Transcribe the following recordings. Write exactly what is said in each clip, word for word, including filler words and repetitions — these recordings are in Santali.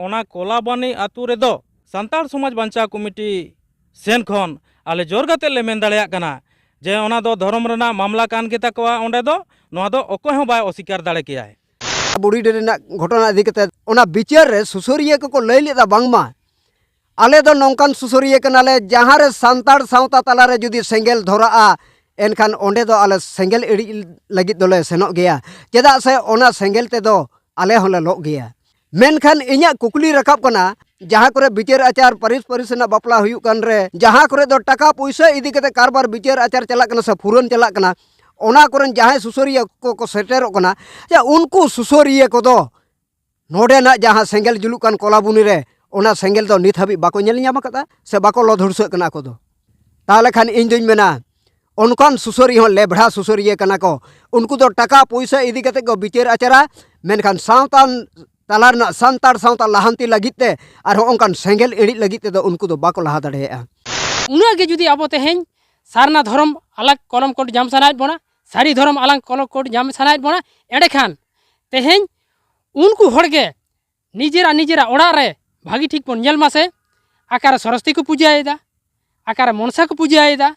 ᱚᱱᱟ ᱠᱚᱞᱟᱵᱟᱱᱤ ᱟᱹᱛᱩ ᱨᱮᱫᱚ ᱥᱟᱱᱛᱟᱲ ᱥᱚᱢᱟᱡᱽ ᱵᱟᱧᱪᱟᱣ ᱠᱚᱢᱤᱴᱤ ᱥᱮᱱ ᱠᱷᱚᱱ ᱟᱞᱮ ᱡᱳᱨ ᱠᱟᱛᱮ ᱞᱮ ᱢᱮᱱ ᱫᱟᱲᱮᱭᱟᱜ ᱠᱟᱱᱟ ᱡᱮ ᱚᱱᱟ ᱫᱚ ᱫᱷᱚᱨᱚᱢ ᱨᱮᱱᱟᱜ ᱢᱟᱢᱞᱟ ᱠᱟᱱ ᱜᱮᱛᱟ ᱠᱚᱣᱟ᱾ ᱚᱸᱰᱮ ᱫᱚ, ᱱᱚᱣᱟ ᱫᱚ ᱚᱠᱚᱭ ᱦᱚᱸ ᱵᱟᱭ ᱚᱥᱤᱠᱟᱨ ᱫᱟᱲᱮ ᱠᱮᱭᱟᱭ᱾ ᱵᱩᱲᱦᱤᱰᱤ ᱨᱮᱱᱟᱜ ᱜᱷᱚᱴᱚᱱᱟ ᱤᱫᱤ ᱠᱟᱛᱮ ᱚᱱᱟ ᱵᱤᱪᱟᱹᱨ ᱨᱮ ᱥᱩᱥᱟᱹᱨᱤᱭᱟᱹ ᱠᱚᱠᱚ ᱞᱟᱹᱭ ᱞᱮᱫᱟ, ᱵᱟᱝᱢᱟ ᱟᱞᱮ ᱫᱚ ᱱᱚᱝᱠᱟᱱ ᱥᱩᱥᱟᱹᱨᱤᱭᱟᱹ ᱠᱟᱱᱟᱞᱮ, ᱡᱟᱦᱟᱸ ᱨᱮ ᱥᱟᱱᱛᱟᱲ ᱥᱟᱶᱛᱟ ᱛᱟᱞᱟᱨᱮ ᱡᱩᱫᱤ ᱥᱮᱸᱜᱮᱞ ᱫᱷᱚᱨᱟᱜᱼᱟ, ᱮᱱᱠᱷᱟᱱ ᱚᱸᱰᱮ ᱫᱚ ᱟᱞᱮ ᱥᱮᱸᱜᱮᱞ ᱤᱬᱤᱡ ᱞᱟᱹᱜᱤᱫ ᱫᱚᱞᱮ ᱥᱮᱱᱚᱜ ᱜᱮᱭᱟ, ᱪᱮᱫᱟᱜ ᱥᱮ ᱚᱱᱟ ᱥᱮᱸᱜᱮᱞ ᱛᱮᱫᱚ ᱟᱞᱮ ᱦᱚᱸᱞᱮ ᱞᱚᱜ ᱜᱮᱭᱟ᱾ ᱢᱮᱱᱠᱷᱟᱱ ᱤᱧᱟᱹᱜ ᱠᱩᱠᱞᱤ ᱨᱟᱠᱟᱵ ᱠᱟᱱᱟ, ᱡᱟᱦᱟᱸ ᱠᱚᱨᱮ ᱵᱤᱪᱟᱹᱨ ᱟᱪᱟᱨ, ᱯᱟᱹᱨᱤᱥ ᱯᱟᱹᱨᱤᱥ ᱨᱮᱱᱟᱜ ᱵᱟᱯᱞᱟ ᱦᱩᱭᱩᱜ ᱠᱟᱱ ᱨᱮ, ᱡᱟᱦᱟᱸ ᱠᱚᱨᱮ ᱫᱚ ᱴᱟᱠᱟ ᱯᱩᱭᱥᱟᱹ ᱤᱫᱤ ᱠᱟᱛᱮ ᱠᱟᱨᱵᱟᱨ, ᱵᱤᱪᱟᱹᱨ ᱟᱪᱟᱨ ᱪᱟᱞᱟᱜ ᱠᱟᱱᱟ ᱥᱮ ᱯᱷᱩᱨᱟᱹᱱ ᱪᱟᱞᱟᱜ ᱠᱟᱱᱟ, ᱚᱱᱟ ᱠᱚᱨᱮᱱ ᱡᱟᱦᱟᱸᱭ ᱥᱩᱥᱟᱹᱨᱤᱭᱟᱹ ᱠᱚᱠᱚ ᱥᱮᱴᱮᱨᱚᱜ ᱠᱟᱱᱟ, ᱡᱮ ᱩᱱᱠᱩ ᱥᱩᱥᱟᱹᱨᱤᱭᱟᱹ ᱠᱚᱫᱚ ᱱᱚᱰᱮᱱᱟᱜ ᱡᱟᱦᱟᱸ ᱥᱮᱸᱜᱮᱞ ᱡᱩᱞᱩᱜ ᱠᱟᱱ ᱠᱚᱞᱟᱵᱩᱱᱤ ᱨᱮ, ᱚᱱᱟ ᱥᱮᱸᱜᱮᱞ ᱫᱚ ᱱᱤᱛ ᱦᱟᱹᱵᱤᱡ ᱵᱟᱠᱚ ᱧᱮᱞ ᱧᱟᱢ ᱟᱠᱟᱫᱟ ᱥᱮ ᱵᱟᱠᱚ ᱞᱚ ᱫᱷᱩᱲᱥᱟᱹᱜ ᱠᱟᱱᱟ ᱟᱠᱚ ᱫᱚ᱾ ᱛᱟᱦᱚᱞᱮ ᱠᱷᱟᱱ ᱤᱧ ᱫᱩᱧ ᱢᱮᱱᱟ, ᱚᱱᱠᱟᱱ ᱥᱩᱥᱟᱹᱨᱤᱭᱟᱹ ᱦᱚᱸ ᱞᱮᱵᱷᱲᱟ ᱥᱩᱥᱟᱹᱨᱤᱭᱟᱹ ᱠᱟᱱᱟ ᱠᱚ᱾ ᱩᱱᱠᱩ ᱫᱚ ᱴᱟᱠᱟ ᱯᱩᱭᱥᱟᱹ ᱤᱫᱤ ᱠᱟᱛᱮ ᱠᱚ ᱵᱤᱪᱟᱹᱨ ᱟᱪᱟᱨᱟ, ᱢᱮᱱᱠᱷᱟᱱ ᱥᱟᱶᱛᱟ ᱛᱟᱞᱟ ᱨᱮᱱᱟᱜ, ᱥᱟᱱᱛᱟᱲ ᱥᱟᱶᱛᱟ ᱞᱟᱦᱟᱱᱛᱤ ᱞᱟᱹᱜᱤᱫ ᱛᱮ ᱟᱨ ᱦᱚᱸ ᱚᱱᱠᱟᱱ ᱥᱮᱸᱜᱮᱞ ᱤᱬᱤᱡ ᱞᱟᱹᱜᱤᱫ ᱛᱮᱫᱚ ᱩᱱᱠᱩ ᱫᱚ ᱵᱟᱠᱚ ᱞᱟᱦᱟ ᱫᱟᱲᱮᱭᱟᱜᱼᱟ᱾ ᱩᱱᱟᱹᱜ ᱜᱮ ᱡᱩᱫᱤ ᱟᱵᱚ ᱛᱮᱦᱮᱧ ᱥᱟᱨᱱᱟ ᱫᱷᱚᱨᱚᱢ ᱟᱞᱟᱜᱽ ᱠᱚᱞᱚᱢ ᱠᱳᱰ ᱧᱟᱢ ᱥᱟᱱᱟᱭᱮᱫ ᱵᱚᱱᱟ, ᱥᱟᱹᱨᱤ ᱫᱷᱚᱨᱚᱢ ᱟᱞᱟᱝ ᱠᱚᱞᱚᱢ ᱠᱳᱰ ᱧᱟᱢ ᱥᱟᱱᱟᱭᱮᱫ ᱵᱚᱱᱟ, ᱮᱸᱰᱮᱠᱷᱟᱱ ᱛᱮᱦᱮᱧ ᱩᱱᱠᱩ ᱦᱚᱲ ᱜᱮ ᱱᱤᱡᱮᱨᱟᱜ, ᱱᱤᱡᱮᱨᱟᱜ ᱚᱲᱟᱜ ᱨᱮ ᱵᱷᱟᱹᱜᱤ ᱴᱷᱤᱠ ᱵᱚᱱ ᱧᱮᱞ ᱢᱟᱥᱮ, ᱚᱠᱟᱨᱮ ᱥᱚᱨᱚᱥᱚᱛᱤ ᱠᱚ ᱯᱩᱡᱟᱹᱭᱮᱫᱟ, ᱚᱠᱟᱨᱮ ᱢᱚᱱᱥᱟ ᱠᱚ ᱯᱩᱡᱟᱹᱭᱮᱫᱟ,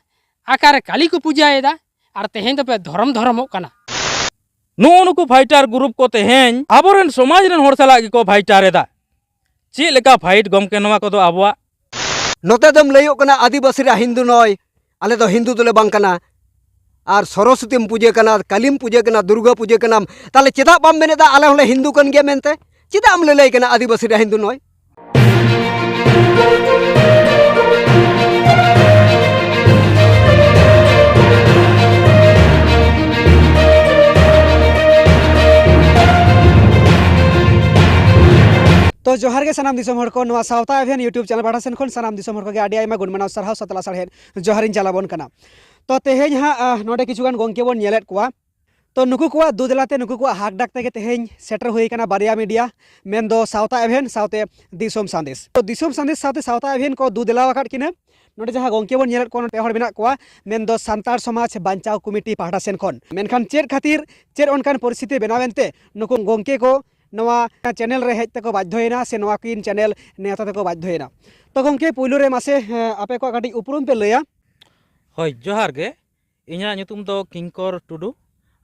ᱚᱠᱟᱨᱮ ᱠᱟᱞᱤ ᱠᱚ ᱯᱩᱡᱟᱹᱭᱮᱫᱟ, ᱟᱨ ᱛᱮᱦᱮᱧ ᱫᱚᱯᱮ ᱫᱷᱚᱨᱚᱢ ᱫᱷᱚᱨᱚᱢᱚᱜ ᱠᱟᱱᱟ᱾ ᱱᱩᱜᱼᱩ ᱱᱩᱠᱩ ᱯᱷᱟᱭᱴᱟᱨ ᱜᱨᱩᱯ ᱠᱚ ᱛᱮᱦᱮᱧ ᱟᱵᱚᱨᱮᱱ ᱥᱚᱢᱟᱡᱽ ᱨᱮᱱ ᱦᱚᱲ ᱥᱟᱞᱟᱜ ᱜᱮᱠᱚ ᱯᱷᱟᱭᱴᱟᱨ ᱮᱫᱟ᱾ ᱪᱮᱫ ᱞᱮᱠᱟ ᱯᱷᱟᱭᱤᱴ ᱜᱚᱢᱠᱮ ᱱᱚᱣᱟ ᱠᱚᱫᱚ ᱟᱵᱚᱣᱟᱜ? ᱱᱚᱛᱮ ᱫᱚᱢ ᱞᱟᱹᱭᱚᱜ ᱠᱟᱱᱟ ᱟᱹᱫᱤᱵᱟᱹᱥᱤ ᱨᱮ ᱦᱤᱱᱫᱩ ᱱᱚᱭ, ᱟᱞᱮ ᱫᱚ ᱦᱤᱱᱫᱩ ᱫᱚᱞᱮ ᱵᱟᱝ ᱠᱟᱱᱟ᱾ ᱟᱨ ᱥᱚᱨᱚᱥᱚᱛᱤᱢ ᱯᱩᱡᱟᱹ ᱠᱟᱱᱟ, ᱠᱟᱹᱞᱤᱢ ᱯᱩᱡᱟᱹ ᱠᱟᱱᱟ, ᱫᱩᱨᱜᱟᱹ ᱯᱩᱡᱟᱹ ᱠᱟᱱᱟᱢ, ᱛᱟᱦᱞᱮ ᱪᱮᱫᱟᱜ ᱵᱟᱢ ᱢᱮᱱᱮᱫᱟ ᱟᱞᱮ ᱦᱚᱸᱞᱮ ᱦᱤᱱᱫᱩ ᱠᱟᱱ ᱜᱮᱭᱟ ᱢᱮᱱᱛᱮ? ᱪᱮᱫᱟᱜ ᱮᱢ ᱞᱟᱹᱞᱟᱹᱭ ᱠᱟᱱᱟ ᱟᱹᱫᱤᱵᱟᱹᱥᱤ ᱨᱮ ᱦᱤᱱᱫᱩ ᱱᱚᱭ? ᱛᱚ ᱡᱚᱦᱟᱨ ᱜᱮ ᱥᱟᱱᱟᱢ ᱫᱤᱥᱚᱢ ᱦᱚᱲ ᱠᱚ, ᱱᱚᱣᱟ ᱥᱟᱶᱛᱟ ᱮᱵᱷᱮᱱ YouTube ᱪᱮᱱᱮᱞ ᱯᱟᱦᱴᱟ ᱥᱮᱱ ᱠᱷᱚᱱ ᱥᱟᱱᱟᱢ ᱫᱤᱥᱚᱢ ᱦᱚᱲ ᱠᱚᱜᱮ ᱟᱹᱰᱤ ᱟᱭᱢᱟ ᱜᱩᱱ ᱢᱟᱱᱟᱣ ᱥᱟᱨᱦᱟᱣ ᱥᱟᱛᱞᱟ ᱥᱟᱨᱦᱮᱫ ᱡᱚᱦᱟᱨᱤᱧ ᱪᱟᱞᱟᱵᱚᱱ ᱠᱟᱱᱟ᱾ ᱛᱚ ᱛᱮᱦᱮᱧ ᱦᱟᱸᱜ, ᱟᱦ, ᱱᱚᱰᱮ ᱠᱤᱪᱷᱩ ᱜᱟᱱ ᱜᱚᱢᱠᱮ ᱵᱚᱱ ᱧᱮᱞᱮᱫ ᱠᱚᱣᱟ᱾ ᱛᱚ ᱱᱩᱠᱩ ᱠᱚᱣᱟᱜ ᱫᱩ ᱫᱮᱞᱟ ᱛᱮ, ᱱᱩᱠᱩ ᱠᱚᱣᱟᱜ ᱦᱟᱠ ᱰᱟᱠ ᱛᱮᱜᱮ ᱛᱮᱦᱮᱧ ᱥᱮᱴᱮᱨ ᱦᱩᱭ ᱠᱟᱱᱟ ᱵᱟᱨᱭᱟ ᱢᱤᱰᱤᱭᱟ, ᱢᱮᱱᱫᱚ ᱥᱟᱶᱛᱟ ᱮᱵᱷᱮᱱ ᱥᱟᱶᱛᱮ ᱫᱤᱥᱚᱢ ᱥᱟᱸᱫᱮᱥ᱾ ᱛᱚ ᱫᱤᱥᱚᱢ ᱥᱟᱸᱫᱮᱥ ᱥᱟᱶᱛᱮ ᱥᱟᱶᱛᱟ ᱮᱵᱷᱮᱱ ᱠᱚ ᱫᱩ ᱫᱮᱞᱟ ᱟᱠᱟᱫ ᱠᱤᱱᱟᱹ᱾ ᱱᱚᱰᱮ ᱡᱟᱦᱟᱸ ᱜᱚᱢᱠᱮ ᱵᱚᱱ ᱧᱮᱞᱮᱫ ᱠᱚᱣᱟ, ᱱᱚᱰᱮ ᱯᱮ ᱦᱚᱲ ᱢᱮᱱᱟᱜ ᱠᱚᱣᱟ, ᱢᱮᱱᱫᱚ ᱥᱟᱱᱛᱟᱲ ᱥᱚᱢᱟᱡᱽ ᱵᱟᱧᱪᱟᱣ ᱠᱚᱢᱤᱴᱤ ᱯᱟᱦᱴᱟ ᱥᱮᱱ ᱠᱷᱚᱱ᱾ ᱢᱮᱱᱠᱷᱟᱱ ᱪᱮᱫ ᱠᱷᱟᱹᱛᱤᱨ, ᱪᱮᱫ ᱚᱱᱠᱟᱱ ᱯᱚᱨᱤᱥᱛᱷᱤᱛᱤ ᱵᱮᱱᱟᱣ ᱮᱱᱛᱮ ᱱᱩᱠᱩ ᱜᱚᱢᱠᱮ ᱠᱚ ᱱᱚᱣᱟ ᱪᱮᱱᱮᱞ ᱨᱮ ᱦᱮᱡ ᱛᱮᱠᱚ ᱵᱟᱫᱽᱫᱷᱚᱭᱮᱱᱟ ᱥᱮ ᱱᱚᱣᱟ ᱠᱤᱱ ᱪᱮᱱᱮᱞ ᱱᱮᱣᱛᱟ ᱛᱮᱠᱚ ᱵᱟᱫᱽᱫᱷᱚᱭᱮᱱᱟ᱾ ᱛᱚ ᱜᱚᱢᱠᱮ, ᱯᱩᱭᱞᱩ ᱨᱮ ᱢᱟᱥᱮ, ᱮᱸ, ᱟᱯᱮ ᱠᱚᱣᱟᱜ ᱠᱟᱹᱴᱤᱡ ᱩᱯᱨᱩᱢ ᱯᱮ ᱞᱟᱹᱭᱟ᱾ ᱦᱳᱭ, ᱡᱚᱦᱟᱨ ᱜᱮ᱾ ᱤᱧᱟᱹᱜ ᱧᱩᱛᱩᱢ ᱫᱚ ᱠᱤᱝᱠᱚᱨ ᱴᱩᱰᱩ,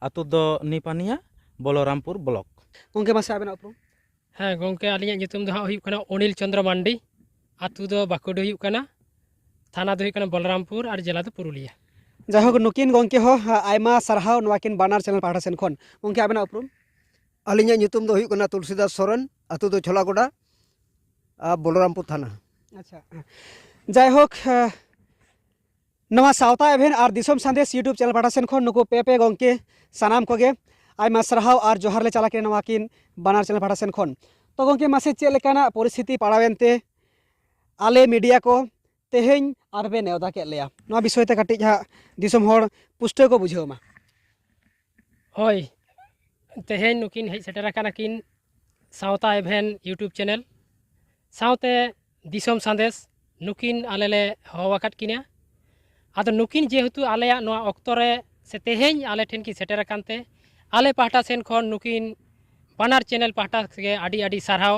ᱟᱹᱛᱩ ᱫᱚ ᱱᱤᱯᱟᱱᱤᱭᱟ, ᱵᱚᱞᱚᱨᱟᱢᱯᱩᱨ ᱵᱞᱚᱠ᱾ ᱜᱚᱢᱠᱮ, ᱢᱟᱥᱮ ᱟᱵᱮᱱᱟᱜ ᱩᱯᱨᱩᱢ? ᱦᱮᱸ ᱜᱚᱢᱠᱮ, ᱟᱹᱞᱤᱧᱟᱜ ᱧᱩᱛᱩᱢ ᱫᱚ ᱦᱟᱸᱜ ᱦᱩᱭᱩᱜ ᱠᱟᱱᱟ ᱚᱱᱤᱞ ᱪᱚᱸᱫᱽᱨᱚ ᱢᱟᱱᱰᱤ, ᱟᱹᱛᱩ ᱫᱚ ᱵᱟᱸᱠᱩᱲ ᱦᱩᱭᱩᱜ ᱠᱟᱱᱟ, ᱛᱷᱟᱱᱟ ᱫᱚ ᱦᱩᱭᱩᱜ ᱠᱟᱱᱟ ᱵᱚᱞᱚᱨᱟᱢᱯᱩᱨ ᱟᱨ ᱡᱮᱞᱟ ᱫᱚ ᱯᱩᱨᱩᱞᱤᱭᱟᱹ᱾ ᱡᱟᱭᱦᱳᱠ, ᱱᱩᱠᱤᱱ ᱜᱚᱢᱠᱮ ᱦᱚᱸ, ᱦᱟ, ᱟᱭᱢᱟ ᱥᱟᱨᱦᱟᱣ ᱱᱚᱣᱟ ᱠᱤᱱ ᱵᱟᱱᱟᱨ ᱪᱮᱱᱮᱞ ᱯᱟᱦᱴᱟ ᱥᱮᱱ ᱠᱷᱚᱱ᱾ ᱜᱚᱢᱠᱮ, ᱟᱵᱮᱱᱟᱜ ᱩᱯᱨᱩᱢ? ᱟᱹᱞᱤᱧᱟᱜ ᱧᱩᱛᱩᱢ ᱫᱚ ᱦᱩᱭᱩᱜ ᱠᱟᱱᱟ ᱛᱩᱞᱥᱤᱫᱟᱥ ᱥᱚᱨᱮᱱ, ᱟᱹᱛᱩ ᱫᱚ ᱪᱷᱚᱞᱟᱜᱚᱰᱟ, ᱟᱨ ᱵᱚᱞᱚᱨᱟᱢᱯᱩᱨ ᱛᱷᱟᱱᱟ᱾ ᱟᱪᱪᱷᱟ, ᱡᱟᱭᱦᱳᱠ, ᱮ, ᱱᱚᱣᱟ ᱥᱟᱶᱛᱟ ᱮᱵᱷᱮᱱ ᱟᱨ ᱫᱤᱥᱚᱢ ᱥᱟᱸᱫᱮᱥ YouTube ᱪᱮᱱᱮᱞ ᱯᱟᱦᱴᱟ ᱥᱮᱱ ᱠᱷᱚᱱ ᱱᱩᱠᱩ ᱯᱮ ᱯᱮ ᱜᱚᱢᱠᱮ ᱥᱟᱱᱟᱢ ᱠᱚᱜᱮ ᱟᱭᱢᱟ ᱥᱟᱨᱦᱟᱣ ᱟᱨ ᱡᱚᱦᱟᱨ ᱞᱮ ᱪᱟᱞ ᱟᱠᱤᱱᱟ ᱱᱚᱣᱟ ᱠᱤᱱ ᱵᱟᱱᱟᱨ ᱪᱮᱱᱮᱞ ᱯᱟᱦᱴᱟ ᱥᱮᱱ ᱠᱷᱚᱱ᱾ ᱛᱚ ᱜᱚᱢᱠᱮ, ᱢᱟᱥᱮ ᱪᱮᱫ ᱞᱮᱠᱟᱱᱟᱜ ᱯᱚᱨᱤᱥᱛᱷᱤᱛᱤ ᱯᱟᱲᱟᱣᱮᱱ ᱛᱮ ᱟᱞᱮ ᱢᱤᱰᱤᱭᱟ ᱠᱚ ᱛᱮᱦᱮᱧ ᱟᱨᱯᱮ ᱱᱮᱣᱛᱟ ᱠᱮᱫ ᱞᱮᱭᱟ, ᱱᱚᱣᱟ ᱵᱤᱥᱚᱭ ᱛᱮ ᱠᱟᱹᱴᱤᱡ ᱦᱟᱸᱜ ᱫᱤᱥᱚᱢ ᱦᱚᱲ ᱯᱩᱥᱴᱟᱹᱣ ᱠᱚ ᱵᱩᱡᱷᱟᱹᱣ ᱢᱟ᱾ ᱦᱳᱭ, ᱛᱮᱦᱮᱧ ᱱᱩᱠᱤᱱ ᱦᱮᱡ ᱥᱮᱴᱮᱨ ᱟᱠᱟᱱᱟ ᱠᱤᱱ ᱥᱟᱶᱛᱟ ᱮᱵᱷᱮᱱ YouTube ᱪᱮᱱᱮᱞ ᱥᱟᱶᱛᱮ ᱫᱤᱥᱚᱢ ᱥᱟᱸᱫᱮᱥ, ᱱᱩᱠᱤᱱ ᱟᱞᱮ ᱞᱮ ᱦᱚᱦᱚ ᱟᱠᱟᱫ ᱠᱤᱱᱟ᱾ ᱟᱫᱚ ᱱᱩᱠᱤᱱ ᱡᱮᱦᱮᱛᱩ ᱟᱞᱮᱭᱟᱜ ᱱᱚᱣᱟ ᱚᱠᱛᱚ ᱨᱮ ᱥᱮ ᱛᱮᱦᱮᱧ ᱟᱞᱮ ᱴᱷᱮᱱ ᱠᱤᱱ ᱥᱮᱴᱮᱨ ᱟᱠᱟᱱ ᱛᱮ, ᱟᱞᱮ ᱯᱟᱦᱴᱟ ᱥᱮᱱ ᱠᱷᱚᱱ ᱱᱩᱠᱤᱱ ᱵᱟᱱᱟᱨ ᱪᱮᱱᱮᱞ ᱯᱟᱦᱴᱟ ᱜᱮ ᱟᱹᱰᱤ ᱟᱹᱰᱤ ᱥᱟᱨᱦᱟᱣ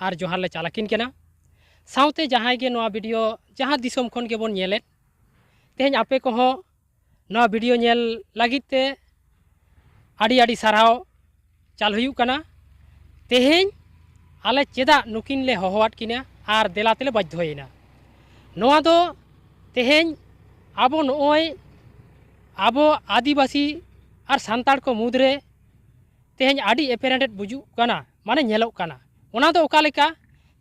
ᱟᱨ ᱡᱚᱦᱟᱨ ᱞᱮ ᱪᱟᱞ ᱟᱹᱠᱤᱱ ᱠᱟᱱᱟ᱾ ᱥᱟᱶᱛᱮ ᱡᱟᱦᱟᱸᱭ ᱜᱮ ᱱᱚᱣᱟ ᱵᱷᱤᱰᱤᱭᱳ ᱡᱟᱦᱟᱸ ᱫᱤᱥᱚᱢ ᱠᱷᱚᱱ ᱜᱮᱵᱚᱱ ᱧᱮᱞᱮᱫ, ᱛᱮᱦᱮᱧ ᱟᱯᱮ ᱠᱚᱦᱚᱸ ᱱᱚᱣᱟ ᱵᱷᱤᱰᱤᱭᱳ ᱧᱮᱞ ᱞᱟᱹᱜᱤᱫ ᱛᱮ ᱟᱹᱰᱤ ᱟᱹᱰᱤ ᱥᱟᱨᱦᱟᱣ ᱪᱟᱞ ᱦᱩᱭᱩᱜ ᱠᱟᱱᱟ᱾ ᱛᱮᱦᱮᱧ ᱟᱞᱮ ᱪᱮᱫᱟᱜ ᱱᱩᱠᱤᱱ ᱞᱮ ᱦᱚᱦᱚᱣᱟᱫ ᱠᱤᱱᱟ ᱟᱨ ᱫᱮᱞᱟ ᱛᱮᱞᱮ ᱵᱟᱫᱽᱫᱷᱚᱭᱮᱱᱟ? ᱱᱚᱣᱟ ᱫᱚ ᱛᱮᱦᱮᱧ ᱟᱵᱚ ᱱᱚᱜᱼᱚᱭ ᱟᱵᱚ ᱟᱹᱫᱤᱵᱟᱹᱥᱤ ᱟᱨ ᱥᱟᱱᱛᱟᱲ ᱠᱚ ᱢᱩᱫᱽᱨᱮ ᱛᱮᱦᱮᱧ ᱟᱹᱰᱤ ᱮᱯᱮᱨᱦᱮᱸᱰᱮᱡ ᱵᱩᱡᱩᱜ ᱠᱟᱱᱟ, ᱢᱟᱱᱮ ᱧᱮᱞᱚᱜ ᱠᱟᱱᱟ᱾ ᱚᱱᱟ ᱫᱚ ᱚᱠᱟ ᱞᱮᱠᱟ?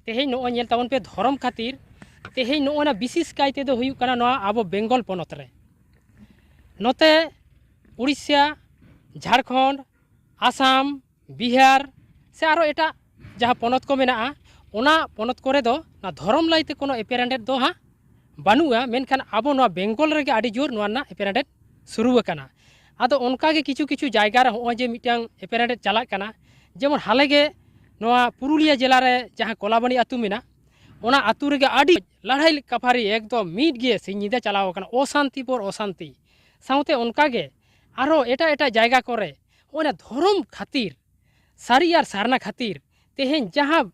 ᱛᱮᱦᱮᱧ ᱱᱚᱜᱼᱚᱭ ᱧᱮᱞ ᱛᱟᱵᱚᱱ ᱯᱮ, ᱫᱷᱚᱨᱚᱢ ᱠᱷᱟᱹᱛᱤᱨ ᱛᱮᱦᱮᱧ ᱱᱚᱜᱼᱚᱭ ᱱᱟ ᱵᱤᱥᱮᱥ ᱠᱟᱭ ᱛᱮᱫᱚ ᱦᱩᱭᱩᱜ ᱠᱟᱱᱟ ᱱᱚᱣᱟ ᱟᱵᱚ ᱵᱮᱝᱜᱚᱞ ᱯᱚᱱᱚᱛ ᱨᱮ, ᱱᱚᱛᱮ ᱩᱲᱤᱥᱥᱟ, ᱡᱷᱟᱲᱠᱷᱚᱸᱰ, ᱟᱥᱟᱢ, ᱵᱤᱦᱟᱨ ᱥᱮ ᱟᱨᱚ ᱮᱴᱟᱜ ᱡᱟᱦᱟᱸ ᱯᱚᱱᱚᱛ ᱠᱚ ᱢᱮᱱᱟᱜᱼᱟ, ᱚᱱᱟ ᱯᱚᱱᱚᱛ ᱠᱚᱨᱮ ᱫᱚ ᱱᱚᱣᱟ ᱫᱷᱚᱨᱚᱢ ᱞᱟᱹᱭᱛᱮ ᱠᱳᱱᱳ ᱮᱯᱮᱨᱦᱮᱸᱰᱮᱡ ᱫᱚ ᱦᱟᱸᱜ ᱵᱟᱹᱱᱩᱜᱼᱟ, ᱢᱮᱱᱠᱷᱟᱱ ᱟᱵᱚ ᱱᱚᱣᱟ ᱵᱮᱝᱜᱚᱞ ᱨᱮᱜᱮ ᱟᱹᱰᱤ ᱡᱳᱨ ᱱᱚᱣᱟ ᱨᱮᱱᱟᱜ ᱮᱯᱮᱨᱦᱮᱸᱰᱮᱡ ᱥᱩᱨᱩ ᱟᱠᱟᱱᱟ᱾ ᱟᱫᱚ ᱚᱱᱠᱟ ᱜᱮ ᱠᱤᱪᱷᱩ ᱠᱤᱪᱷᱩ ᱡᱟᱭᱜᱟ ᱨᱮ ᱦᱚᱸᱜᱼᱚᱭ ᱡᱮ ᱢᱤᱫᱴᱟᱝ ᱮᱯᱮᱨᱦᱮᱸᱰᱮᱡ ᱪᱟᱞᱟᱜ ᱠᱟᱱᱟ, ᱡᱮᱢᱚᱱ ᱦᱟᱞᱮ ᱜᱮ ᱱᱚᱣᱟ ᱯᱩᱨᱩᱞᱤᱭᱟᱹ ᱡᱮᱞᱟ ᱨᱮ ᱡᱟᱦᱟᱸ ᱠᱚᱞᱟᱵᱟᱱᱤ ᱟᱹᱛᱩ ᱢᱮᱱᱟᱜ, ᱚᱱᱟ ᱟᱹᱛᱩ ᱨᱮᱜᱮ ᱟᱹᱰᱤ ᱞᱟᱹᱲᱦᱟᱹᱭ ᱠᱟᱯᱷᱟᱨᱤ ᱮᱠᱫᱚᱢ ᱢᱤᱫ ᱜᱮ ᱥᱤᱧ ᱧᱤᱫᱟᱹ ᱪᱟᱞᱟᱣ ᱟᱠᱟᱱᱟ, ᱚᱥᱟᱱᱛᱤ ᱯᱚᱨ ᱚᱥᱟᱱᱛᱤ᱾ ᱥᱟᱶᱛᱮ ᱚᱱᱠᱟ ᱜᱮ ᱟᱨᱦᱚᱸ ᱮᱴᱟᱜ ᱮᱴᱟᱜ ᱡᱟᱭᱜᱟ ᱠᱚᱨᱮ ᱦᱚᱸᱜᱼᱚᱭ ᱱᱟ ᱫᱷᱚᱨᱚᱢ ᱠᱷᱟᱹᱛᱤᱨ ᱥᱟᱹᱨᱤ ᱟᱨ ᱥᱟᱨᱱᱟ ᱠᱷᱟᱹᱛᱤᱨ ᱛᱮᱦᱮᱧ ᱡᱟᱦᱟᱸ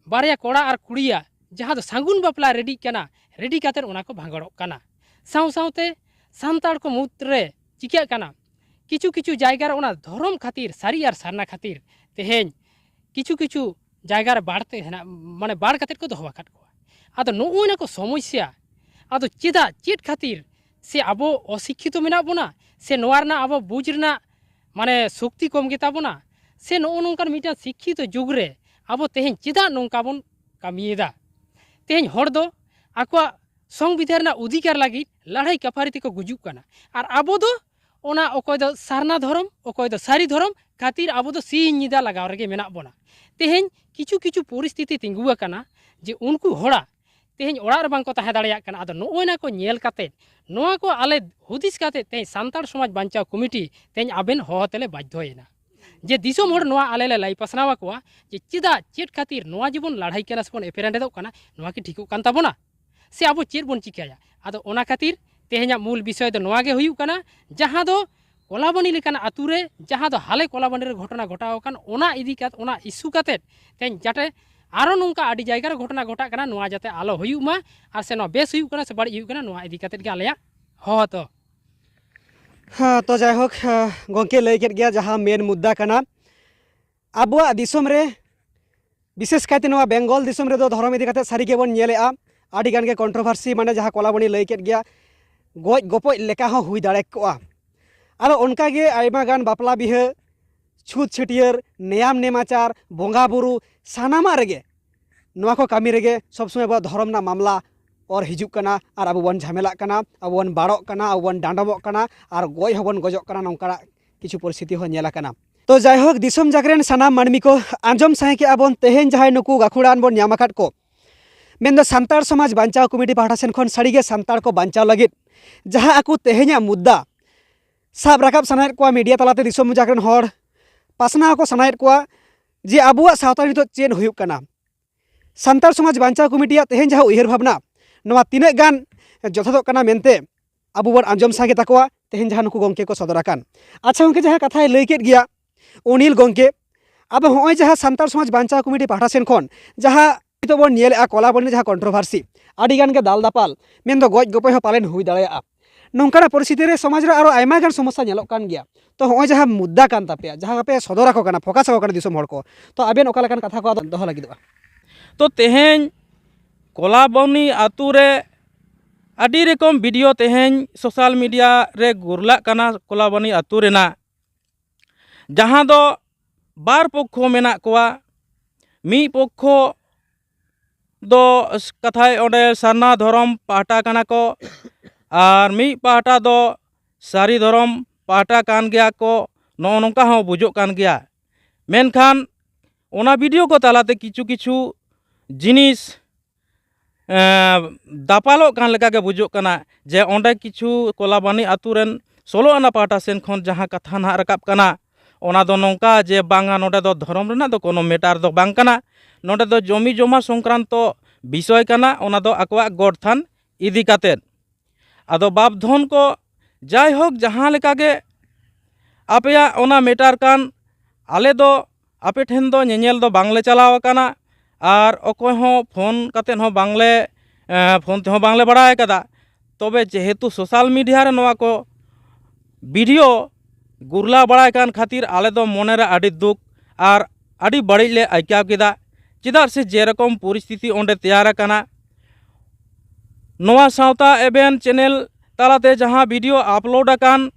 ᱵᱟᱨᱭᱟ ᱠᱚᱲᱟ ᱟᱨ ᱠᱩᱲᱤᱭᱟᱜ ᱡᱟᱦᱟᱸ ᱫᱚ ᱥᱟᱹᱜᱩᱱ ᱵᱟᱯᱞᱟ ᱨᱮᱰᱤᱜ ᱠᱟᱱᱟ, ᱨᱮᱰᱤ ᱠᱟᱛᱮᱫ ᱚᱱᱟ ᱠᱚ ᱵᱷᱟᱸᱜᱚᱲᱚᱜ ᱠᱟᱱᱟ᱾ ᱥᱟᱶ ᱥᱟᱶᱛᱮ ᱥᱟᱱᱛᱟᱲ ᱠᱚ ᱢᱩᱫᱽ ᱨᱮ ᱪᱤᱠᱟᱹᱜ ᱠᱟᱱᱟ, ᱠᱤᱪᱷᱩ ᱠᱤᱪᱷᱩ ᱡᱟᱭᱜᱟ ᱨᱮ ᱚᱱᱟ ᱫᱷᱚᱨᱚᱢ ᱠᱷᱟᱹᱛᱤᱨ, ᱥᱟᱹᱨᱤ ᱟᱨ ᱥᱟᱨᱱᱟ ᱠᱷᱟᱹᱛᱤᱨ ᱛᱮᱦᱮᱧ ᱠᱤᱪᱷᱩ ᱠᱤᱪᱷᱩ ᱡᱟᱭᱜᱟ ᱨᱮ ᱵᱟᱲ ᱛᱮ ᱦᱮᱱᱟᱜ, ᱢᱟᱱᱮ ᱵᱟᱲ ᱠᱟᱛᱮᱫ ᱠᱚ ᱫᱚᱦᱚ ᱟᱠᱟᱫ ᱠᱚᱣᱟ᱾ ᱟᱫᱚ ᱱᱚᱜᱼᱚᱭ ᱱᱟ ᱠᱚ ᱥᱚᱢᱚᱥᱥᱟ, ᱟᱫᱚ ᱪᱮᱫᱟᱜ, ᱪᱮᱫ ᱠᱷᱟᱹᱛᱤᱨ? ᱥᱮ ᱟᱵᱚ ᱚᱥᱤᱠᱠᱷᱤᱛᱚ ᱢᱮᱱᱟᱜ ᱵᱚᱱᱟ, ᱥᱮ ᱱᱚᱣᱟ ᱨᱮᱱᱟᱜ ᱟᱵᱚ ᱵᱩᱡᱽ ᱨᱮᱱᱟᱜ ᱢᱟᱱᱮ ᱥᱚᱠᱛᱤ ᱠᱚᱢ ᱜᱮᱛᱟ ᱵᱚᱱᱟ, ᱥᱮ ᱱᱚᱜᱼᱚ ᱱᱚᱝᱠᱟᱱ ᱢᱤᱫᱴᱟᱝ ᱥᱤᱠᱠᱷᱤᱛᱚ ᱡᱩᱜᱽ ᱨᱮ ᱟᱵᱚ ᱛᱮᱦᱮᱧ ᱪᱮᱫᱟᱜ ᱱᱚᱝᱠᱟ ᱵᱚᱱ ᱠᱟᱹᱢᱤᱭᱮᱫᱟ? ᱛᱮᱦᱮᱧ ᱦᱚᱲ ᱫᱚ ᱟᱠᱚᱣᱟᱜ ᱥᱚᱝᱵᱤᱫᱷᱟᱱ ᱨᱮᱱᱟᱜ ᱚᱫᱷᱤᱠᱟᱨ ᱞᱟᱹᱜᱤᱫ ᱞᱟᱹᱲᱦᱟᱹᱭ ᱠᱟᱯᱷᱟᱨᱤ ᱛᱮᱠᱚ ᱜᱩᱡᱩᱜ ᱠᱟᱱᱟ, ᱟᱨ ᱟᱵᱚ ᱫᱚ ᱚᱱᱟ ᱚᱠᱚᱭ ᱫᱚ ᱥᱟᱨᱱᱟ ᱫᱷᱚᱨᱚᱢ, ᱚᱠᱚᱭ ᱫᱚ ᱥᱟᱹᱨᱤ ᱫᱷᱚᱨᱚᱢ ᱠᱷᱟᱹᱛᱤᱨ ᱟᱵᱚ ᱫᱚ ᱥᱤᱧ ᱧᱤᱫᱟᱹ ᱞᱟᱜᱟᱣ ᱨᱮᱜᱮ ᱢᱮᱱᱟᱜ ᱵᱚᱱᱟ᱾ ᱛᱮᱦᱮᱧ ᱠᱤᱪᱷᱩ ᱠᱤᱪᱷᱩ ᱯᱚᱨᱤᱥᱛᱷᱤᱛᱤ ᱛᱤᱸᱜᱩ ᱟᱠᱟᱱᱟ ᱡᱮ ᱩᱱᱠᱩ ᱦᱚᱲᱟᱜ ᱛᱮᱦᱮᱧ ᱚᱲᱟᱜ ᱨᱮ ᱵᱟᱝ ᱠᱚ ᱛᱟᱦᱮᱸ ᱫᱟᱲᱮᱭᱟᱜ ᱠᱟᱱᱟ᱾ ᱟᱫᱚ ᱱᱚᱜᱼᱚᱭ ᱱᱟ ᱠᱚ ᱧᱮᱞ ᱠᱟᱛᱮ, ᱱᱚᱣᱟ ᱠᱚ ᱟᱞᱮ ᱦᱩᱫᱤᱥ ᱠᱟᱛᱮ ᱛᱮᱦᱮᱧ ᱥᱟᱱᱛᱟᱲ ᱥᱚᱢᱟᱡᱽ ᱵᱟᱧᱪᱟᱣ ᱠᱚᱢᱤᱴᱤ ᱛᱮᱦᱮᱧ ᱟᱵᱮᱱ ᱦᱚᱦᱚ ᱛᱮᱞᱮ ᱵᱟᱫᱽᱫᱷᱚᱭᱮᱱᱟ ᱡᱮ ᱫᱤᱥᱚᱢ ᱦᱚᱲ ᱱᱚᱣᱟ ᱟᱞᱮ ᱞᱮ ᱞᱟᱹᱭ ᱯᱟᱥᱱᱟᱣ ᱟᱠᱚᱣᱟ ᱡᱮ ᱪᱮᱫᱟᱜ, ᱪᱮᱫ ᱠᱷᱟᱹᱛᱤᱨ ᱱᱚᱣᱟ ᱡᱮᱵᱚᱱ ᱞᱟᱹᱲᱦᱟᱹᱭ ᱠᱟᱱᱟ ᱥᱮᱵᱚᱱ ᱮᱯᱮᱨ ᱦᱮᱸᱰᱮᱫᱚᱜ ᱠᱟᱱᱟ, ᱱᱚᱣᱟ ᱠᱤ ᱴᱷᱤᱠᱚᱜ ᱠᱟᱱ ᱛᱟᱵᱚᱱᱟ? ᱥᱮ ᱟᱵᱚ ᱪᱮᱫ ᱵᱚᱱ ᱪᱤᱠᱟᱹᱭᱟ? ᱟᱫᱚ ᱚᱱᱟ ᱠᱷᱟᱹᱛᱤᱨ ᱛᱮᱦᱮᱧᱟᱜ ᱢᱩᱞ ᱵᱤᱥᱚᱭ ᱫᱚ ᱱᱚᱣᱟ ᱜᱮ ᱦᱩᱭᱩᱜ ᱠᱟᱱᱟ, ᱡᱟᱦᱟᱸ ᱫᱚ ᱠᱚᱞᱟᱵᱟᱱᱤ ᱞᱮᱠᱟᱱ ᱟᱹᱛᱩ ᱨᱮ ᱡᱟᱦᱟᱸ ᱫᱚ ᱦᱟᱞᱮ ᱠᱚᱞᱟᱵᱟᱱᱤ ᱨᱮ ᱜᱷᱚᱴᱚᱱᱟ ᱜᱷᱚᱴᱟᱣ ᱟᱠᱟᱱ, ᱚᱱᱟ ᱤᱫᱤ ᱠᱟᱛᱮ, ᱚᱱᱟ ᱤᱥᱩ ᱠᱟᱛᱮ ᱛᱮᱦᱮᱧ ᱡᱟᱛᱮ ᱟᱨᱚ ᱱᱚᱝᱠᱟ ᱟᱹᱰᱤ ᱡᱟᱭᱜᱟ ᱨᱮ ᱜᱷᱚᱴᱚᱱᱟ ᱜᱷᱚᱴᱟᱜ ᱠᱟᱱᱟ, ᱱᱚᱣᱟ ᱡᱟᱛᱮ ᱟᱞᱚ ᱦᱩᱭᱩᱜ ᱢᱟ, ᱟᱨ ᱥᱮ ᱱᱚᱣᱟ ᱵᱮᱥ ᱦᱩᱭᱩᱜ ᱠᱟᱱᱟ ᱥᱮ ᱵᱟᱹᱲᱤᱡ ᱦᱩᱭᱩᱜ ᱠᱟᱱᱟ, ᱱᱚᱣᱟ ᱤᱫᱤ ᱠᱟᱛᱮ ᱜᱮ ᱟᱞᱮᱭᱟᱜ ᱦᱚᱦᱚ ᱫᱚ᱾ ᱦᱮᱸ, ᱛᱚ ᱡᱟᱭᱦᱳᱠ, ᱦᱮᱸ, ᱜᱚᱢᱠᱮ ᱞᱟᱹᱭ ᱠᱮᱫ ᱜᱮᱭᱟ ᱡᱟᱦᱟᱸ ᱢᱮᱱ ᱢᱩᱫᱽᱫᱟ ᱠᱟᱱᱟ᱾ ᱟᱵᱚᱣᱟᱜ ᱫᱤᱥᱚᱢ ᱨᱮ, ᱵᱤᱥᱮᱥ ᱠᱟᱭᱛᱮ ᱱᱚᱣᱟ ᱵᱮᱝᱜᱚᱞ ᱫᱤᱥᱚᱢ ᱨᱮᱫᱚ ᱫᱷᱚᱨᱚᱢ ᱤᱫᱤ ᱠᱟᱛᱮ ᱥᱟᱹᱨᱤ ᱜᱮᱵᱚᱱ ᱧᱮᱞᱮᱜᱼᱟ, ᱟᱹᱰᱤ ᱜᱟᱱ ᱜᱮ ᱠᱚᱱᱴᱨᱳᱵᱷᱟᱨᱥᱤ, ᱢᱟᱱᱮ ᱡᱟᱦᱟᱸ ᱠᱚᱞᱟᱵᱚᱱᱤ ᱞᱟᱹᱭ ᱠᱮᱫ ᱜᱮᱭᱟ, ᱜᱚᱡ ᱜᱚᱯᱚᱡ ᱞᱮᱠᱟ ᱦᱚᱸ ᱦᱩᱭ ᱫᱟᱲᱮ ᱠᱚᱜᱼᱟ᱾ ᱟᱫᱚ ᱚᱱᱠᱟ ᱜᱮ ᱟᱭᱢᱟ ᱜᱟᱱ ᱵᱟᱯᱞᱟ ᱵᱤᱦᱟᱹ, ᱪᱷᱩᱛ ᱪᱷᱟᱹᱴᱭᱟᱹᱨ, ᱱᱮᱭᱟᱢ ᱱᱮᱢᱟᱪᱟᱨ, ᱵᱚᱸᱜᱟ ᱵᱩᱨᱩ, ᱥᱟᱱᱟᱢᱟᱜ ᱨᱮᱜᱮ, ᱱᱚᱣᱟ ᱠᱚ ᱠᱟᱹᱢᱤ ᱨᱮᱜᱮ ᱥᱚᱵᱽ ᱥᱚᱢᱚᱭ ᱟᱵᱚᱣᱟᱜ ᱫᱷᱚᱨᱚᱢ ᱨᱮᱱᱟᱜ ᱢᱟᱢᱞᱟ ᱚᱨ ᱦᱤᱡᱩᱜ ᱠᱟᱱᱟ, ᱟᱨ ᱟᱵᱚ ᱵᱚᱱ ᱡᱷᱟᱢᱮᱞᱟᱜ ᱠᱟᱱᱟ, ᱟᱵᱚ ᱵᱚᱱ ᱵᱟᱲᱚᱜ ᱠᱟᱱᱟ, ᱟᱵᱚ ᱵᱚᱱ ᱰᱟᱸᱰᱚᱢᱚᱜ ᱠᱟᱱᱟ, ᱟᱨ ᱜᱚᱡ ᱦᱚᱸᱵᱚᱱ ᱜᱚᱡᱚᱜ ᱠᱟᱱᱟ, ᱱᱚᱝᱠᱟᱱᱟᱜ ᱠᱤᱪᱷᱩ ᱯᱚᱨᱤᱥᱛᱷᱤᱛᱤ ᱦᱚᱸ ᱧᱮᱞ ᱟᱠᱟᱱᱟ᱾ ᱛᱚ ᱡᱟᱭᱦᱳᱠ, ᱫᱤᱥᱚᱢ ᱡᱟᱠ ᱨᱮᱱ ᱥᱟᱱᱟᱢ ᱢᱟᱹᱱᱢᱤ ᱠᱚ, ᱟᱸᱡᱚᱢ ᱥᱟᱸᱜᱮ ᱠᱮᱜᱼᱟ ᱵᱚᱱ ᱛᱮᱦᱮᱧ ᱡᱟᱦᱟᱸᱭ ᱱᱩᱠᱩ ᱜᱟᱹᱠᱷᱩᱲᱟᱱ ᱵᱚᱱ ᱧᱟᱢ ᱟᱠᱟᱫ ᱠᱚ, ᱢᱮᱱᱫᱚ ᱥᱟᱱᱛᱟᱲ ᱥᱚᱢᱟᱡᱽ ᱵᱟᱧᱪᱟᱣ ᱠᱚᱢᱤᱴᱤ ᱯᱟᱦᱴᱟ ᱥᱮᱱ ᱠᱷᱚᱱ ᱥᱟᱹᱨᱤᱜᱮ ᱥᱟᱱᱛᱟᱲ ᱠᱚ ᱵᱟᱧᱪᱟᱣ ᱞᱟᱹᱜᱤᱫ ᱡᱟᱦᱟᱸ ᱟᱠᱚ ᱛᱮᱦᱮᱧᱟᱜ ᱢᱩᱫᱽᱫᱟ ᱥᱟᱵ ᱨᱟᱠᱟᱵ ᱥᱟᱱᱟᱭᱮᱫ ᱠᱚᱣᱟ, ᱢᱤᱰᱤᱭᱟ ᱛᱟᱞᱟᱛᱮ ᱫᱤᱥᱚᱢ ᱡᱟᱠ ᱨᱮᱱ ᱦᱚᱲ ᱯᱟᱥᱱᱟᱣ ᱠᱚ ᱥᱟᱱᱟᱭᱮᱫ ᱠᱚᱣᱟ ᱡᱮ ᱟᱵᱚᱣᱟᱜ ᱥᱟᱶᱛᱟ ᱱᱤᱛᱚᱜ ᱪᱮᱫ ᱦᱩᱭᱩᱜ ᱠᱟᱱᱟ᱾ ᱥᱟᱱᱛᱟᱲ ᱥᱚᱢᱟᱡᱽ ᱵᱟᱧᱪᱟᱣ ᱠᱚᱢᱤᱴᱤᱭᱟᱜ ᱛᱮᱦᱮᱧ ᱡᱟᱦᱟᱸ ᱩᱭᱦᱟᱹᱨ ᱵᱷᱟᱵᱽᱱᱟ, ᱱᱚᱣᱟ ᱛᱤᱱᱟᱹᱜ ᱜᱟᱱ ᱡᱚᱛᱷᱟᱛᱚᱜ ᱠᱟᱱᱟ ᱢᱮᱱᱛᱮ ᱟᱵᱚ ᱵᱚᱱ ᱟᱸᱡᱚᱢ ᱥᱟᱸᱜᱮ ᱛᱟᱠᱚᱣᱟ ᱛᱮᱦᱮᱧ ᱡᱟᱦᱟᱸ ᱱᱩᱠᱩ ᱜᱚᱢᱠᱮ ᱠᱚ ᱥᱚᱫᱚᱨ ᱟᱠᱟᱱ᱾ ᱟᱪᱪᱷᱟ ᱜᱚᱢᱠᱮ, ᱡᱟᱦᱟᱸ ᱠᱟᱛᱷᱟᱭ ᱞᱟᱹᱭ ᱠᱮᱫ ᱜᱮᱭᱟ ᱚᱱᱤᱞ ᱜᱚᱢᱠᱮ, ᱟᱫᱚ ᱦᱚᱸᱜᱼᱚᱭ ᱡᱟᱦᱟᱸ ᱥᱟᱱᱛᱟᱲ ᱥᱚᱢᱟᱡᱽ ᱵᱟᱧᱪᱟᱣ ᱠᱚᱢᱤᱴᱤ ᱯᱟᱦᱴᱟ ᱥᱮᱱ ᱠᱷᱚᱱ ᱡᱟᱦᱟᱸ ᱱᱤᱛᱚᱜ ᱵᱚᱱ ᱧᱮᱞᱮᱫᱼᱟ ᱠᱚᱞᱟᱵᱚᱱᱤ ᱨᱮ ᱡᱟᱦᱟᱸ ᱠᱚᱱᱴᱨᱳᱵᱷᱟᱨᱥᱤ, ᱟᱹᱰᱤ ᱜᱟᱱ ᱜᱮ ᱫᱟᱞ ᱫᱟᱯᱟᱞ, ᱢᱮᱱᱫᱚ ᱜᱚᱡ ᱜᱚᱯᱚᱡ ᱦᱚᱸ ᱯᱟᱞᱮᱱ ᱦᱩᱭ ᱫᱟᱲᱮᱭᱟᱜᱼᱟ᱾ ᱱᱚᱝᱠᱟᱱᱟᱜ ᱯᱚᱨᱤᱥᱛᱷᱤᱛᱤ ᱨᱮ ᱥᱚᱢᱟᱡᱽ ᱨᱮ ᱟᱨᱚ ᱟᱭᱢᱟ ᱜᱟᱱ ᱥᱚᱢᱚᱥᱥᱟ ᱧᱮᱞᱚᱜ ᱠᱟᱱ ᱜᱮᱭᱟ᱾ ᱛᱚ ᱦᱚᱸᱜᱼᱚᱭ ᱡᱟᱦᱟᱸ ᱢᱩᱫᱽᱫᱟ ᱠᱟᱱ ᱛᱟᱯᱮᱭᱟ, ᱡᱟᱦᱟᱸ ᱯᱮ ᱥᱚᱫᱚᱨ ᱟᱠᱚ ᱠᱟᱱᱟ, ᱯᱷᱳᱠᱟᱥ ᱟᱠᱚ ᱠᱟᱱᱟ ᱫᱤᱥᱚᱢ ᱦᱚᱲ ᱠᱚ, ᱛᱚ ᱟᱵᱮᱱ ᱚᱠᱟ ᱞᱮᱠᱟᱱ ᱠᱟᱛᱷᱟ ᱠᱚ ᱟᱫᱚ ᱫᱚᱦᱚ ᱞᱟᱹᱜᱤᱫᱚᱜᱼᱟ? ᱛᱚ ᱛᱮᱦᱮᱧ ᱠᱚᱞᱟᱵᱚᱱᱤ ᱟᱛᱳ ᱨᱮ ᱟᱹᱰᱤ ᱨᱚᱠᱚᱢ ᱵᱷᱤᱰᱤᱭᱳ ᱛᱮᱦᱮᱧ ᱥᱳᱥᱟᱞ ᱢᱤᱰᱤᱭᱟ ᱨᱮ ᱜᱩᱨᱞᱟᱜ ᱠᱟᱱᱟ ᱠᱚᱞᱟᱵᱚᱱᱤ ᱟᱛᱳ ᱨᱮᱱᱟᱜ, ᱡᱟᱦᱟᱸ ᱫᱚ ᱵᱟᱨ ᱯᱚᱠᱠᱷᱚ ᱢᱮᱱᱟᱜ ᱠᱚᱣᱟ᱾ ᱢᱤᱫ ᱯᱚᱠᱠᱷᱚ ᱫᱚ ᱠᱟᱛᱷᱟᱭ ᱚᱸᱰᱮ ᱥᱟᱨᱱᱟ ᱫᱷᱚᱨᱚᱢ ᱯᱟᱦᱴᱟ ᱠᱟᱱᱟ ᱠᱚ, ᱟᱨ ᱢᱤᱫ ᱯᱟᱦᱴᱟ ᱫᱚ ᱥᱟᱹᱨᱤ ᱫᱷᱚᱨᱚᱢ ᱯᱟᱦᱴᱟ ᱠᱟᱱ ᱜᱮᱭᱟ ᱠᱚ, ᱱᱚᱜᱼᱚ ᱱᱚᱝᱠᱟ ᱦᱚᱸ ᱵᱩᱡᱩᱜ ᱠᱟᱱ ᱜᱮᱭᱟ᱾ ᱢᱮᱱᱠᱷᱟᱱ ᱚᱱᱟ ᱵᱷᱤᱰᱤᱭᱳ ᱠᱚ ᱛᱟᱞᱟᱛᱮ ᱠᱤᱪᱷᱩ ᱠᱤᱪᱷᱩ ᱡᱤᱱᱤᱥ ᱮᱸ, ᱫᱟᱯᱟᱞᱚᱜ ᱠᱟᱱ ᱞᱮᱠᱟ ᱜᱮ ᱵᱩᱡᱩᱜ ᱠᱟᱱᱟ᱾ ᱡᱮ ᱚᱸᱰᱮ ᱠᱤᱪᱷᱩ ᱠᱚᱞᱟᱵᱟᱱᱤ ᱟᱛᱳ ᱨᱮᱱ ᱥᱳᱞᱳ ᱟᱱᱟ ᱯᱟᱦᱴᱟ ᱥᱮᱱ ᱠᱷᱚᱱ ᱡᱟᱦᱟᱸ ᱠᱟᱛᱷᱟ ᱱᱟᱦᱟᱜ ᱨᱟᱠᱟᱵ ᱠᱟᱱᱟ, ᱚᱱᱟ ᱫᱚ ᱱᱚᱝᱠᱟ ᱡᱮ ᱵᱟᱝᱟ, ᱱᱚᱰᱮ ᱫᱚ ᱫᱷᱚᱨᱚᱢ ᱨᱮᱱᱟᱜ ᱫᱚ ᱠᱳᱱᱳ ᱢᱮᱴᱟᱨ ᱫᱚ ᱵᱟᱝ ᱠᱟᱱᱟ, ᱱᱚᱰᱮ ᱫᱚ ᱡᱚᱢᱤ ᱡᱚᱢᱟ ᱥᱚᱝᱠᱨᱟᱱᱛᱚ ᱵᱤᱥᱚᱭ ᱠᱟᱱᱟ, ᱚᱱᱟ ᱫᱚ ᱟᱠᱚᱣᱟᱜ ᱜᱚᱰ ᱛᱷᱟᱱ ᱤᱫᱤ ᱠᱟᱛᱮᱫ᱾ ᱟᱫᱚ ᱵᱟᱯ ᱫᱷᱚᱱ ᱠᱚ ᱡᱟᱭᱦᱳᱠ ᱡᱟᱦᱟᱸ ᱞᱮᱠᱟ ᱜᱮ ᱟᱯᱮᱭᱟᱜ ᱚᱱᱟ ᱢᱮᱴᱟᱨ ᱠᱟᱱ, ᱟᱞᱮ ᱫᱚ ᱟᱯᱮ ᱴᱷᱮᱱ ᱫᱚ ᱧᱮᱧᱮᱞ ᱫᱚ ᱵᱟᱝᱞᱮ ᱪᱟᱞᱟᱣ ᱟᱠᱟᱱᱟ, ᱟᱨ ᱚᱠᱚᱭ ᱦᱚᱸ ᱯᱷᱳᱱ ᱠᱟᱛᱮᱫ ᱦᱚᱸ ᱵᱟᱝᱞᱮ, ᱮᱸ, ᱯᱷᱳᱱ ᱛᱮᱦᱚᱸ ᱵᱟᱝᱞᱮ ᱵᱟᱲᱟᱭ ᱟᱠᱟᱫᱟ᱾ ᱛᱚᱵᱮ ᱡᱮᱦᱮᱛᱩ ᱥᱳᱥᱟᱞ ᱢᱤᱰᱤᱭᱟ ᱨᱮ ᱱᱚᱣᱟ ᱠᱚ ᱵᱷᱤᱰᱤᱭᱳ ᱜᱩᱨᱞᱟ ᱵᱟᱲᱟᱭ ᱠᱟᱱ ᱠᱷᱟᱹᱛᱤᱨ ᱟᱞᱮ ᱫᱚ ᱢᱚᱱᱮ ᱨᱮ ᱟᱹᱰᱤ ᱫᱩᱠ ᱟᱨ ᱟᱹᱰᱤ ᱵᱟᱹᱲᱤᱡ ᱞᱮ ᱟᱹᱭᱠᱟᱹᱣ ᱠᱮᱫᱟ᱾ ᱪᱮᱫᱟᱜ ᱥᱮ ᱡᱮᱨᱚᱠᱚᱢ ᱯᱚᱨᱤᱥᱛᱷᱤᱛᱤ ᱚᱸᱰᱮ ᱛᱮᱭᱟᱨ ᱟᱠᱟᱱᱟ, ᱱᱚᱣᱟ ᱥᱟᱶᱛᱟ ᱮᱵᱷᱮᱱ ᱪᱮᱱᱮᱞ ᱛᱟᱞᱟᱛᱮ ᱡᱟᱦᱟᱸ ᱵᱷᱤᱰᱤᱭᱳ ᱟᱯᱞᱳᱰ ᱟᱠᱟᱱ,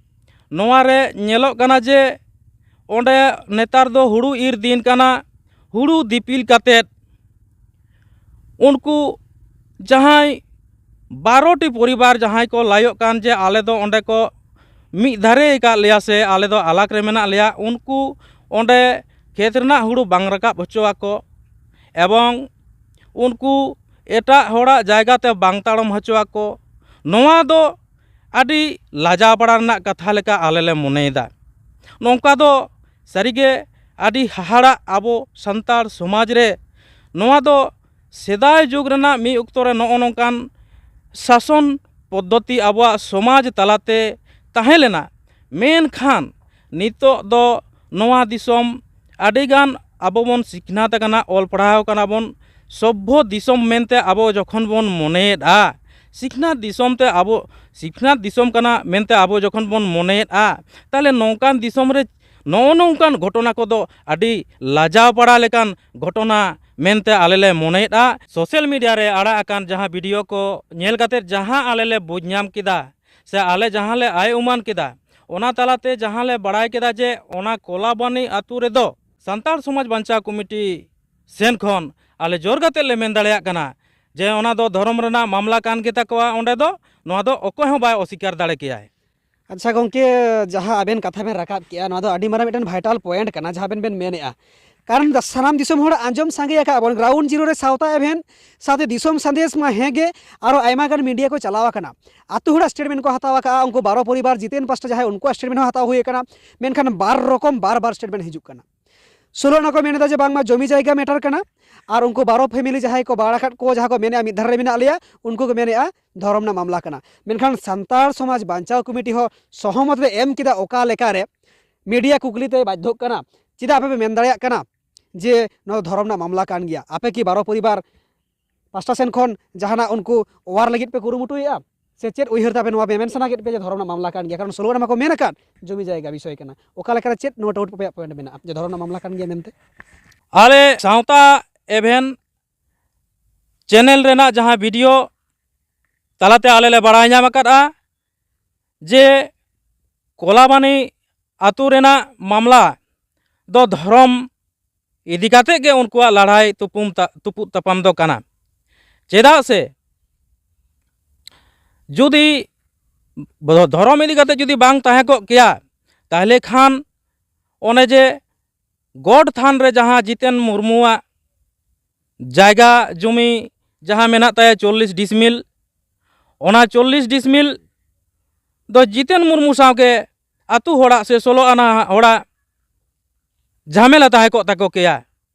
ᱱᱚᱣᱟ ᱨᱮ ᱧᱮᱞᱚᱜ ᱠᱟᱱᱟ ᱡᱮ ᱚᱸᱰᱮ ᱱᱮᱛᱟᱨ ᱫᱚ ᱦᱩᱲᱩ ᱤᱨ ᱫᱤᱱ ᱠᱟᱱᱟ, ᱦᱩᱲᱩ ᱫᱤᱯᱤᱞ ᱠᱟᱛᱮᱫ ᱩᱱᱠᱩ ᱡᱟᱦᱟᱸᱭ ᱵᱟᱨᱚ ᱴᱤ ᱯᱚᱨᱤᱵᱟᱨ ᱡᱟᱦᱟᱸᱭ ᱠᱚ ᱞᱟᱹᱭᱚᱜ ᱠᱟᱱ ᱡᱮ ᱟᱞᱮ ᱫᱚ ᱚᱸᱰᱮ ᱠᱚ ᱢᱤᱫ ᱫᱷᱟᱨᱮ ᱟᱠᱟᱫ ᱞᱮᱭᱟ ᱥᱮ ᱟᱞᱮ ᱫᱚ ᱟᱞᱟᱜᱽ ᱨᱮ ᱢᱮᱱᱟᱜ ᱞᱮᱭᱟ, ᱩᱱᱠᱩ ᱚᱸᱰᱮ ᱠᱷᱮᱛ ᱨᱮᱱᱟᱜ ᱦᱩᱲᱩ ᱵᱟᱝ ᱨᱟᱠᱟᱵ ᱦᱚᱪᱚ ᱟᱠᱚ, ᱮᱵᱚᱝ ᱩᱱᱠᱩ ᱮᱴᱟᱜ ᱦᱚᱲᱟᱜ ᱡᱟᱭᱜᱟ ᱛᱮ ᱵᱟᱝ ᱛᱟᱲᱟᱢ ᱦᱚᱪᱚ ᱟᱠᱚ᱾ ᱱᱚᱣᱟ ᱫᱚ ᱟᱹᱰᱤ ᱞᱟᱡᱟᱣ ᱵᱟᱲᱟ ᱨᱮᱱᱟᱜ ᱠᱟᱛᱷᱟ ᱞᱮᱠᱟ ᱟᱞᱮ ᱞᱮ ᱢᱚᱱᱮᱭᱮᱫᱟ᱾ ᱱᱚᱝᱠᱟ ᱫᱚ ᱥᱟᱹᱨᱤᱜᱮ ᱟᱹᱰᱤ ᱦᱟᱦᱟᱲᱟᱜ ᱟᱵᱚ ᱥᱟᱱᱛᱟᱲ ᱥᱚᱢᱟᱡᱽ ᱨᱮ᱾ ᱱᱚᱣᱟ ᱫᱚ ᱥᱮᱫᱟᱭ ᱡᱩᱜᱽ ᱨᱮᱱᱟᱜ ᱢᱤᱫ ᱚᱠᱛᱚ ᱨᱮ ᱱᱚᱜᱼᱚ ᱱᱚᱝᱠᱟᱱ ᱥᱟᱥᱚᱱ ᱯᱚᱫᱽᱫᱷᱚᱛᱤ ᱟᱵᱚᱣᱟᱜ ᱥᱚᱢᱟᱡᱽ ᱛᱟᱞᱟᱛᱮ ᱛᱟᱦᱮᱸ ᱞᱮᱱᱟ, ᱢᱮᱱᱠᱷᱟᱱ ᱱᱤᱛᱚᱜ ᱫᱚ ᱱᱚᱣᱟ ᱫᱤᱥᱚᱢ ᱟᱹᱰᱤᱜᱟᱱ ᱟᱵᱚ ᱵᱚᱱ ᱥᱤᱠᱷᱱᱟᱹᱛ ᱟᱠᱟᱱᱟ, ᱚᱞ ᱯᱟᱲᱦᱟᱣ ᱠᱟᱱᱟ ᱵᱚᱱ, ᱥᱚᱵᱵᱷᱚ ᱫᱤᱥᱚᱢ ᱢᱮᱱᱛᱮ ᱟᱵᱚ ᱡᱚᱠᱷᱚᱱ ᱵᱚᱱ ᱢᱚᱱᱮᱭᱮᱫᱼᱟ, ᱥᱤᱠᱷᱱᱟᱹᱛ ᱫᱤᱥᱚᱢ ᱛᱮ ᱟᱵᱚ ᱥᱤᱠᱷᱱᱟᱹᱛ ᱫᱤᱥᱚᱢ ᱠᱟᱱᱟ ᱢᱮᱱᱛᱮ ᱟᱵᱚ ᱡᱚᱠᱷᱚᱱ ᱵᱚᱱ ᱢᱚᱱᱮᱭᱮᱫᱼᱟ, ᱛᱟᱦᱚᱞᱮ ᱱᱚᱝᱠᱟᱱ ᱫᱤᱥᱚᱢ ᱨᱮ ᱱᱚᱜᱼᱚ ᱱᱚᱝᱠᱟᱱ ᱜᱷᱚᱴᱚᱱᱟ ᱠᱚᱫᱚ ᱟᱹᱰᱤ ᱞᱟᱡᱟᱣ ᱯᱟᱲᱟ ᱞᱮᱠᱟᱱ ᱜᱷᱚᱴᱚᱱᱟ ᱢᱮᱱᱛᱮ ᱟᱞᱮ ᱞᱮ ᱢᱚᱱᱮᱭᱮᱫᱼᱟ᱾ ᱥᱳᱥᱟᱞ ᱢᱤᱰᱤᱭᱟ ᱨᱮ ᱟᱲᱟᱜ ᱟᱠᱟᱱ ᱡᱟᱦᱟᱸ ᱵᱷᱤᱰᱤᱭᱳ ᱠᱚ ᱧᱮᱞ ᱠᱟᱛᱮ ᱡᱟᱦᱟᱸ ᱟᱞᱮ ᱞᱮ ᱵᱩᱡᱽ ᱧᱟᱢ ᱠᱮᱫᱟ ᱥᱮ ᱟᱞᱮ ᱡᱟᱦᱟᱸ ᱞᱮ ᱟᱭ ᱩᱢᱟᱱ ᱠᱮᱫᱟ, ᱚᱱᱟ ᱛᱟᱞᱟᱛᱮ ᱡᱟᱦᱟᱸ ᱞᱮ ᱵᱟᱲᱟᱭ ᱠᱮᱫᱟ ᱡᱮ ᱚᱱᱟ ᱠᱚᱞᱟᱵᱟᱱᱤ ᱟᱹᱛᱩ ᱨᱮᱫᱚ ᱥᱟᱱᱛᱟᱲ ᱥᱚᱢᱟᱡᱽ ᱵᱟᱧᱪᱟᱣ ᱠᱚᱢᱤᱴᱤ ᱥᱮᱱ ᱠᱷᱚᱱ ᱟᱞᱮ ᱡᱳᱨ ᱠᱟᱛᱮ ᱞᱮ ᱢᱮᱱ ᱫᱟᱲᱮᱭᱟᱜ ᱠᱟᱱᱟ ᱡᱮ ᱚᱱᱟ ᱫᱚ ᱫᱷᱚᱨᱚᱢ ᱨᱮᱱᱟᱜ ᱢᱟᱢᱞᱟ ᱠᱟᱱ ᱜᱮᱛᱟ ᱠᱚᱣᱟ᱾ ᱚᱸᱰᱮ ᱫᱚ ᱱᱚᱣᱟ ᱫᱚ ᱚᱠᱚᱭ ᱦᱚᱸ ᱵᱟᱭ ᱚᱥᱤᱠᱟᱨ ᱫᱟᱲᱮ ᱠᱮᱭᱟᱭ᱾ ᱟᱪᱪᱷᱟ ᱜᱚᱢᱠᱮ, ᱡᱟᱦᱟᱸ ᱟᱵᱮᱱ ᱠᱟᱛᱷᱟ ᱵᱮᱱ ᱨᱟᱠᱟᱵ ᱠᱮᱜᱼᱟ, ᱱᱚᱣᱟ ᱫᱚ ᱟᱹᱰᱤ ᱢᱟᱨᱟᱝ ᱢᱤᱫᱴᱮᱱ ᱵᱷᱟᱭᱴᱟᱞ ᱯᱚᱭᱮᱱᱴ ᱠᱟᱱᱟ, ᱡᱟᱦᱟᱸ ᱟᱵᱮᱱ ᱵᱮᱱ ᱢᱮᱱᱮᱜᱼᱟ᱾ ᱠᱟᱨᱚᱱ ᱫᱚ ᱥᱟᱱᱟᱢ ᱫᱤᱥᱚᱢ ᱦᱚᱲ ᱟᱸᱡᱚᱢ ᱥᱟᱸᱜᱮ ᱟᱠᱟᱫ ᱵᱚᱱ, ᱜᱨᱟᱣᱩᱱᱰ ᱡᱤᱨᱳ ᱨᱮ ᱥᱟᱶᱛᱟ ᱮᱵᱷᱮᱱ ᱥᱟᱶᱛᱮ ᱫᱤᱥᱚᱢ ᱥᱟᱸᱫᱮᱥ ᱢᱟ ᱦᱮᱸ ᱜᱮ, ᱟᱨᱚ ᱟᱭᱢᱟ ᱜᱟᱱ ᱢᱤᱰᱤᱭᱟ ᱠᱚ ᱪᱟᱞᱟᱣ ᱟᱠᱟᱱᱟ, ᱟᱛᱳ ᱦᱚᱲᱟᱜ ᱥᱴᱮᱴᱢᱮᱱᱴ ᱠᱚ ᱦᱟᱛᱟᱣ ᱟᱠᱟᱫᱼᱟ, ᱩᱱᱠᱩ ᱵᱟᱨᱚ ᱯᱚᱨᱤᱵᱟᱨ ᱡᱤᱛᱮᱱ ᱯᱟᱥᱴᱟ ᱡᱟᱦᱟᱸᱭ, ᱩᱱᱠᱩᱣᱟᱜ ᱥᱴᱮᱴᱢᱮᱱᱴ ᱦᱚᱸ ᱦᱟᱛᱟᱣ ᱦᱩᱭ ᱟᱠᱟᱱᱟ᱾ ᱢᱮᱱᱠᱷᱟᱱ ᱵᱟᱨ ᱨᱚᱠᱚᱢ ᱵᱟᱨ ᱵᱟᱨ ᱥᱴᱮᱴᱢᱮᱱᱴ ᱦᱤᱡᱩᱜ ᱠᱟᱱᱟ᱾ ᱥᱳᱞᱳ ᱟᱱᱟ ᱠᱚ ᱢᱮᱱ ᱮᱫᱟ ᱡᱮ ᱵᱟᱝᱢᱟ ᱡᱚᱢᱤ ᱡᱟᱭᱜᱟ ᱢᱮᱴᱟᱨ ᱠᱟᱱᱟ, ᱟᱨ ᱩᱱᱠᱩ ᱵᱟᱨᱚ ᱯᱷᱮᱢᱮᱞᱤ ᱡᱟᱦᱟᱸᱭ ᱠᱚ ᱵᱟᱲ ᱟᱠᱟᱫ ᱠᱚ, ᱡᱟᱦᱟᱸ ᱠᱚ ᱢᱮᱱᱮᱫᱼᱟ ᱢᱤᱫ ᱫᱷᱟᱨᱮ ᱨᱮ ᱢᱮᱱᱟᱜ ᱞᱮᱭᱟ, ᱩᱱᱠᱩ ᱠᱚ ᱢᱮᱱᱮᱫᱼᱟ ᱫᱷᱚᱨᱚᱢ ᱨᱮᱱᱟᱜ ᱢᱟᱢᱞᱟ ᱠᱟᱱᱟ᱾ ᱢᱮᱱᱠᱷᱟᱱ ᱥᱟᱱᱛᱟᱲ ᱥᱚᱢᱟᱡᱽ ᱵᱟᱧᱪᱟᱣ ᱠᱚᱢᱤᱴᱤ ᱦᱚᱸ ᱥᱚᱦᱚᱢᱚᱛ ᱨᱮ ᱮᱢ ᱠᱮᱫᱟ᱾ ᱚᱠᱟ ᱞᱮᱠᱟᱨᱮ ᱢᱤᱰᱤᱭᱟ ᱠᱩᱠᱞᱤ ᱛᱮ ᱵᱟᱫᱽᱫᱷᱚᱜ ᱠᱟᱱᱟ, ᱪᱮᱫᱟᱜ ᱟᱯᱮ ᱯᱮ ᱢᱮᱱ ᱫᱟᱲᱮᱭᱟᱜ ᱠᱟᱱᱟ ᱡᱮ ᱱᱚᱣᱟ ᱫᱚ ᱫᱷᱚᱨᱚᱢ ᱨᱮᱱᱟᱜ ᱢᱟᱢᱞᱟ ᱠᱟᱱ ᱜᱮᱭᱟ? ᱟᱯᱮ ᱠᱤ ᱵᱟᱨᱚ ᱯᱚᱨᱤᱵᱟᱨ ᱯᱟᱥᱴᱟ ᱥᱮᱱ ᱠᱷᱚᱱ ᱡᱟᱦᱟᱱᱟᱜ ᱩᱱᱠᱩ ᱚᱣᱟᱨ ᱞᱟᱹᱜᱤᱫ ᱯᱮ ᱠᱩᱨᱩᱢᱩᱴᱩᱭᱮᱫᱼᱟ, ᱥᱮ ᱪᱮᱫ ᱩᱭᱦᱟᱹᱨ ᱛᱟᱯᱮ ᱱᱚᱣᱟ ᱯᱮ ᱢᱮᱱ ᱥᱟᱱᱟ ᱠᱮᱫ ᱯᱮᱭᱟ ᱡᱮ ᱫᱷᱚᱨᱚᱢ ᱨᱮᱱᱟᱜ ᱢᱟᱢᱞᱟ ᱠᱟᱱ ᱜᱮᱭᱟ? ᱠᱟᱨᱚᱱ ᱥᱳᱞᱳ ᱟᱱᱟ ᱢᱟᱠᱚ ᱢᱮᱱ ᱟᱠᱟᱫ ᱡᱚᱢᱤ ᱡᱟᱭᱜᱟ ᱵᱤᱥᱚᱭ ᱠᱟᱱᱟ᱾ ᱚᱠᱟ ᱞᱮᱠᱟᱨᱮ ᱪᱮᱫ ᱱᱚᱣᱟ ᱰᱟᱣᱩᱴ ᱟᱯᱮᱭᱟᱜ ᱯᱚᱭᱮᱱᱴ ᱢᱮᱱᱟᱜᱼᱟ ᱡᱮ ᱫᱷᱚᱨᱚᱢ ᱨᱮᱱᱟᱜ ᱢᱟᱢᱞᱟ ᱠᱟᱱ ᱜᱮᱭᱟ ᱢᱮᱱᱛᱮ? ᱟᱞᱮ ᱥᱟᱶᱛᱟ ᱮᱵᱷᱮᱱ ᱪᱮᱱᱮᱞ ᱨᱮᱱᱟᱜ ᱡᱟᱦᱟᱸ ᱵᱷᱤᱰᱤᱭᱳ ᱛᱟᱞᱟᱛᱮ ᱟᱞᱮ ᱞᱮ ᱵᱟᱲᱟᱭ ᱧᱟᱢ ᱟᱠᱟᱫᱼᱟ ᱡᱮ ᱠᱚᱞᱟᱵᱟᱱᱤ ᱟᱹᱛᱩ ᱨᱮᱱᱟᱜ ᱢᱟᱢᱞᱟ ᱫᱚ ᱫᱷᱚᱨᱚᱢ ᱤᱫᱤ ᱠᱟᱛᱮ ᱜᱮ ᱩᱱᱠᱩᱣᱟᱜ ᱞᱟᱲᱟᱭ ᱛᱩᱯᱩᱢ ᱛᱟ-, ᱛᱩᱯᱩᱫ ᱛᱟᱯᱟᱢ ᱫᱚ ᱠᱟᱱᱟ᱾ ᱪᱮᱫᱟᱜ ᱥᱮ ᱡᱩᱫᱤ ᱵᱚ-, ᱫᱷᱚᱨᱚᱢ ᱤᱫᱤ ᱠᱟᱛᱮ ᱡᱩᱫᱤ ᱵᱟᱝ ᱛᱟᱦᱮᱸ ᱠᱚᱜ ᱠᱮᱭᱟ, ᱛᱟᱦᱚᱞᱮ ᱠᱷᱟᱱ ᱚᱱᱮ ᱡᱮ ᱜᱚᱰ ᱛᱷᱟᱱ ᱨᱮ ᱡᱟᱦᱟᱸ ᱡᱤᱛᱮᱱ ᱢᱩᱨᱢᱩᱣᱟᱜ ᱡᱟᱭᱜᱟ ᱡᱚᱢᱤ ᱡᱟᱦᱟᱸ ᱢᱮᱱᱟᱜ ᱛᱟᱭᱟ ᱪᱚᱞᱞᱤᱥ ᱰᱤᱥᱢᱤᱞ, ᱚᱱᱟ ᱪᱚᱞᱞᱤᱥ ᱰᱤᱥᱢᱤᱞ ᱫᱚ ᱡᱤᱛᱮᱱ ᱢᱩᱨᱢᱩ ᱥᱟᱶᱜᱮ ᱟᱹᱛᱩ ᱦᱚᱲᱟᱜ ᱥᱮ ᱥᱳᱞᱳ ᱟᱱᱟ ᱦᱚᱲᱟᱜ ᱡᱷᱟᱢᱮᱞᱟ ᱛᱟᱦᱮᱸ ᱠᱚᱜ ᱛᱟᱠᱚ ᱠᱮᱭᱟ᱾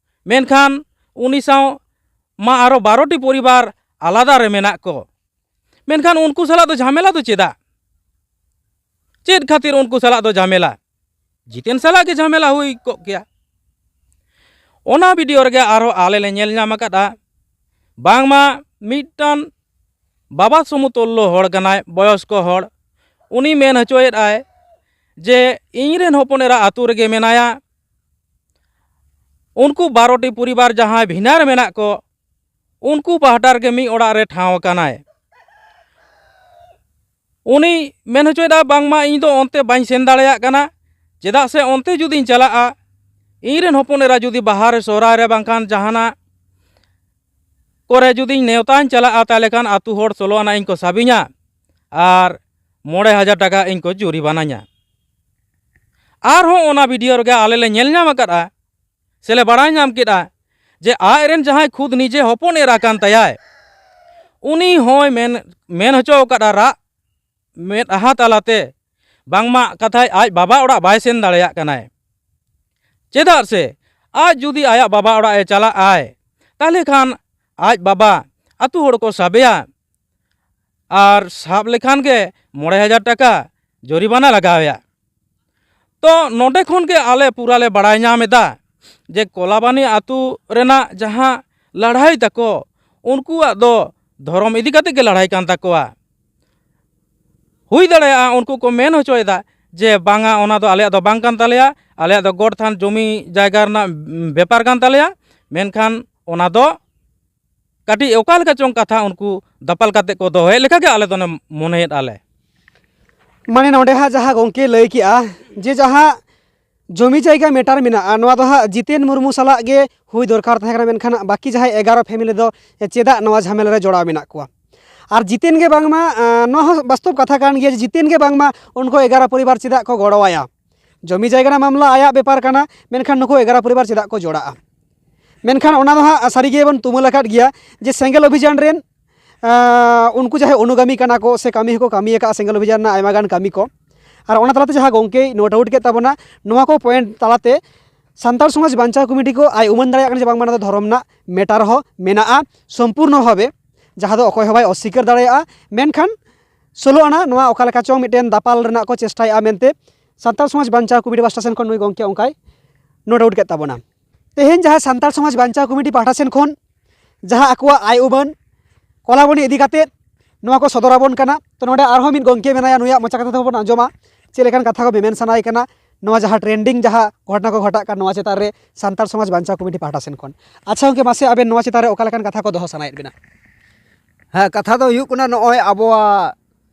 ᱢᱮᱱᱠᱷᱟᱱ ᱩᱱᱤ ᱥᱟᱶ ᱢᱟ ᱟᱨᱚ ᱵᱟᱨᱚ ᱴᱤ ᱯᱚᱨᱤᱵᱟᱨ ᱟᱞᱟᱫᱟ ᱨᱮ ᱢᱮᱱᱟᱜ ᱠᱚ᱾ ᱢᱮᱱᱠᱷᱟᱱ ᱩᱱᱠᱩ ᱥᱟᱞᱟᱜ ᱫᱚ ᱡᱷᱟᱢᱮᱞᱟ ᱫᱚ ᱪᱮᱫᱟᱜ? ᱪᱮᱫ ᱠᱷᱟᱹᱛᱤᱨ ᱩᱱᱠᱩ ᱥᱟᱞᱟᱜ ᱫᱚ ᱡᱷᱟᱢᱮᱞᱟ? ᱡᱤᱛᱮᱱ ᱥᱟᱞᱟᱜ ᱜᱮ ᱡᱷᱟᱢᱮᱞᱟ ᱦᱩᱭ ᱠᱚᱜ ᱠᱮᱭᱟ᱾ ᱚᱱᱟ ᱵᱷᱤᱰᱤᱭᱳ ᱨᱮᱜᱮ ᱟᱨᱦᱚᱸ ᱟᱞᱮ ᱞᱮ ᱧᱮᱞ ᱧᱟᱢ ᱟᱠᱟᱫᱼᱟ, ᱵᱟᱝᱢᱟ ᱢᱤᱫᱴᱟᱝ ᱵᱟᱵᱟ ᱥᱚᱢᱚᱛᱩᱞᱞᱚ ᱦᱚᱲ ᱠᱟᱱᱟᱭ, ᱵᱚᱭᱚᱥᱠᱚ ᱦᱚᱲ, ᱩᱱᱤ ᱢᱮᱱ ᱦᱚᱪᱚᱭᱮᱫᱼᱟᱭ ᱡᱮ ᱤᱧ ᱨᱮᱱ ᱦᱚᱯᱚᱱ ᱮᱨᱟ ᱟᱹᱛᱩ ᱨᱮᱜᱮ ᱢᱮᱱᱟᱭᱟ, ᱩᱱᱠᱩ ᱵᱟᱨᱚᱴᱤ ᱯᱚᱨᱤᱵᱟᱨ ᱡᱟᱦᱟᱸᱭ ᱵᱷᱤᱱᱟᱨ ᱢᱮᱱᱟᱜ ᱠᱚ, ᱩᱱᱠᱩ ᱯᱟᱦᱴᱟ ᱨᱮᱜᱮ ᱢᱤᱫ ᱚᱲᱟᱜ ᱨᱮ ᱴᱷᱟᱶ ᱟᱠᱟᱱᱟᱭ᱾ ᱩᱱᱤ ᱢᱮᱱ ᱦᱚᱪᱚᱭᱮᱫᱟ, ᱵᱟᱝᱢᱟ ᱤᱧ ᱫᱚ ᱚᱱᱛᱮ ᱵᱟᱹᱧ ᱥᱮᱱ ᱫᱟᱲᱮᱭᱟᱜ ᱠᱟᱱᱟ, ᱪᱮᱫᱟᱜ ᱥᱮ ᱚᱱᱛᱮ ᱡᱩᱫᱤᱧ ᱪᱟᱞᱟᱜᱼᱟ, ᱤᱧ ᱨᱮᱱ ᱦᱚᱯᱚᱱ ᱮᱨᱟ ᱡᱩᱫᱤ ᱵᱟᱦᱟ ᱨᱮ, ᱥᱚᱦᱨᱟᱭ ᱨᱮ, ᱵᱟᱝᱠᱷᱟᱱ ᱡᱟᱦᱟᱱᱟᱜ ᱠᱚᱨᱮ ᱡᱩᱫᱤᱧ ᱱᱮᱣᱛᱟᱧ ᱪᱟᱞᱟᱜᱼᱟ, ᱛᱟᱦᱚᱞᱮ ᱠᱷᱟᱱ ᱟᱹᱛᱩ ᱦᱚᱲ ᱥᱳᱞᱳ ᱟᱱᱟ ᱤᱧ ᱠᱚ ᱥᱟᱵᱤᱧᱟ ᱟᱨ ᱢᱚᱬᱮ ᱦᱟᱡᱟᱨ ᱴᱟᱠᱟ ᱤᱧ ᱠᱚ ᱡᱩᱨᱤᱢᱟᱱᱟᱧᱟ᱾ ᱟᱨᱦᱚᱸ ᱚᱱᱟ ᱵᱷᱤᱰᱤᱭᱳ ᱨᱮᱜᱮ ᱟᱞᱮ ᱞᱮ ᱧᱮᱞ ᱧᱟᱢ ᱟᱠᱟᱫᱼᱟ, ᱥᱮᱞᱮ ᱵᱟᱲᱟᱭ ᱧᱟᱢ ᱠᱮᱫᱼᱟ ᱡᱮ ᱟᱡ ᱨᱮᱱ ᱡᱟᱦᱟᱸᱭ ᱠᱷᱩᱫ ᱱᱤᱡᱮ ᱦᱚᱯᱚᱱ ᱮᱨᱟ ᱠᱟᱱ ᱛᱟᱭᱟᱭ, ᱩᱱᱤ ᱦᱚᱸᱭ ᱢᱮᱱ, ᱢᱮᱱ ᱦᱚᱪᱚ ᱟᱠᱟᱫᱼᱟ ᱨᱟᱜ ᱢᱮᱫᱦᱟ ᱛᱟᱞᱟᱛᱮ, ᱵᱟᱝᱢᱟ ᱠᱟᱛᱷᱟᱭ ᱟᱡ ᱵᱟᱵᱟ ᱚᱲᱟᱜ ᱵᱟᱭ ᱥᱮᱱ ᱫᱟᱲᱮᱭᱟᱜ ᱠᱟᱱᱟᱭ᱾ ᱪᱮᱫᱟᱜ ᱥᱮ ᱟᱡ ᱡᱩᱫᱤ ᱟᱭᱟᱜ ᱵᱟᱵᱟ ᱚᱲᱟᱜ ᱮ ᱪᱟᱞᱟᱜ ᱟᱭ, ᱛᱟᱦᱚᱞᱮ ᱠᱷᱟᱱ ᱟᱡ ᱵᱟᱵᱟ ᱟᱹᱛᱩ ᱦᱚᱲ ᱠᱚ ᱥᱟᱵᱮᱭᱟ, ᱟᱨ ᱥᱟᱵ ᱞᱮᱠᱷᱟᱱ ᱜᱮ ᱢᱚᱬᱮ ᱦᱟᱡᱟᱨ ᱴᱟᱠᱟ ᱡᱚᱨᱤᱢᱟᱱᱟ ᱞᱟᱜᱟᱣᱮᱭᱟ᱾ ᱛᱚ ᱱᱚᱰᱮ ᱠᱷᱚᱱ ᱜᱮ ᱟᱞᱮ ᱯᱩᱨᱟ ᱞᱮ ᱵᱟᱲᱟᱭ ᱧᱟᱢ ᱮᱫᱟ ᱡᱮ ᱠᱚᱞᱟᱵᱟᱱᱤ ᱟᱹᱛᱩ ᱨᱮᱱᱟᱜ ᱡᱟᱦᱟᱸ ᱞᱟᱹᱲᱦᱟᱹᱭ ᱛᱟᱠᱚ, ᱩᱱᱠᱩᱣᱟᱜ ᱫᱚ ᱫᱷᱚᱨᱚᱢ ᱤᱫᱤ ᱠᱟᱛᱮ ᱜᱮ ᱞᱟᱹᱲᱦᱟᱹᱭ ᱠᱟᱱ ᱛᱟᱠᱚᱣᱟ᱾ ᱦᱩᱭ ᱫᱟᱲᱮᱭᱟᱜᱼᱟ ᱩᱱᱠᱩ ᱠᱚ ᱢᱮᱱ ᱦᱚᱪᱚᱭᱮᱫᱟ ᱡᱮ ᱵᱟᱝᱟ, ᱚᱱᱟ ᱫᱚ ᱟᱞᱮᱭᱟᱜ ᱫᱚ ᱵᱟᱝ ᱠᱟᱱ ᱛᱟᱞᱮᱭᱟ, ᱟᱞᱮᱭᱟᱜ ᱫᱚ ᱜᱚᱰ ᱛᱷᱟᱱ ᱡᱚᱢᱤ ᱡᱟᱭᱜᱟ ᱨᱮᱱᱟᱜ, ᱩᱢ, ᱵᱮᱯᱟᱨ ᱠᱟᱱ ᱛᱟᱞᱮᱭᱟ, ᱢᱮᱱᱠᱷᱟᱱ ᱚᱱᱟ ᱫᱚ ᱠᱟᱹᱴᱤᱡ ᱚᱠᱟ ᱞᱮᱠᱟ ᱪᱚᱝ ᱠᱟᱛᱷᱟ ᱩᱱᱠᱩ ᱫᱟᱯᱟᱞ ᱠᱟᱛᱮ ᱠᱚ ᱫᱚᱦᱚᱭᱮᱫ ᱞᱮᱠᱟ ᱜᱮ ᱟᱞᱮ ᱫᱚᱞᱮ ᱢᱚᱱᱮᱭᱮᱫᱼᱟ ᱞᱮ᱾ ᱢᱟᱱᱮ ᱱᱚᱰᱮ ᱦᱟᱸᱜ ᱡᱟᱦᱟᱸ ᱜᱚᱢᱠᱮ ᱞᱟᱹᱭ ᱠᱮᱜᱼᱟ ᱡᱮ ᱡᱟᱦᱟᱸ ᱡᱚᱢᱤ ᱡᱟᱭᱜᱟ ᱢᱮᱴᱟᱨ ᱢᱮᱱᱟᱜᱼᱟ, ᱱᱚᱣᱟ ᱫᱚ ᱦᱟᱸᱜ ᱡᱤᱛᱮᱱ ᱢᱩᱨᱢᱩ ᱥᱟᱞᱟᱜ ᱜᱮ ᱦᱩᱭ ᱫᱚᱨᱠᱟᱨ ᱛᱟᱦᱮᱸ ᱠᱟᱱᱟ, ᱢᱮᱱᱠᱷᱟᱱ ᱵᱟᱹᱠᱤ ᱡᱟᱦᱟᱸᱭ ᱮᱜᱟᱨᱚ ᱯᱷᱮᱢᱮᱞᱤ ᱫᱚ ᱪᱮᱫᱟᱜ ᱱᱚᱣᱟ ᱡᱷᱟᱢᱮᱞᱟ ᱨᱮ ᱡᱚᱲᱟᱣ ᱢᱮᱱᱟᱜ ᱠᱚᱣᱟ? ᱟᱨ ᱡᱤᱛᱮᱱ ᱜᱮ ᱵᱟᱝᱢᱟ, ᱟᱸ, ᱱᱚᱣᱟ ᱦᱚᱸ ᱵᱟᱥᱛᱚᱵ ᱠᱟᱛᱷᱟ ᱠᱟᱱ ᱜᱮᱭᱟ ᱡᱮ ᱡᱤᱛᱮᱱ ᱜᱮ ᱵᱟᱝᱢᱟ ᱩᱱᱠᱩ ᱮᱜᱟᱨᱚ ᱯᱚᱨᱤᱵᱟᱨ ᱪᱮᱫᱟᱜ ᱠᱚ ᱜᱚᱲᱚᱣᱟᱭᱟ? ᱡᱚᱢᱤ ᱡᱟᱭᱜᱟ ᱨᱮᱱᱟᱜ ᱢᱟᱢᱞᱟ ᱟᱭᱟᱜ ᱵᱮᱯᱟᱨ ᱠᱟᱱᱟ, ᱢᱮᱱᱠᱷᱟᱱ ᱱᱩᱠᱩ ᱮᱜᱟᱨᱚ ᱯᱚᱨᱤᱵᱟᱨ ᱪᱮᱫᱟᱜ ᱠᱚ ᱡᱚᱲᱟᱜᱼᱟ? ᱢᱮᱱᱠᱷᱟᱱ ᱚᱱᱟ ᱫᱚ ᱦᱟᱸᱜ ᱥᱟᱹᱨᱤ ᱜᱮᱵᱚᱱ ᱛᱩᱢᱟᱹᱞ ᱟᱠᱟᱫ ᱜᱮᱭᱟ ᱡᱮ ᱥᱮᱸᱜᱮᱞ ᱚᱵᱷᱤᱡᱟᱱ ᱨᱮᱱ, ᱟᱸ, ᱩᱱᱠᱩ ᱡᱟᱦᱟᱸᱭ ᱚᱱᱩᱜᱟᱢᱤ ᱠᱟᱱᱟ ᱠᱚ ᱥᱮ ᱠᱟᱹᱢᱤ ᱦᱚᱸᱠᱚ ᱠᱟᱹᱢᱤ ᱟᱠᱟᱫᱼᱟ ᱥᱮᱸᱜᱮᱞ ᱚᱵᱷᱤᱡᱟᱱ ᱨᱮᱱᱟᱜ ᱟᱭᱢᱟ ᱜᱟᱱ ᱠᱟᱹᱢᱤ ᱠᱚ, ᱟᱨ ᱚᱱᱟ ᱛᱟᱞᱟᱛᱮ ᱡᱟᱦᱟᱸ ᱜᱚᱢᱠᱮᱭ ᱱᱳᱴ ᱟᱣᱩᱴ ᱠᱮᱫ ᱛᱟᱵᱚᱱᱟ, ᱱᱚᱣᱟ ᱠᱚ ᱯᱚᱭᱮᱱᱴ ᱛᱟᱞᱟᱛᱮ ᱥᱟᱱᱛᱟᱲ ᱥᱚᱢᱟᱡᱽ ᱵᱟᱧᱪᱟᱣ ᱠᱚᱢᱤᱴᱤ ᱠᱚ ᱟᱭ ᱩᱢᱟᱹᱱ ᱫᱟᱲᱮᱭᱟᱜ ᱠᱟᱱᱟ ᱡᱮ ᱵᱟᱝᱢᱟ ᱱᱚᱣᱟ ᱫᱚ ᱫᱷᱚᱨᱚᱢ ᱨᱮᱱᱟᱜ ᱢᱮᱴᱟᱨ ᱦᱚᱸ ᱢᱮᱱᱟᱜᱼᱟ ᱥᱚᱢᱯᱩᱨᱱᱚ ᱵᱷᱟᱵᱮ, ᱡᱟᱦᱟᱸ ᱫᱚ ᱚᱠᱚᱭ ᱦᱚᱸ ᱵᱟᱭ ᱚᱥᱥᱤᱠᱟᱨ ᱫᱟᱲᱮᱭᱟᱜᱼᱟ᱾ ᱢᱮᱱᱠᱷᱟᱱ ᱥᱳᱞᱳ ᱟᱱᱟ ᱱᱚᱣᱟ ᱚᱠᱟ ᱞᱮᱠᱟ ᱪᱚᱝ ᱢᱤᱫᱴᱮᱱ ᱫᱟᱯᱟᱞ ᱨᱮᱱᱟᱜ ᱠᱚ ᱪᱮᱥᱴᱟᱭᱮᱫᱼᱟ ᱢᱮᱱᱛᱮ ᱥᱟᱱᱛᱟᱲ ᱥᱚᱢᱟᱡᱽ ᱵᱟᱧᱪᱟᱣ ᱠᱚᱢᱤᱴᱤ ᱯᱟᱥᱴᱟ ᱥᱮᱱ ᱠᱷᱚᱱ ᱱᱩᱭ ᱜᱚᱢᱠᱮ ᱚᱱᱠᱟᱭ ᱱᱳᱴ ᱟᱣᱩᱴ ᱠᱮᱫ ᱛᱟᱵᱚᱱᱟ᱾ ᱛᱮᱦᱮᱧ ᱡᱟᱦᱟᱸ ᱥᱟᱱᱛᱟᱲ ᱥᱚᱢᱟᱡᱽ ᱵᱟᱧᱪᱟᱣ ᱠᱚᱢᱤᱴᱤ ᱯᱟᱦᱴᱟ ᱥᱮᱱ ᱠᱷᱚᱱ ᱡᱟᱦᱟᱸ ᱟᱠᱚᱣᱟᱜ ᱟᱭ ᱩᱢᱟᱹᱱ ᱠᱚᱞᱟᱵᱚᱱᱤ ᱤᱫᱤ ᱠᱟᱛᱮᱫ ᱱᱚᱣᱟ ᱠᱚ ᱥᱚᱫᱚᱨ ᱟᱵᱚᱱ ᱠᱟᱱᱟ᱾ ᱛᱚ, ᱱᱚᱰᱮ ᱟᱨᱦᱚᱸ ᱢᱤᱫ ᱜᱚᱢᱠᱮ ᱢᱮᱱᱟᱭᱟ, ᱱᱩᱭᱟᱜ ᱢᱚᱪᱟ ᱠᱟᱛᱷᱟ ᱛᱮᱦᱚᱸ ᱵᱚᱱ ᱟᱸᱡᱚᱢᱟ ᱪᱮᱫ ᱞᱮᱠᱟᱱ ᱠᱟᱛᱷᱟ ᱠᱚ ᱢᱮᱢᱮᱱ ᱥᱟᱱᱟᱭᱮ ᱠᱟᱱᱟ ᱱᱚᱣᱟ ᱡᱟᱦᱟᱸ ᱴᱨᱮᱱᱰᱤᱝ ᱡᱟᱦᱟᱸ ᱜᱷᱚᱴᱚᱱᱟ ᱠᱚ ᱜᱷᱚᱴᱟᱜ ᱠᱟᱱ ᱱᱚᱣᱟ ᱪᱮᱛᱟᱱ ᱨᱮ ᱥᱟᱱᱛᱟᱲ ᱥᱚᱢᱟᱡᱽ ᱵᱟᱧᱪᱟᱣ ᱠᱚᱢᱤᱴᱤ ᱯᱟᱦᱴᱟ ᱥᱮᱱ ᱠᱷᱚᱱ᱾ ᱟᱪᱪᱷᱟ ᱜᱚᱢᱠᱮ, ᱢᱟᱥᱮ ᱟᱵᱮᱱ ᱱᱚᱣᱟ ᱪᱮᱛᱟᱱ ᱨᱮ ᱚᱠᱟ ᱞᱮᱠᱟᱱ ᱠᱟᱛᱷᱟ ᱠᱚ ᱫᱚᱦᱚ ᱥᱟᱱᱟᱭᱮᱫ ᱵᱮᱱᱟ? ᱦᱮᱸ, ᱠᱟᱛᱷᱟ ᱫᱚ ᱦᱩᱭᱩᱜ ᱠᱟᱱᱟ, ᱱᱚᱜᱼᱚᱭ ᱟᱵᱚᱣᱟᱜ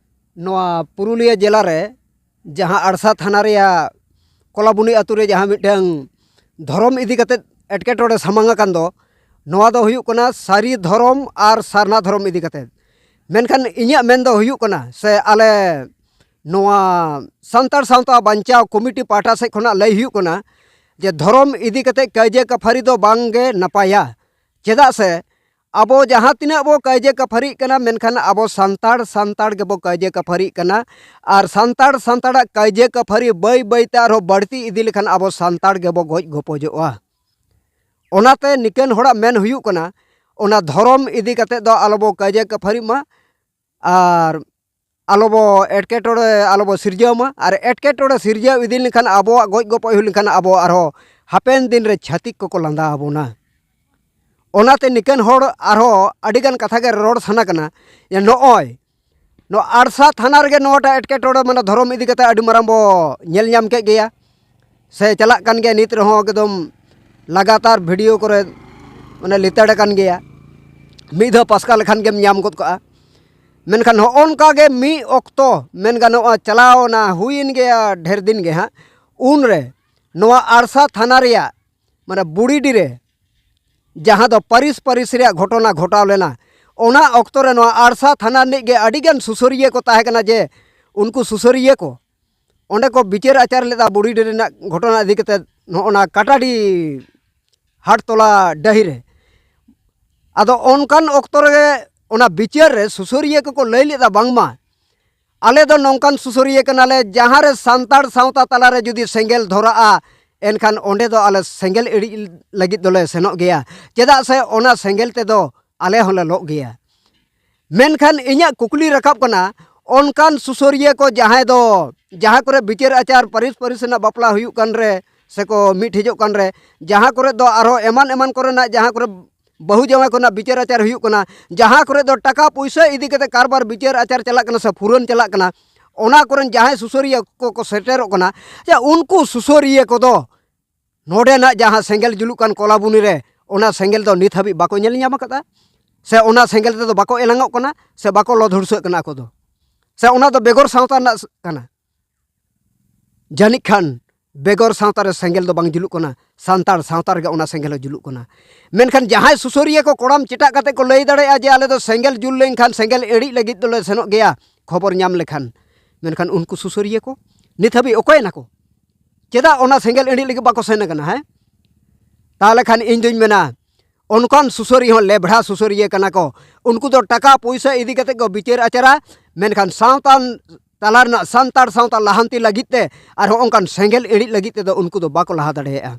ᱱᱚᱣᱟ ᱯᱩᱨᱩᱞᱤᱭᱟᱹ ᱡᱮᱞᱟ ᱨᱮ ᱡᱟᱦᱟᱸ ᱟᱲᱥᱟ ᱛᱷᱟᱱᱟ ᱨᱮᱭᱟᱜ ᱠᱚᱞᱟᱵᱩᱱᱤ ᱟᱹᱛᱩ ᱨᱮ ᱡᱟᱦᱟᱸ ᱢᱤᱫᱴᱟᱝ ᱫᱷᱚᱨᱚᱢ ᱤᱫᱤ ᱠᱟᱛᱮᱫ ᱮᱴᱠᱮᱴᱚᱬᱮ ᱥᱟᱢᱟᱝ ᱟᱠᱟᱱ ᱫᱚ, ᱱᱚᱣᱟ ᱫᱚ ᱦᱩᱭᱩᱜ ᱠᱟᱱᱟ ᱥᱟᱹᱨᱤ ᱫᱷᱚᱨᱚᱢ ᱟᱨ ᱥᱟᱨᱱᱟ ᱫᱷᱚᱨᱚᱢ ᱤᱫᱤ ᱠᱟᱛᱮᱫ᱾ ᱢᱮᱱᱠᱷᱟᱱ ᱤᱧᱟᱹᱜ ᱢᱮᱱ ᱫᱚ ᱦᱩᱭᱩᱜ ᱠᱟᱱᱟ, ᱥᱮ ᱟᱞᱮ ᱱᱚᱣᱟ ᱥᱟᱱᱛᱟᱲ ᱥᱟᱶᱛᱟ ᱵᱟᱧᱪᱟᱣ ᱠᱚᱢᱤᱴᱤ ᱯᱟᱦᱴᱟ ᱥᱮᱫ ᱠᱷᱚᱱᱟᱜ ᱞᱟᱹᱭ ᱦᱩᱭᱩᱜ ᱠᱟᱱᱟ ᱡᱮ ᱫᱷᱚᱨᱚᱢ ᱤᱫᱤ ᱠᱟᱛᱮᱫ ᱠᱟᱹᱭᱡᱟᱹ ᱠᱟᱯᱷᱟᱨᱤ ᱫᱚ ᱵᱟᱝ ᱜᱮ ᱱᱟᱯᱟᱭᱟ᱾ ᱪᱮᱫᱟᱜ ᱥᱮ ᱟᱵᱚ ᱡᱟᱦᱟᱸ ᱛᱤᱱᱟᱹᱜ ᱵᱚ ᱠᱟᱹᱭᱡᱟᱹ ᱠᱟᱯᱷᱟᱨᱤᱜ ᱠᱟᱱᱟ, ᱢᱮᱱᱠᱷᱟᱱ ᱟᱵᱚ ᱥᱟᱱᱛᱟᱲ ᱥᱟᱱᱛᱟᱲ ᱜᱮᱵᱚ ᱠᱟᱹᱭᱡᱟᱹ ᱠᱟᱯᱷᱟᱨᱤᱜ ᱠᱟᱱᱟ᱾ ᱟᱨ ᱥᱟᱱᱛᱟᱲ ᱥᱟᱱᱛᱟᱲᱟᱜ ᱠᱟᱹᱭᱡᱟᱹ ᱠᱟᱯᱷᱟᱨᱤ ᱵᱟᱹᱭ ᱵᱟᱹᱭᱛᱮ ᱟᱨᱦᱚᱸ ᱵᱟᱹᱲᱛᱤ ᱤᱫᱤ ᱞᱮᱠᱷᱟᱱ ᱟᱵᱚ ᱥᱟᱱᱛᱟᱲ ᱜᱮᱵᱚ ᱜᱚᱡ ᱜᱚᱯᱚᱡᱚᱜᱼᱟ᱾ ᱚᱱᱟᱛᱮ ᱱᱤᱠᱟᱹᱱ ᱦᱚᱲᱟᱜ ᱢᱮᱱ ᱦᱩᱭᱩᱜ ᱠᱟᱱᱟ, ᱚᱱᱟ ᱫᱷᱚᱨᱚᱢ ᱤᱫᱤ ᱠᱟᱛᱮᱫ ᱫᱚ ᱟᱞᱚᱵᱚ ᱠᱟᱹᱭᱡᱟᱹ ᱠᱟᱯᱷᱟᱨᱤᱜ ᱢᱟ᱾ ᱟᱨ ᱟᱞᱚᱵᱚ ᱮᱴᱠᱮᱴᱚᱬᱮ ᱟᱞᱚᱵᱚ ᱥᱤᱨᱡᱟᱹᱣ ᱢᱟ᱾ ᱟᱨ ᱮᱴᱠᱮᱴᱚᱬᱮ ᱥᱤᱨᱡᱟᱹᱣ ᱤᱫᱤ ᱞᱮᱱᱠᱷᱟᱱ, ᱟᱵᱚᱣᱟᱜ ᱜᱚᱡ ᱜᱚᱯᱚᱡ ᱦᱩᱭ ᱞᱮᱱᱠᱷᱟᱱ, ᱟᱵᱚ ᱟᱨᱦᱚᱸ ᱦᱟᱯᱮᱱ ᱫᱤᱱ ᱨᱮ ᱪᱷᱟᱹᱛᱤᱠ ᱠᱚᱠᱚ ᱞᱟᱸᱫᱟ ᱟᱵᱚᱱᱟ᱾ ᱚᱱᱟᱛᱮ ᱱᱤᱠᱟᱹᱱ ᱦᱚᱲ ᱟᱨᱦᱚᱸ ᱟᱹᱰᱤᱜᱟᱱ ᱠᱟᱛᱷᱟ ᱜᱮ ᱨᱚᱲ ᱥᱟᱱᱟ ᱠᱟᱱᱟ᱾ ᱡᱮ ᱱᱚᱜᱼᱚᱭ ᱱᱚᱣᱟ ᱟᱲᱥᱟ ᱛᱷᱟᱱᱟ ᱨᱮᱜᱮ ᱱᱚᱣᱟᱴᱟᱜ ᱮᱴᱠᱮᱴᱚᱬᱮ, ᱢᱟᱱᱮ ᱫᱷᱚᱨᱚᱢ ᱤᱫᱤ ᱠᱟᱛᱮ ᱟᱹᱰᱤ ᱢᱟᱨᱟᱝ ᱵᱚ ᱧᱮᱞ ᱧᱟᱢ ᱠᱮᱫ ᱜᱮᱭᱟ, ᱥᱮ ᱪᱟᱞᱟᱜ ᱠᱟᱱ ᱜᱮᱭᱟ᱾ ᱱᱤᱛ ᱨᱮᱦᱚᱸ ᱮᱠᱫᱚᱢ ᱞᱟᱜᱟᱛᱟᱨ ᱵᱷᱤᱰᱤᱭᱳ ᱠᱚᱨᱮ ᱢᱟᱱᱮ ᱞᱮᱛᱟᱲ ᱟᱠᱟᱱ ᱜᱮᱭᱟ᱾ ᱢᱤᱫ ᱫᱷᱟᱣ ᱯᱟᱥᱠᱟ ᱞᱮᱠᱷᱟᱱ ᱜᱮᱢ ᱧᱟᱢ ᱜᱚᱫ ᱠᱟᱜᱼᱟ᱾ ᱢᱮᱱᱠᱷᱟᱱ ᱦᱚᱸᱜᱼᱚ ᱱᱚᱝᱠᱟ ᱜᱮ ᱢᱤᱫ ᱚᱠᱛᱚ ᱢᱮᱱ ᱜᱟᱱᱚᱜᱼᱟ, ᱪᱟᱞᱟᱣᱱᱟ, ᱦᱩᱭᱮᱱ ᱜᱮᱭᱟ ᱰᱷᱮᱨ ᱫᱤᱱ ᱜᱮ ᱦᱟᱸᱜ, ᱩᱱᱨᱮ ᱱᱚᱣᱟ ᱟᱲᱥᱟ ᱛᱷᱟᱱᱟ ᱨᱮᱭᱟᱜ, ᱢᱟᱱᱮ ᱵᱩᱲᱤᱰᱤ ᱨᱮ ᱡᱟᱦᱟᱸ ᱫᱚ ᱯᱟᱹᱨᱤᱥ ᱯᱟᱹᱨᱤᱥ ᱨᱮᱭᱟᱜ ᱜᱷᱚᱴᱚᱱᱟ ᱜᱷᱚᱴᱟᱣ ᱞᱮᱱᱟ, ᱚᱱᱟ ᱚᱠᱛᱚ ᱨᱮ ᱱᱚᱣᱟ ᱟᱲᱥᱟ ᱛᱷᱟᱱᱟ ᱨᱤᱱᱤᱡ ᱜᱮ ᱟᱹᱰᱤᱜᱟᱱ ᱥᱩᱥᱟᱹᱨᱤᱭᱟᱹ ᱠᱚ ᱛᱟᱦᱮᱸ ᱠᱟᱱᱟ᱾ ᱡᱮ ᱩᱱᱠᱩ ᱥᱩᱥᱟᱹᱨᱤᱭᱟᱹ ᱠᱚ ᱚᱸᱰᱮ ᱠᱚ ᱵᱤᱪᱟᱹᱨ ᱟᱪᱟᱨ ᱞᱮᱫᱟ ᱵᱩᱲᱤᱰᱤ ᱨᱮᱱᱟᱜ ᱜᱷᱚᱴᱚᱱᱟ ᱤᱫᱤ ᱠᱟᱛᱮ, ᱱᱚᱜᱼᱚ ᱱᱟ ᱠᱟᱴᱟᱰᱤ ᱦᱟᱴᱛᱚᱞᱟ ᱰᱟᱹᱦᱤ ᱨᱮ᱾ ᱟᱫᱚ ᱚᱱᱠᱟᱱ ᱚᱠᱛᱚ ᱨᱮ ᱚᱱᱟ ᱵᱤᱪᱟᱹᱨ ᱨᱮ ᱥᱩᱥᱟᱹᱨᱤᱭᱟᱹ ᱠᱚᱠᱚ ᱞᱟᱹᱭ ᱞᱮᱫᱟ, ᱵᱟᱝᱢᱟ ᱟᱞᱮ ᱫᱚ ᱱᱚᱝᱠᱟᱱ ᱥᱩᱥᱟᱹᱨᱤᱭᱟᱹ ᱠᱟᱱᱟᱞᱮ, ᱡᱟᱦᱟᱸ ᱨᱮ ᱥᱟᱱᱛᱟᱲ ᱥᱟᱶᱛᱟ ᱛᱟᱞᱟᱨᱮ ᱡᱩᱫᱤ ᱥᱮᱸᱜᱮᱞ ᱫᱷᱚᱨᱟᱜᱼᱟ, ᱮᱱᱠᱷᱟᱱ ᱚᱸᱰᱮ ᱫᱚ ᱟᱞᱮ ᱥᱮᱸᱜᱮᱞ ᱤᱲᱤᱡ ᱞᱟᱹᱜᱤᱫ ᱫᱚᱞᱮ ᱥᱮᱱᱚᱜ ᱜᱮᱭᱟ, ᱪᱮᱫᱟᱜ ᱥᱮ ᱚᱱᱟ ᱥᱮᱸᱜᱮᱞ ᱛᱮᱫᱚ ᱟᱞᱮ ᱦᱚᱸᱞᱮ ᱞᱚᱜ ᱜᱮᱭᱟ᱾ ᱢᱮᱱᱠᱷᱟᱱ ᱤᱧᱟᱹᱜ ᱠᱩᱠᱞᱤ ᱨᱟᱠᱟᱵ ᱠᱟᱱᱟ, ᱚᱱᱠᱟᱱ ᱥᱩᱥᱟᱹᱨᱤᱭᱟᱹ ᱠᱚ ᱡᱟᱦᱟᱸᱭ ᱫᱚ, ᱡᱟᱦᱟᱸ ᱠᱚᱨᱮ ᱵᱤᱪᱟᱹᱨ ᱟᱪᱟᱨ ᱯᱟᱹᱨᱤᱥ ᱯᱟᱹᱨᱤᱥ ᱨᱮᱱᱟᱜ ᱵᱟᱯᱞᱟ ᱦᱩᱭᱩᱜ ᱠᱟᱱ ᱨᱮ, ᱥᱮᱠᱚ ᱢᱤᱫ ᱦᱤᱡᱩᱜ ᱠᱟᱱ ᱨᱮ, ᱡᱟᱦᱟᱸ ᱠᱚᱨᱮ ᱫᱚ ᱟᱨᱦᱚᱸ ᱮᱢᱟᱱ ᱮᱢᱟᱱ ᱠᱚᱨᱮᱱᱟᱜ, ᱡᱟᱦᱟᱸ ᱠᱚᱨᱮ ᱵᱟᱹᱦᱩ ᱡᱟᱶᱟᱭ ᱠᱚᱨᱮᱱᱟᱜ ᱵᱤᱪᱟᱹᱨ ᱟᱪᱟᱨ ᱦᱩᱭᱩᱜ ᱠᱟᱱᱟ, ᱡᱟᱦᱟᱸ ᱠᱚᱨᱮ ᱫᱚ ᱴᱟᱠᱟ ᱯᱩᱭᱥᱟᱹ ᱤᱫᱤ ᱠᱟᱛᱮ ᱠᱟᱨᱵᱟᱨ ᱵᱤᱪᱟᱹᱨ ᱟᱪᱟᱨ ᱪᱟᱞᱟᱜ ᱠᱟᱱᱟ ᱥᱮ ᱯᱷᱩᱨᱟᱹᱱ ᱪᱟᱞᱟᱜ ᱠᱟᱱᱟ, ᱚᱱᱟ ᱠᱚᱨᱮᱱ ᱡᱟᱦᱟᱸᱭ ᱥᱩᱥᱟᱹᱨᱤᱭᱟᱹ ᱠᱚᱠᱚ ᱥᱮᱴᱮᱨᱚᱜ ᱠᱟᱱᱟ, ᱡᱮ ᱩᱱᱠᱩ ᱥᱩᱥᱟᱹᱨᱤᱭᱟᱹ ᱠᱚᱫᱚ ᱱᱚᱰᱮᱱᱟᱜ ᱡᱟᱦᱟᱸ ᱥᱮᱸᱜᱮᱞ ᱡᱩᱞᱩᱜ ᱠᱟᱱ ᱠᱚᱞᱟᱵᱩᱱᱤ ᱨᱮ, ᱚᱱᱟ ᱥᱮᱸᱜᱮᱞ ᱫᱚ ᱱᱤᱛ ᱦᱟᱹᱵᱤᱡ ᱵᱟᱠᱚ ᱧᱮᱞ ᱧᱟᱢ ᱟᱠᱟᱫᱟ, ᱥᱮ ᱚᱱᱟ ᱥᱮᱸᱜᱮᱞ ᱛᱮᱫᱚ ᱵᱟᱠᱚ ᱮᱞᱟᱝᱚᱜ ᱠᱟᱱᱟ, ᱥᱮ ᱵᱟᱠᱚ ᱞᱚ ᱫᱷᱩᱲᱥᱟᱹᱜ ᱠᱟᱱᱟ ᱟᱠᱚ ᱫᱚ, ᱥᱮ ᱚᱱᱟ ᱫᱚ ᱵᱮᱜᱚᱨ ᱥᱟᱶᱛᱟ ᱨᱮᱱᱟᱜ ᱠᱟᱱᱟ᱾ ᱡᱟᱹᱱᱤᱡ ᱠᱷᱟᱱ ᱵᱮᱜᱚᱨ ᱥᱟᱶᱛᱟ ᱨᱮ ᱥᱮᱸᱜᱮᱞ ᱫᱚ ᱵᱟᱝ ᱡᱩᱞᱩᱜ ᱠᱟᱱᱟ, ᱥᱟᱱᱛᱟᱲ ᱥᱟᱶᱛᱟ ᱨᱮᱜᱮ ᱚᱱᱟ ᱥᱮᱸᱜᱮᱞ ᱦᱚᱸ ᱡᱩᱞᱩᱜ ᱠᱟᱱᱟ᱾ ᱢᱮᱱᱠᱷᱟᱱ ᱡᱟᱦᱟᱸᱭ ᱥᱩᱥᱟᱹᱨᱤᱭᱟᱹ ᱠᱚ ᱠᱚᱲᱟᱢ ᱪᱮᱴᱟᱜ ᱠᱟᱛᱮ ᱠᱚ ᱞᱟᱹᱭ ᱫᱟᱲᱮᱭᱟᱜᱼᱟ ᱡᱮ ᱟᱞᱮ ᱫᱚ ᱥᱮᱸᱜᱮᱞ ᱡᱩᱞ ᱞᱮᱱᱠᱷᱟᱱ ᱥᱮᱸᱜᱮᱞ ᱤᱬᱤᱡ ᱞᱟᱹᱜᱤᱫ ᱫᱚᱞᱮ ᱥᱮᱱᱚᱜ ᱜᱮᱭᱟ, ᱠᱷᱚᱵᱚᱨ ᱧᱟᱢ ᱞᱮᱠᱷᱟᱱ, ᱢᱮᱱᱠᱷᱟᱱ ᱩᱱᱠᱩ ᱥᱩᱥᱟᱹᱨᱤᱭᱟᱹ ᱠᱚ ᱱᱤᱛ ᱦᱟᱹᱵᱤᱡ ᱚᱠᱚᱭᱮᱱᱟ ᱠᱚ? ᱪᱮᱫᱟᱜ ᱚᱱᱟ ᱥᱮᱸᱜᱮᱞ ᱤᱬᱤᱡ ᱞᱟᱹᱜᱤᱫ ᱵᱟᱠᱚ ᱥᱮᱱ ᱟᱠᱟᱱᱟ? ᱦᱮᱸ, ᱛᱟᱦᱚᱞᱮ ᱠᱷᱟᱱ ᱤᱧ ᱫᱩᱧ ᱢᱮᱱᱟ, ᱚᱱᱠᱟᱱ ᱥᱩᱥᱟᱹᱨᱤᱭᱟᱹ ᱦᱚᱸ ᱞᱮᱵᱷᱲᱟ ᱥᱩᱥᱟᱹᱨᱤᱭᱟᱹ ᱠᱟᱱᱟ ᱠᱚ᱾ ᱩᱱᱠᱩ ᱫᱚ ᱴᱟᱠᱟ ᱯᱩᱭᱥᱟᱹ ᱤᱫᱤ ᱠᱟᱛᱮ ᱠᱚ ᱵᱤᱪᱟᱹᱨ ᱟᱪᱟᱨᱟ, ᱢᱮᱱᱠᱷᱟᱱ ᱥᱟᱶᱛᱟ ᱛᱟᱞᱟ ᱨᱮᱱᱟᱜ ᱥᱟᱱᱛᱟᱲ ᱥᱟᱶᱛᱟ ᱞᱟᱦᱟᱱᱛᱤ ᱞᱟᱹᱜᱤᱫ ᱛᱮ ᱟᱨ ᱦᱚᱸ ᱚᱱᱠᱟᱱ ᱥᱮᱸᱜᱮᱞ ᱤᱬᱤᱡ ᱞᱟᱹᱜᱤᱫ ᱛᱮᱫᱚ ᱩᱱᱠᱩ ᱫᱚ ᱵᱟᱠᱚ ᱞᱟᱦᱟ ᱫᱟᱲᱮᱭᱟᱜᱼᱟ᱾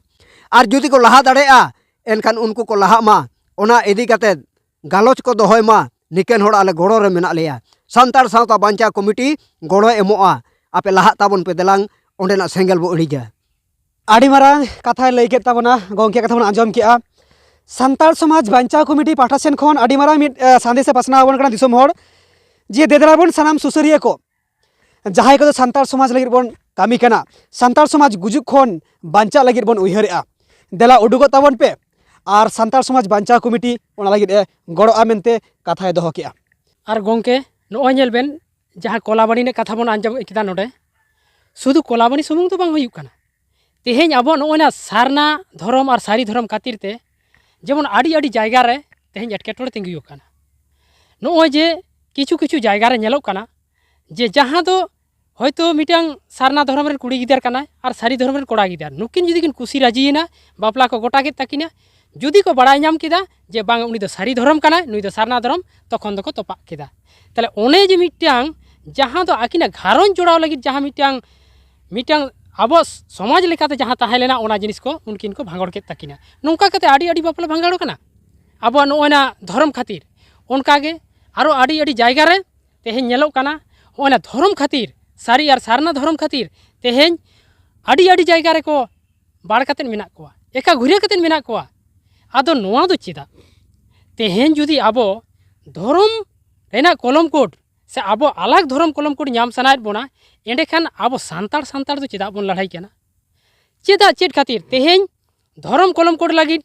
ᱟᱨ ᱡᱩᱫᱤ ᱠᱚ ᱞᱟᱦᱟ ᱫᱟᱲᱮᱭᱟᱜᱼᱟ, ᱮᱱᱠᱷᱟᱱ ᱩᱱᱠᱩ ᱠᱚ ᱞᱟᱦᱟᱜ ᱢᱟ, ᱚᱱᱟ ᱤᱫᱤ ᱠᱟᱛᱮ ᱜᱟᱞᱚᱪ ᱠᱚ ᱫᱚᱦᱚᱭ ᱢᱟ, ᱱᱤᱠᱟᱹᱱ ᱦᱚᱲ ᱟᱞᱮ ᱜᱚᱲᱚ ᱨᱮ ᱢᱮᱱᱟᱜ ᱞᱮᱭᱟ᱾ ᱥᱟᱱᱛᱟᱲ ᱥᱟᱶᱛᱟ ᱵᱟᱧᱪᱟᱣ ᱠᱚᱢᱤᱴᱤ ᱜᱚᱲᱚᱭ ᱮᱢᱚᱜᱼᱟ, ᱟᱯᱮ ᱞᱟᱦᱟᱜ ᱛᱟᱵᱚᱱ ᱯᱮ ᱫᱮᱞᱟᱝ, ᱚᱸᱰᱮᱱᱟᱜ ᱥᱮᱸᱜᱮᱞ ᱵᱚ ᱤᱬᱤᱡᱟ᱾ ᱟᱹᱰᱤ ᱢᱟᱨᱟᱝ ᱠᱟᱛᱷᱟᱭ ᱞᱟᱹᱭ ᱠᱮᱫ ᱛᱟᱵᱚᱱᱟ ᱜᱚᱢᱠᱮ, ᱠᱟᱛᱷᱟ ᱵᱚᱱ ᱟᱸᱡᱚᱢ ᱠᱮᱜᱼᱟ᱾ ᱥᱟᱱᱛᱟᱲ ᱥᱚᱢᱟᱡᱽ ᱵᱟᱧᱪᱟᱣ ᱠᱚᱢᱤᱴᱤ ᱯᱟᱦᱴᱟ ᱥᱮᱱ ᱠᱷᱚᱱ ᱟᱹᱰᱤ ᱢᱟᱨᱟᱝ ᱢᱤᱫ, ᱮ, ᱥᱟᱸᱫᱮᱥ ᱮ ᱯᱟᱥᱱᱟᱣ ᱟᱵᱚᱱ ᱠᱟᱱᱟ ᱫᱤᱥᱚᱢ ᱦᱚᱲ, ᱡᱮ ᱫᱮ ᱫᱮᱞᱟ ᱵᱚᱱ ᱥᱟᱱᱟᱢ ᱥᱩᱥᱟᱹᱨᱤᱭᱟᱹ ᱠᱚ, ᱡᱟᱦᱟᱸᱭ ᱠᱚᱫᱚ ᱥᱟᱱᱛᱟᱲ ᱥᱚᱢᱟᱡᱽ ᱞᱟᱹᱜᱤᱫ ᱵᱚᱱ ᱠᱟᱹᱢᱤ ᱠᱟᱱᱟ, ᱥᱟᱱᱛᱟᱲ ᱥᱚᱢᱟᱡᱽ ᱜᱩᱡᱩᱜ ᱠᱷᱚᱱ ᱵᱟᱧᱪᱟᱜ ᱞᱟᱹᱜᱤᱫ ᱵᱚᱱ ᱩᱭᱦᱟᱹᱨᱮᱜᱼᱟ, ᱫᱮᱞᱟ ᱩᱰᱩᱠᱚᱜ ᱛᱟᱵᱚᱱ ᱯᱮ ᱟᱨ ᱥᱟᱱᱛᱟᱲ ᱥᱚᱢᱟᱡᱽ ᱵᱟᱧᱪᱟᱣ ᱠᱚᱢᱤᱴᱤ ᱚᱱᱟ ᱞᱟᱹᱜᱤᱫ ᱮ ᱜᱚᱲᱚᱜᱼᱟ ᱢᱮᱱᱛᱮ ᱠᱟᱛᱷᱟᱭ ᱫᱚᱦᱚ ᱠᱮᱜᱼᱟ᱾ ᱟᱨ ᱜᱚᱢᱠᱮ, ᱱᱚᱜᱼᱚᱭ ᱧᱮᱞ ᱵᱮᱱ, ᱡᱟᱦᱟᱸ ᱠᱚᱞᱟᱵᱟᱱᱤ ᱨᱮᱱᱟᱜ ᱠᱟᱛᱷᱟ ᱵᱚᱱ ᱟᱸᱡᱚᱢ ᱠᱮᱫᱟ ᱱᱚᱰᱮ, ᱥᱩᱫᱷᱩ ᱠᱚᱞᱟᱵᱟᱱᱤ ᱥᱩᱢᱩᱝ ᱫᱚ ᱵᱟᱝ ᱦᱩᱭᱩᱜ ᱠᱟᱱᱟ᱾ ᱛᱮᱦᱮᱧ ᱟᱵᱚ ᱱᱚᱜᱼᱚᱭ ᱱᱟ ᱥᱟᱨᱱᱟ ᱫᱷᱚᱨᱚᱢ ᱟᱨ ᱥᱟᱹᱨᱤ ᱫᱷᱚᱨᱚᱢ ᱠᱷᱟᱹᱛᱤᱨ ᱛᱮ ᱡᱮᱢᱚᱱ ᱟᱹᱰᱤ ᱟᱹᱰᱤ ᱡᱟᱭᱜᱟ ᱨᱮ ᱛᱮᱦᱮᱧ ᱮᱴᱠᱮᱴᱚᱬᱮ ᱛᱤᱸᱜᱩ ᱟᱠᱟᱱᱟ᱾ ᱱᱚᱜᱼᱚᱭ ᱡᱮ ᱠᱤᱪᱷᱩ ᱠᱤᱪᱷᱩ ᱡᱟᱭᱜᱟ ᱨᱮ ᱧᱮᱞᱚᱜ ᱠᱟᱱᱟ ᱡᱮ ᱡᱟᱦᱟᱸ ᱫᱚ ᱦᱚᱭᱛᱳ ᱢᱤᱫᱴᱟᱝ ᱥᱟᱨᱱᱟ ᱫᱷᱚᱨᱚᱢ ᱨᱮᱱ ᱠᱩᱲᱤ ᱜᱤᱫᱟᱹᱨ ᱠᱟᱱᱟᱭ ᱟᱨ ᱥᱟᱹᱨᱤ ᱫᱷᱚᱨᱚᱢ ᱨᱮᱱ ᱠᱚᱲᱟ ᱜᱤᱫᱟᱹᱨ, ᱱᱩᱠᱤᱱ ᱡᱩᱫᱤ ᱠᱤᱱ ᱠᱩᱥᱤ ᱨᱟᱹᱡᱤᱭᱮᱱᱟ, ᱵᱟᱯᱞᱟ ᱠᱚ ᱜᱚᱴᱟ ᱠᱮᱫ ᱛᱟᱹᱠᱤᱱᱟ, ᱡᱩᱫᱤ ᱠᱚ ᱵᱟᱲᱟᱭ ᱧᱟᱢ ᱠᱮᱫᱟ ᱡᱮ ᱵᱟᱝ, ᱩᱱᱤ ᱫᱚ ᱥᱟᱹᱨᱤ ᱫᱷᱚᱨᱚᱢ ᱠᱟᱱᱟᱭ, ᱱᱩᱭ ᱫᱚ ᱥᱟᱨᱱᱟ ᱫᱷᱚᱨᱚᱢ, ᱛᱚᱠᱷᱚᱱ ᱫᱚᱠᱚ ᱛᱚᱯᱟᱜ ᱠᱮᱫᱟ᱾ ᱛᱟᱦᱞᱮ ᱚᱱᱮ ᱡᱮ ᱢᱤᱫᱴᱟᱝ, ᱡᱟᱦᱟᱸ ᱫᱚ ᱟᱹᱠᱤᱱᱟᱜ ᱜᱷᱟᱨᱚᱸᱡᱽ ᱡᱚᱲᱟᱣ ᱞᱟᱹᱜᱤᱫ ᱡᱟᱦᱟᱸ ᱢᱤᱫᱴᱟᱝ, ᱢᱤᱫᱴᱟᱝ ᱟᱵᱚ ᱥᱚᱢᱟᱡᱽ ᱞᱮᱠᱟᱛᱮ ᱡᱟᱦᱟᱸ ᱛᱟᱦᱮᱸ ᱞᱮᱱᱟ, ᱚᱱᱟ ᱡᱤᱱᱤᱥ ᱠᱚ ᱩᱱᱠᱤᱱ ᱠᱚ ᱵᱷᱟᱸᱜᱚᱲ ᱠᱮᱫ ᱛᱟᱹᱠᱤᱱᱟ᱾ ᱱᱚᱝᱠᱟ ᱠᱟᱛᱮ ᱟᱹᱰᱤ ᱟᱹᱰᱤ ᱵᱟᱯᱞᱟ ᱵᱷᱟᱸᱜᱟᱲ ᱠᱟᱱᱟ᱾ ᱟᱵᱚᱣᱟᱜ ᱱᱚᱜᱼᱚᱭ ᱱᱟ ᱫᱷᱚᱨᱚᱢ ᱠᱷᱟᱹᱛᱤᱨ᱾ ᱚᱱᱠᱟᱜᱮ ᱟᱨᱚ ᱟᱹᱰᱤ ᱟᱹᱰᱤ ᱡᱟᱭᱜᱟ ᱨᱮ ᱛᱮᱦᱮᱧ ᱧᱮᱞᱚᱜ ᱠᱟᱱᱟ, ᱱᱚᱜᱼᱚᱭ ᱱᱟ ᱫᱷᱚᱨᱚᱢ ᱠᱷᱟᱹᱛᱤᱨ, ᱥᱟᱹᱨᱤ ᱟᱨ ᱥᱟᱨᱱᱟ ᱫᱷᱚᱨᱚᱢ ᱠᱷᱟᱹᱛᱤᱨ ᱛᱮᱦᱮᱧ ᱟᱹᱰᱤ ᱟᱹᱰᱤ ᱡᱟᱭᱜᱟ ᱨᱮᱠᱚ ᱵᱟᱲ ᱠᱟᱛᱮᱫ ᱢᱮᱱᱟᱜ ᱠᱚᱣᱟ, ᱮᱠᱟ ᱜᱷᱩᱨᱭᱟᱹ ᱠᱟᱛᱮᱫ ᱢᱮᱱᱟᱜ ᱠᱚᱣᱟ᱾ ᱟᱫᱚ ᱱᱚᱣᱟ ᱫᱚ ᱪᱮᱫᱟᱜ? ᱛᱮᱦᱮᱧ ᱡᱩᱫᱤ ᱟᱵᱚ ᱫᱷᱚᱨᱚᱢ ᱨᱮᱱᱟᱜ ᱠᱚᱞᱚᱢ ᱠᱳᱰ ᱥᱮ ᱟᱵᱚ ᱟᱞᱟᱜᱽ ᱫᱷᱚᱨᱚᱢ ᱠᱚᱞᱚᱢ ᱠᱳᱰ ᱧᱟᱢ ᱥᱟᱱᱟᱭᱮᱫ ᱵᱚᱱᱟ, ᱮᱸᱰᱮᱠᱷᱟᱱ ᱟᱵᱚ ᱥᱟᱱᱛᱟᱲ ᱥᱟᱱᱛᱟᱲ ᱫᱚ ᱪᱮᱫᱟᱜ ᱵᱚᱱ ᱞᱟᱹᱲᱦᱟᱹᱭ ᱠᱟᱱᱟ? ᱪᱮᱫᱟᱜ, ᱪᱮᱫ ᱠᱷᱟᱹᱛᱤᱨ? ᱛᱮᱦᱮᱧ ᱫᱷᱚᱨᱚᱢ ᱠᱚᱞᱚᱢ ᱠᱳᱰ ᱞᱟᱹᱜᱤᱫ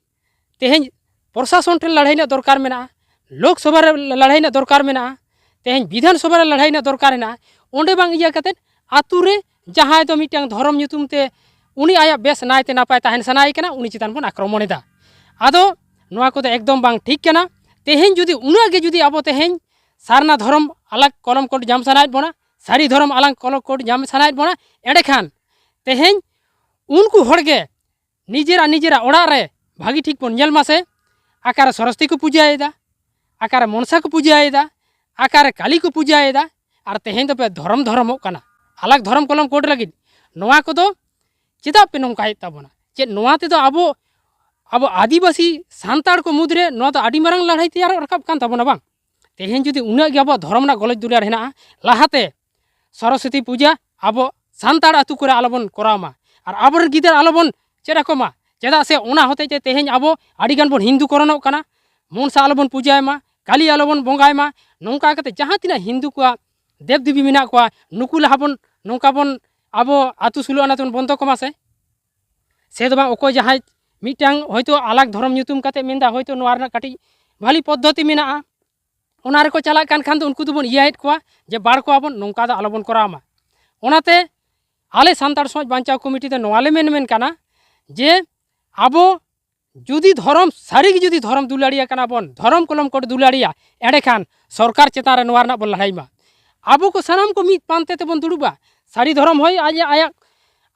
ᱛᱮᱦᱮᱧ ᱯᱨᱚᱥᱟᱥᱚᱱ ᱴᱷᱮᱱ ᱞᱟᱹᱲᱦᱟᱹᱭ ᱨᱮᱱᱟᱜ ᱫᱚᱨᱠᱟᱨ ᱢᱮᱱᱟᱜᱼᱟ, ᱞᱳᱠᱥᱚᱵᱷᱟ ᱨᱮ ᱞᱟᱹᱲᱦᱟᱹᱭ ᱨᱮᱱᱟᱜ ᱫᱚᱨᱠᱟᱨ ᱢᱮᱱᱟᱜᱼᱟ, ᱛᱮᱦᱮᱧ ᱵᱤᱫᱷᱟᱱ ᱥᱚᱵᱷᱟ ᱨᱮ ᱞᱟᱹᱲᱦᱟᱹᱭ ᱨᱮᱱᱟᱜ ᱫᱚᱨᱠᱟᱨ ᱢᱮᱱᱟᱜᱼᱟ᱾ ᱚᱸᱰᱮ ᱵᱟᱝ ᱤᱭᱟᱹ ᱠᱟᱛᱮᱫ ᱟᱛᱳ ᱨᱮ ᱡᱟᱦᱟᱸᱭ ᱫᱚ ᱢᱤᱫᱴᱟᱝ ᱫᱷᱚᱨᱚᱢ ᱧᱩᱛᱩᱢ ᱛᱮ ᱩᱱᱤ ᱟᱭᱟᱜ ᱵᱮᱥ ᱱᱟᱭᱛᱮ ᱱᱟᱯᱟᱭ ᱛᱟᱦᱮᱱ ᱥᱟᱱᱟᱭᱮ ᱠᱟᱱᱟ, ᱩᱱᱤ ᱪᱮᱛᱟᱱ ᱵᱚᱱ ᱟᱠᱨᱚᱢᱚᱱ ᱮᱫᱟ᱾ ᱟᱫᱚ ᱱᱚᱣᱟ ᱠᱚᱫᱚ ᱮᱠᱫᱚᱢ ᱵᱟᱝ ᱴᱷᱤᱠ ᱠᱟᱱᱟ᱾ ᱛᱮᱦᱮᱧ ᱡᱩᱫᱤ ᱩᱱᱟᱹᱜ ᱜᱮ ᱡᱩᱫᱤ ᱟᱵᱚ ᱛᱮᱦᱮᱧ ᱥᱟᱨᱱᱟ ᱫᱷᱚᱨᱚᱢ ᱟᱞᱟᱜᱽ ᱠᱚᱞᱚᱢ ᱠᱳᱰ ᱧᱟᱢ ᱥᱟᱱᱟᱭᱮᱫ ᱵᱚᱱᱟ, ᱥᱟᱹᱨᱤ ᱫᱷᱚᱨᱚᱢ ᱟᱞᱟᱝ ᱠᱚᱞᱚᱢ ᱠᱳᱰ ᱧᱟᱢ ᱥᱟᱱᱟᱭᱮᱫ ᱵᱚᱱᱟ, ᱮᱸᱰᱮᱠᱷᱟᱱ ᱛᱮᱦᱮᱧ ᱩᱱᱠᱩ ᱦᱚᱲ ᱜᱮ ᱱᱤᱡᱮᱨᱟᱜ ᱱᱤᱡᱮᱨᱟᱜ ᱚᱲᱟᱜ ᱨᱮ ᱵᱷᱟᱹᱜᱤ ᱴᱷᱤᱠ ᱵᱚᱱ ᱧᱮᱞ ᱢᱟᱥᱮ, ᱚᱠᱟᱨᱮ ᱥᱚᱨᱚᱥᱚᱛᱤ ᱠᱚ ᱯᱩᱡᱟᱹᱭᱮᱫᱟ, ᱚᱠᱟᱨᱮ ᱢᱚᱱᱥᱟ ᱠᱚ ᱯᱩᱡᱟᱹᱭᱮᱫᱟ, ᱚᱠᱟᱨᱮ ᱠᱟᱞᱤ ᱠᱚ ᱯᱩᱡᱟᱹᱭᱮᱫᱟ, ᱟᱨ ᱛᱮᱦᱮᱧ ᱫᱚᱯᱮ ᱫᱷᱚᱨᱚᱢ ᱫᱷᱚᱨᱚᱢᱚᱜ ᱠᱟᱱᱟ ᱟᱞᱟᱜᱽ ᱫᱷᱚᱨᱚᱢ ᱠᱚᱞᱚᱢ ᱠᱳᱰ ᱞᱟᱹᱜᱤᱫ᱾ ᱱᱚᱣᱟ ᱠᱚᱫᱚ ᱪᱮᱫᱟᱜ ᱯᱮ ᱱᱚᱝᱠᱟᱭᱮᱫ ᱛᱟᱵᱚᱱᱟ? ᱪᱮᱫ ᱱᱚᱣᱟ ᱛᱮᱫᱚ ᱟᱵᱚ, ᱟᱵᱚ ᱟᱹᱫᱤᱵᱟᱹᱥᱤ ᱥᱟᱱᱛᱟᱲ ᱠᱚ ᱢᱩᱫᱽᱨᱮ ᱱᱚᱣᱟ ᱫᱚ ᱟᱹᱰᱤ ᱢᱟᱨᱟᱝ ᱞᱟᱹᱲᱦᱟᱹᱭ ᱛᱮᱭᱟᱨᱚᱜ ᱨᱟᱠᱟᱵ ᱠᱟᱱ ᱛᱟᱵᱚᱱᱟ ᱵᱟᱝ? ᱛᱮᱦᱮᱧ ᱡᱩᱫᱤ ᱩᱱᱟᱹᱜ ᱜᱮ ᱟᱵᱚᱣᱟᱜ ᱫᱷᱚᱨᱚᱢ ᱨᱮᱱᱟᱜ ᱜᱚᱞᱚᱡ ᱫᱩᱞᱟᱹᱲ ᱦᱮᱱᱟᱜᱼᱟ, ᱞᱟᱦᱟᱛᱮ ᱥᱚᱨᱚᱥᱚᱛᱤ ᱯᱩᱡᱟᱹ ᱟᱵᱚ ᱥᱟᱱᱛᱟᱲ ᱟᱹᱛᱩ ᱠᱚᱨᱮ ᱟᱞᱚᱵᱚᱱ ᱠᱚᱨᱟᱣ ᱢᱟ, ᱟᱨ ᱟᱵᱚᱨᱮᱱ ᱜᱤᱫᱟᱹᱨ ᱟᱞᱚᱵᱚᱱ ᱪᱮᱫ ᱟᱠᱚ ᱢᱟ᱾ ᱪᱮᱫᱟᱜ ᱥᱮ ᱚᱱᱟ ᱦᱚᱛᱮᱡ ᱛᱮ ᱛᱮᱦᱮᱧ ᱟᱵᱚ ᱟᱹᱰᱤᱜᱟᱱ ᱵᱚᱱ ᱦᱤᱱᱫᱩ ᱠᱚᱨᱚᱱᱚᱜ ᱠᱟᱱᱟ, ᱢᱚᱱᱥᱟ ᱟᱞᱚᱵᱚᱱ ᱯᱩᱡᱟᱹᱭ ᱢᱟ, ᱠᱟᱞᱤ ᱟᱞᱚᱵᱚᱱ ᱵᱚᱸᱜᱟᱭ ᱢᱟ᱾ ᱱᱚᱝᱠᱟ ᱠᱟᱛᱮ ᱡᱟᱦᱟᱸ ᱛᱤᱱᱟᱹᱜ ᱦᱤᱱᱫᱩ ᱠᱚᱣᱟᱜ ᱫᱮᱵᱽ ᱫᱮᱵᱤ ᱢᱮᱱᱟᱜ ᱠᱚᱣᱟ, ᱱᱩᱠᱩ ᱞᱟᱦᱟ ᱵᱚᱱ ᱱᱚᱝᱠᱟ ᱵᱚᱱ ᱟᱵᱚ ᱟᱹᱛᱩ ᱥᱩᱞᱩ ᱟᱱᱟ ᱛᱮᱵᱚᱱ ᱵᱚᱱᱫᱚ ᱠᱚᱢᱟ ᱥᱮ᱾ ᱥᱮ ᱫᱚ ᱵᱟᱝ, ᱚᱠᱚᱭ ᱡᱟᱦᱟᱸᱭ ᱢᱤᱫᱴᱟᱝ ᱦᱚᱭᱛᱳ ᱟᱞᱟᱜᱽ ᱫᱷᱚᱨᱚᱢ ᱧᱩᱛᱩᱢ ᱠᱟᱛᱮ ᱢᱮᱱᱫᱟ, ᱦᱚᱭᱛᱳ ᱱᱚᱣᱟ ᱨᱮᱱᱟᱜ ᱠᱟᱹᱴᱤᱡ ᱵᱷᱟᱞᱤ ᱯᱚᱫᱽᱫᱷᱚᱛᱤ ᱢᱮᱱᱟᱜᱼᱟ, ᱚᱱᱟ ᱨᱮᱠᱚ ᱪᱟᱞᱟᱜ ᱠᱟᱱ ᱠᱷᱟᱱ ᱫᱚ ᱩᱱᱠᱩ ᱫᱚᱵᱚᱱ ᱤᱭᱟᱹᱭᱮᱫ ᱠᱚᱣᱟ ᱡᱮ ᱵᱟᱲ ᱠᱚᱣᱟ ᱵᱚᱱ, ᱱᱚᱝᱠᱟ ᱫᱚ ᱟᱞᱚᱵᱚᱱ ᱠᱚᱨᱟᱣ ᱢᱟ᱾ ᱚᱱᱟᱛᱮ ᱟᱞᱮ ᱥᱟᱱᱛᱟᱲ ᱥᱚᱢᱟᱡᱽ ᱵᱟᱧᱪᱟᱣ ᱠᱚᱢᱤᱴᱤ ᱫᱚ ᱱᱚᱣᱟ ᱞᱮ ᱢᱮᱱ ᱢᱮᱱ ᱠᱟᱱᱟ ᱡᱮ ᱟᱵᱚ ᱡᱩᱫᱤ ᱫᱷᱚᱨᱚᱢ, ᱥᱟᱹᱨᱤᱜᱮ ᱡᱩᱫᱤ ᱫᱷᱚᱨᱚᱢ ᱫᱩᱞᱟᱹᱲᱤᱭᱟᱹ ᱠᱟᱱᱟ ᱵᱚᱱ, ᱫᱷᱚᱨᱚᱢ ᱠᱚᱞᱚᱢ ᱠᱳᱰ ᱫᱩᱞᱟᱹᱲᱤᱭᱟ, ᱮᱸᱰᱮᱠᱷᱟᱱ ᱥᱚᱨᱠᱟᱨ ᱪᱮᱛᱟᱱ ᱨᱮ ᱱᱚᱣᱟ ᱨᱮᱱᱟᱜ ᱵᱚᱱ ᱞᱟᱹᱲᱦᱟᱹᱭ ᱢᱟ᱾ ᱟᱵᱚ ᱠᱚ ᱥᱟᱱᱟᱢ ᱠᱚ ᱢᱤᱫ ᱯᱟᱱᱛᱮ ᱛᱮᱵᱚᱱ ᱫᱩᱲᱩᱵᱟ᱾ ᱥᱟᱹᱨᱤ ᱫᱷᱚᱨᱚᱢ ᱦᱚᱭ ᱟᱡ, ᱟᱭᱟᱜ,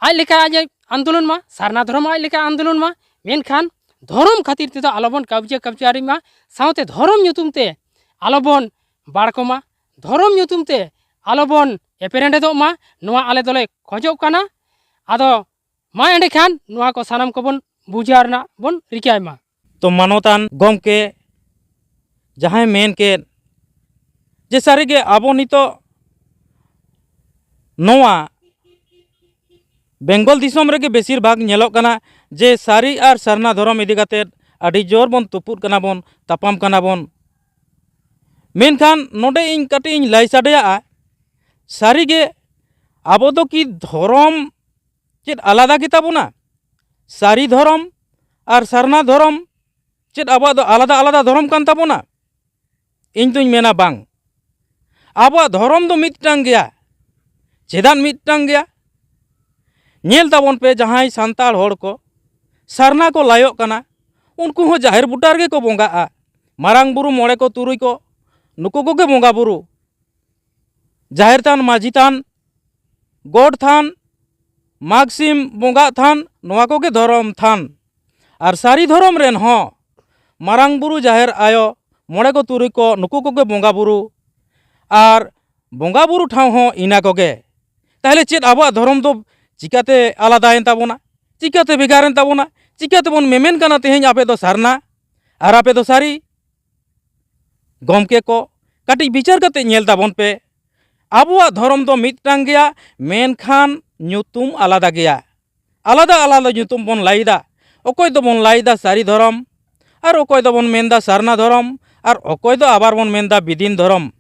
ᱟᱡ ᱞᱮᱠᱟ ᱟᱡ ᱟᱸᱫᱳᱞᱚᱱ ᱢᱟ, ᱥᱟᱨᱱᱟ ᱫᱷᱚᱨᱚᱢ ᱟᱡ ᱞᱮᱠᱟ ᱟᱸᱫᱳᱞᱚᱱ ᱢᱟ, ᱢᱮᱱᱠᱷᱟᱱ ᱫᱷᱚᱨᱚᱢ ᱠᱷᱟᱹᱛᱤᱨ ᱛᱮᱫᱚ ᱟᱞᱚᱵᱚᱱ ᱠᱟᱹᱣᱡᱟᱹ ᱠᱟᱹᱣᱡᱟᱹᱨᱤ ᱢᱟ, ᱥᱟᱶᱛᱮ ᱫᱷᱚᱨᱚᱢ ᱧᱩᱛᱩᱢ ᱛᱮ ᱟᱞᱚᱵᱚᱱ ᱵᱟᱲᱠᱚ ᱢᱟ, ᱫᱷᱚᱨᱚᱢ ᱧᱩᱛᱩᱢ ᱛᱮ ᱟᱞᱚᱵᱚᱱ ᱮᱯᱮᱨᱮᱸᱰᱮᱫᱚᱜ ᱢᱟ, ᱱᱚᱣᱟ ᱟᱞᱮ ᱫᱚᱞᱮ ᱠᱷᱚᱡᱚᱜ ᱠᱟᱱᱟ᱾ ᱟᱫᱚ ᱢᱟ ᱮᱸᱰᱮᱠᱷᱟᱱ ᱱᱚᱣᱟ ᱠᱚ ᱥᱟᱱᱟᱢ ᱠᱚᱵᱚᱱ ᱵᱩᱡᱷᱟᱹᱣ ᱨᱮᱱᱟᱜ ᱵᱚᱱ ᱨᱤᱠᱟᱹᱭ ᱢᱟ᱾ ᱛᱚ ᱢᱟᱱᱚᱛᱟᱱ ᱜᱚᱢᱠᱮ, ᱡᱟᱦᱟᱸᱭ ᱢᱮᱱ ᱠᱮᱫ ᱡᱮ ᱥᱟᱹᱨᱤᱜᱮ ᱟᱵᱚ ᱱᱤᱛᱚᱜ ᱱᱚᱣᱟ ᱵᱮᱝᱜᱚᱞ ᱫᱤᱥᱚᱢ ᱨᱮᱜᱮ ᱵᱮᱥᱤᱨ ᱵᱷᱟᱜᱽ ᱧᱮᱞᱚᱜ ᱠᱟᱱᱟ ᱡᱮ ᱥᱟᱹᱨᱤ ᱟᱨ ᱥᱟᱨᱱᱟ ᱫᱷᱚᱨᱚᱢ ᱤᱫᱤ ᱠᱟᱛᱮᱫ ᱟᱹᱰᱤ ᱡᱳᱨ ᱵᱚᱱ ᱛᱩᱯᱩᱫ ᱠᱟᱱᱟ ᱵᱚᱱ, ᱛᱟᱯᱟᱢ ᱠᱟᱱᱟ ᱵᱚᱱ᱾ ᱢᱮᱱᱠᱷᱟᱱ ᱱᱚᱰᱮ ᱤᱧ ᱠᱟᱹᱴᱤᱡ ᱤᱧ ᱞᱟᱹᱭ ᱥᱟᱰᱮᱭᱟᱜᱼᱟ, ᱥᱟᱹᱨᱤᱜᱮ ᱟᱵᱚ ᱫᱚ ᱠᱤ ᱫᱷᱚᱨᱚᱢ ᱪᱮᱫ ᱟᱞᱟᱫᱟ ᱜᱮᱛᱟ ᱵᱚᱱᱟ? ᱥᱟᱹᱨᱤ ᱫᱷᱚᱨᱚᱢ ᱟᱨ ᱥᱟᱨᱱᱟ ᱫᱷᱚᱨᱚᱢ ᱪᱮᱫ ᱟᱵᱚᱣᱟᱜ ᱫᱚ ᱟᱞᱟᱫᱟ ᱟᱞᱟᱫᱟ ᱫᱷᱚᱨᱚᱢ ᱠᱟᱱ ᱛᱟᱵᱚᱱᱟ? ᱤᱧ ᱫᱩᱧ ᱢᱮᱱᱟ ᱵᱟᱝ, ᱟᱵᱚᱣᱟᱜ ᱫᱷᱚᱨᱚᱢ ᱫᱚ ᱢᱤᱫᱴᱟᱝ ᱜᱮᱭᱟ᱾ ᱪᱮᱫᱟᱜ ᱢᱤᱫᱴᱟᱝ ᱜᱮᱭᱟ? ᱧᱮᱞ ᱛᱟᱵᱚᱱ ᱯᱮ, ᱡᱟᱦᱟᱸᱭ ᱥᱟᱱᱛᱟᱲ ᱦᱚᱲ ᱠᱚ ᱥᱟᱨᱱᱟ ᱠᱚ ᱞᱟᱭᱚᱜ ᱠᱟᱱᱟ, ᱩᱱᱠᱩ ᱦᱚᱸ ᱡᱟᱦᱮᱨ ᱵᱩᱴᱟᱹ ᱨᱮᱜᱮ ᱠᱚ ᱵᱚᱸᱜᱟᱜᱼᱟ᱾ ᱢᱟᱨᱟᱝ ᱵᱩᱨᱩ, ᱢᱚᱬᱮ ᱠᱚ, ᱛᱩᱨᱩᱭ ᱠᱚ, ᱱᱩᱠᱩ ᱠᱚᱜᱮ ᱵᱚᱸᱜᱟ ᱵᱩᱨᱩ᱾ ᱡᱟᱦᱮᱨ ᱛᱷᱟᱱ, ᱢᱟᱹᱡᱷᱤ ᱛᱷᱟᱱ, ᱜᱚᱰ ᱛᱷᱟᱱ, ᱢᱟᱜᱽ ᱥᱤᱢ ᱵᱚᱸᱜᱟᱜ ᱛᱷᱟᱱ, ᱱᱚᱣᱟ ᱠᱚᱜᱮ ᱫᱷᱚᱨᱚᱢ ᱛᱷᱟᱱ᱾ ᱟᱨ ᱥᱟᱹᱨᱤ ᱫᱷᱚᱨᱚᱢ ᱨᱮᱱ ᱦᱚᱸ ᱢᱟᱨᱟᱝ ᱵᱩᱨᱩ, ᱡᱟᱦᱮᱨ ᱟᱭᱳ, ᱢᱚᱬᱮ ᱠᱚ, ᱛᱩᱨᱩᱭ ᱠᱚ, ᱱᱩᱠᱩ ᱠᱚᱜᱮ ᱵᱚᱸᱜᱟ ᱵᱩᱨᱩ᱾ ᱟᱨ ᱵᱚᱸᱜᱟ ᱵᱩᱨᱩ ᱴᱷᱟᱶ ᱦᱚᱸ ᱤᱱᱟ ᱠᱚᱜᱮ᱾ ᱛᱟᱦᱚᱞᱮ ᱪᱮᱫ ᱟᱵᱚᱣᱟᱜ ᱫᱷᱚᱨᱚᱢ ᱫᱚ ᱪᱤᱠᱟᱹᱛᱮ ᱟᱞᱟᱫᱟᱭᱮᱱ ᱛᱟᱵᱚᱱᱟ? ᱪᱤᱠᱟᱹᱛᱮ ᱵᱷᱮᱜᱟᱨᱮᱱ ᱛᱟᱵᱚᱱᱟ? ᱪᱤᱠᱟᱹ ᱛᱮᱵᱚᱱ ᱢᱮᱢᱮᱱ ᱠᱟᱱᱟ ᱛᱮᱦᱮᱧ ᱟᱯᱮ ᱫᱚ ᱥᱟᱨᱱᱟ ᱟᱨ ᱟᱯᱮ ᱫᱚ ᱥᱟᱹᱨᱤ? ᱜᱚᱢᱠᱮ ᱠᱚ, ᱠᱟᱹᱴᱤᱡ ᱵᱤᱪᱟᱹᱨ ᱠᱟᱛᱮ ᱧᱮᱞ ᱛᱟᱵᱚᱱ ᱯᱮ, ᱟᱵᱚᱣᱟᱜ ᱫᱷᱚᱨᱚᱢ ᱫᱚ ᱢᱤᱫᱴᱟᱝ ᱜᱮᱭᱟ, ᱢᱮᱱᱠᱷᱟᱱ ᱧᱩᱛᱩᱢ ᱟᱞᱟᱫᱟ ᱜᱮᱭᱟ᱾ ᱟᱞᱟᱫᱟ ᱟᱞᱟᱫᱟ ᱧᱩᱛᱩᱢ ᱵᱚᱱ ᱞᱟᱹᱭᱫᱟ᱾ ᱚᱠᱚᱭ ᱫᱚᱵᱚᱱ ᱞᱟᱹᱭᱫᱟ ᱥᱟᱹᱨᱤ ᱫᱷᱚᱨᱚᱢ, ᱟᱨ ᱚᱠᱚᱭ ᱫᱚᱵᱚᱱ ᱢᱮᱱᱫᱟ ᱥᱟᱨᱱᱟ ᱫᱷᱚᱨᱚᱢ, ᱟᱨ ᱚᱠᱚᱭ ᱫᱚ ᱟᱵᱟᱨ ᱵᱚᱱ ᱢᱮᱱᱫᱟ ᱵᱤᱫᱤᱱ ᱫᱷᱚᱨᱚᱢ᱾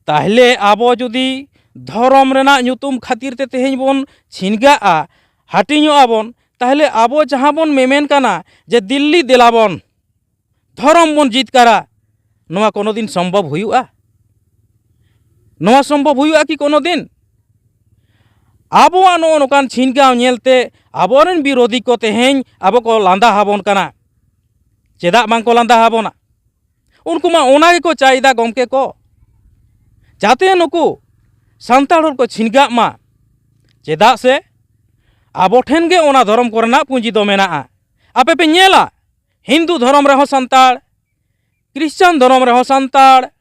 ᱛᱟᱦᱞᱮ ᱟᱵᱚ ᱡᱩᱫᱤ ᱫᱷᱚᱨᱚᱢ ᱨᱮᱱᱟᱜ ᱧᱩᱛᱩᱢ ᱠᱷᱟᱹᱛᱤᱨ ᱛᱮ ᱛᱮᱦᱮᱧ ᱵᱚᱱ ᱪᱷᱤᱱᱜᱟᱹᱜᱼᱟ, ᱦᱟᱹᱴᱤᱧᱚᱜᱼᱟ ᱵᱚᱱ, ᱛᱟᱦᱞᱮ ᱟᱵᱚ ᱡᱟᱦᱟᱸ ᱵᱚᱱ ᱢᱮᱢᱮᱱ ᱠᱟᱱᱟ ᱡᱮ ᱫᱤᱞᱞᱤ ᱫᱮᱞᱟ ᱵᱚᱱ, ᱫᱷᱚᱨᱚᱢ ᱵᱚᱱ ᱡᱤᱛᱠᱟᱹᱨᱟ, ᱱᱚᱣᱟ ᱠᱳᱱᱳ ᱫᱤᱱ ᱥᱚᱢᱵᱷᱚᱵ ᱦᱩᱭᱩᱜᱼᱟ? ᱱᱚᱣᱟ ᱥᱚᱢᱵᱷᱚᱵ ᱦᱩᱭᱩᱜᱼᱟ ᱠᱤ ᱠᱳᱱᱳ ᱫᱤᱱ? ᱟᱵᱚᱣᱟᱜ ᱱᱚᱜᱼᱚ ᱱᱚᱝᱠᱟᱱ ᱪᱷᱤᱱᱜᱟᱹᱣ ᱧᱮᱞᱛᱮ ᱟᱵᱚᱨᱮᱱ ᱵᱤᱨᱳᱫᱷᱤ ᱠᱚ ᱛᱮᱦᱮᱧ ᱟᱵᱚ ᱠᱚ ᱞᱟᱸᱫᱟ ᱟᱵᱚᱱ ᱠᱟᱱᱟ᱾ ᱪᱮᱫᱟᱜ ᱵᱟᱝ ᱠᱚ ᱞᱟᱸᱫᱟ ᱟᱵᱚᱱᱟ? ᱩᱱᱠᱩ ᱢᱟ ᱚᱱᱟ ᱜᱮᱠᱚ ᱪᱟᱭᱫᱟ ᱜᱚᱢᱠᱮ ᱠᱚ, ᱡᱟᱛᱮ ᱱᱩᱠᱩ ᱥᱟᱱᱛᱟᱲ ᱦᱚᱲ ᱠᱚ ᱪᱷᱤᱱᱜᱟᱹᱜ ᱢᱟ᱾ ᱪᱮᱫᱟᱜ ᱥᱮ ᱟᱵᱚ ᱴᱷᱮᱱ ᱜᱮ ᱚᱱᱟ ᱫᱷᱚᱨᱚᱢ ᱠᱚᱨᱮᱱᱟᱜ ᱯᱩᱸᱡᱤ ᱫᱚ ᱢᱮᱱᱟᱜᱼᱟ᱾ ᱟᱯᱮ ᱯᱮ ᱧᱮᱞᱟ, ᱦᱤᱱᱫᱩ ᱫᱷᱚᱨᱚᱢ ᱨᱮᱦᱚᱸ ᱥᱟᱱᱛᱟᱲ, ᱠᱨᱤᱥᱪᱟᱱ ᱫᱷᱚᱨᱚᱢ ᱨᱮᱦᱚᱸ ᱥᱟᱱᱛᱟᱲ,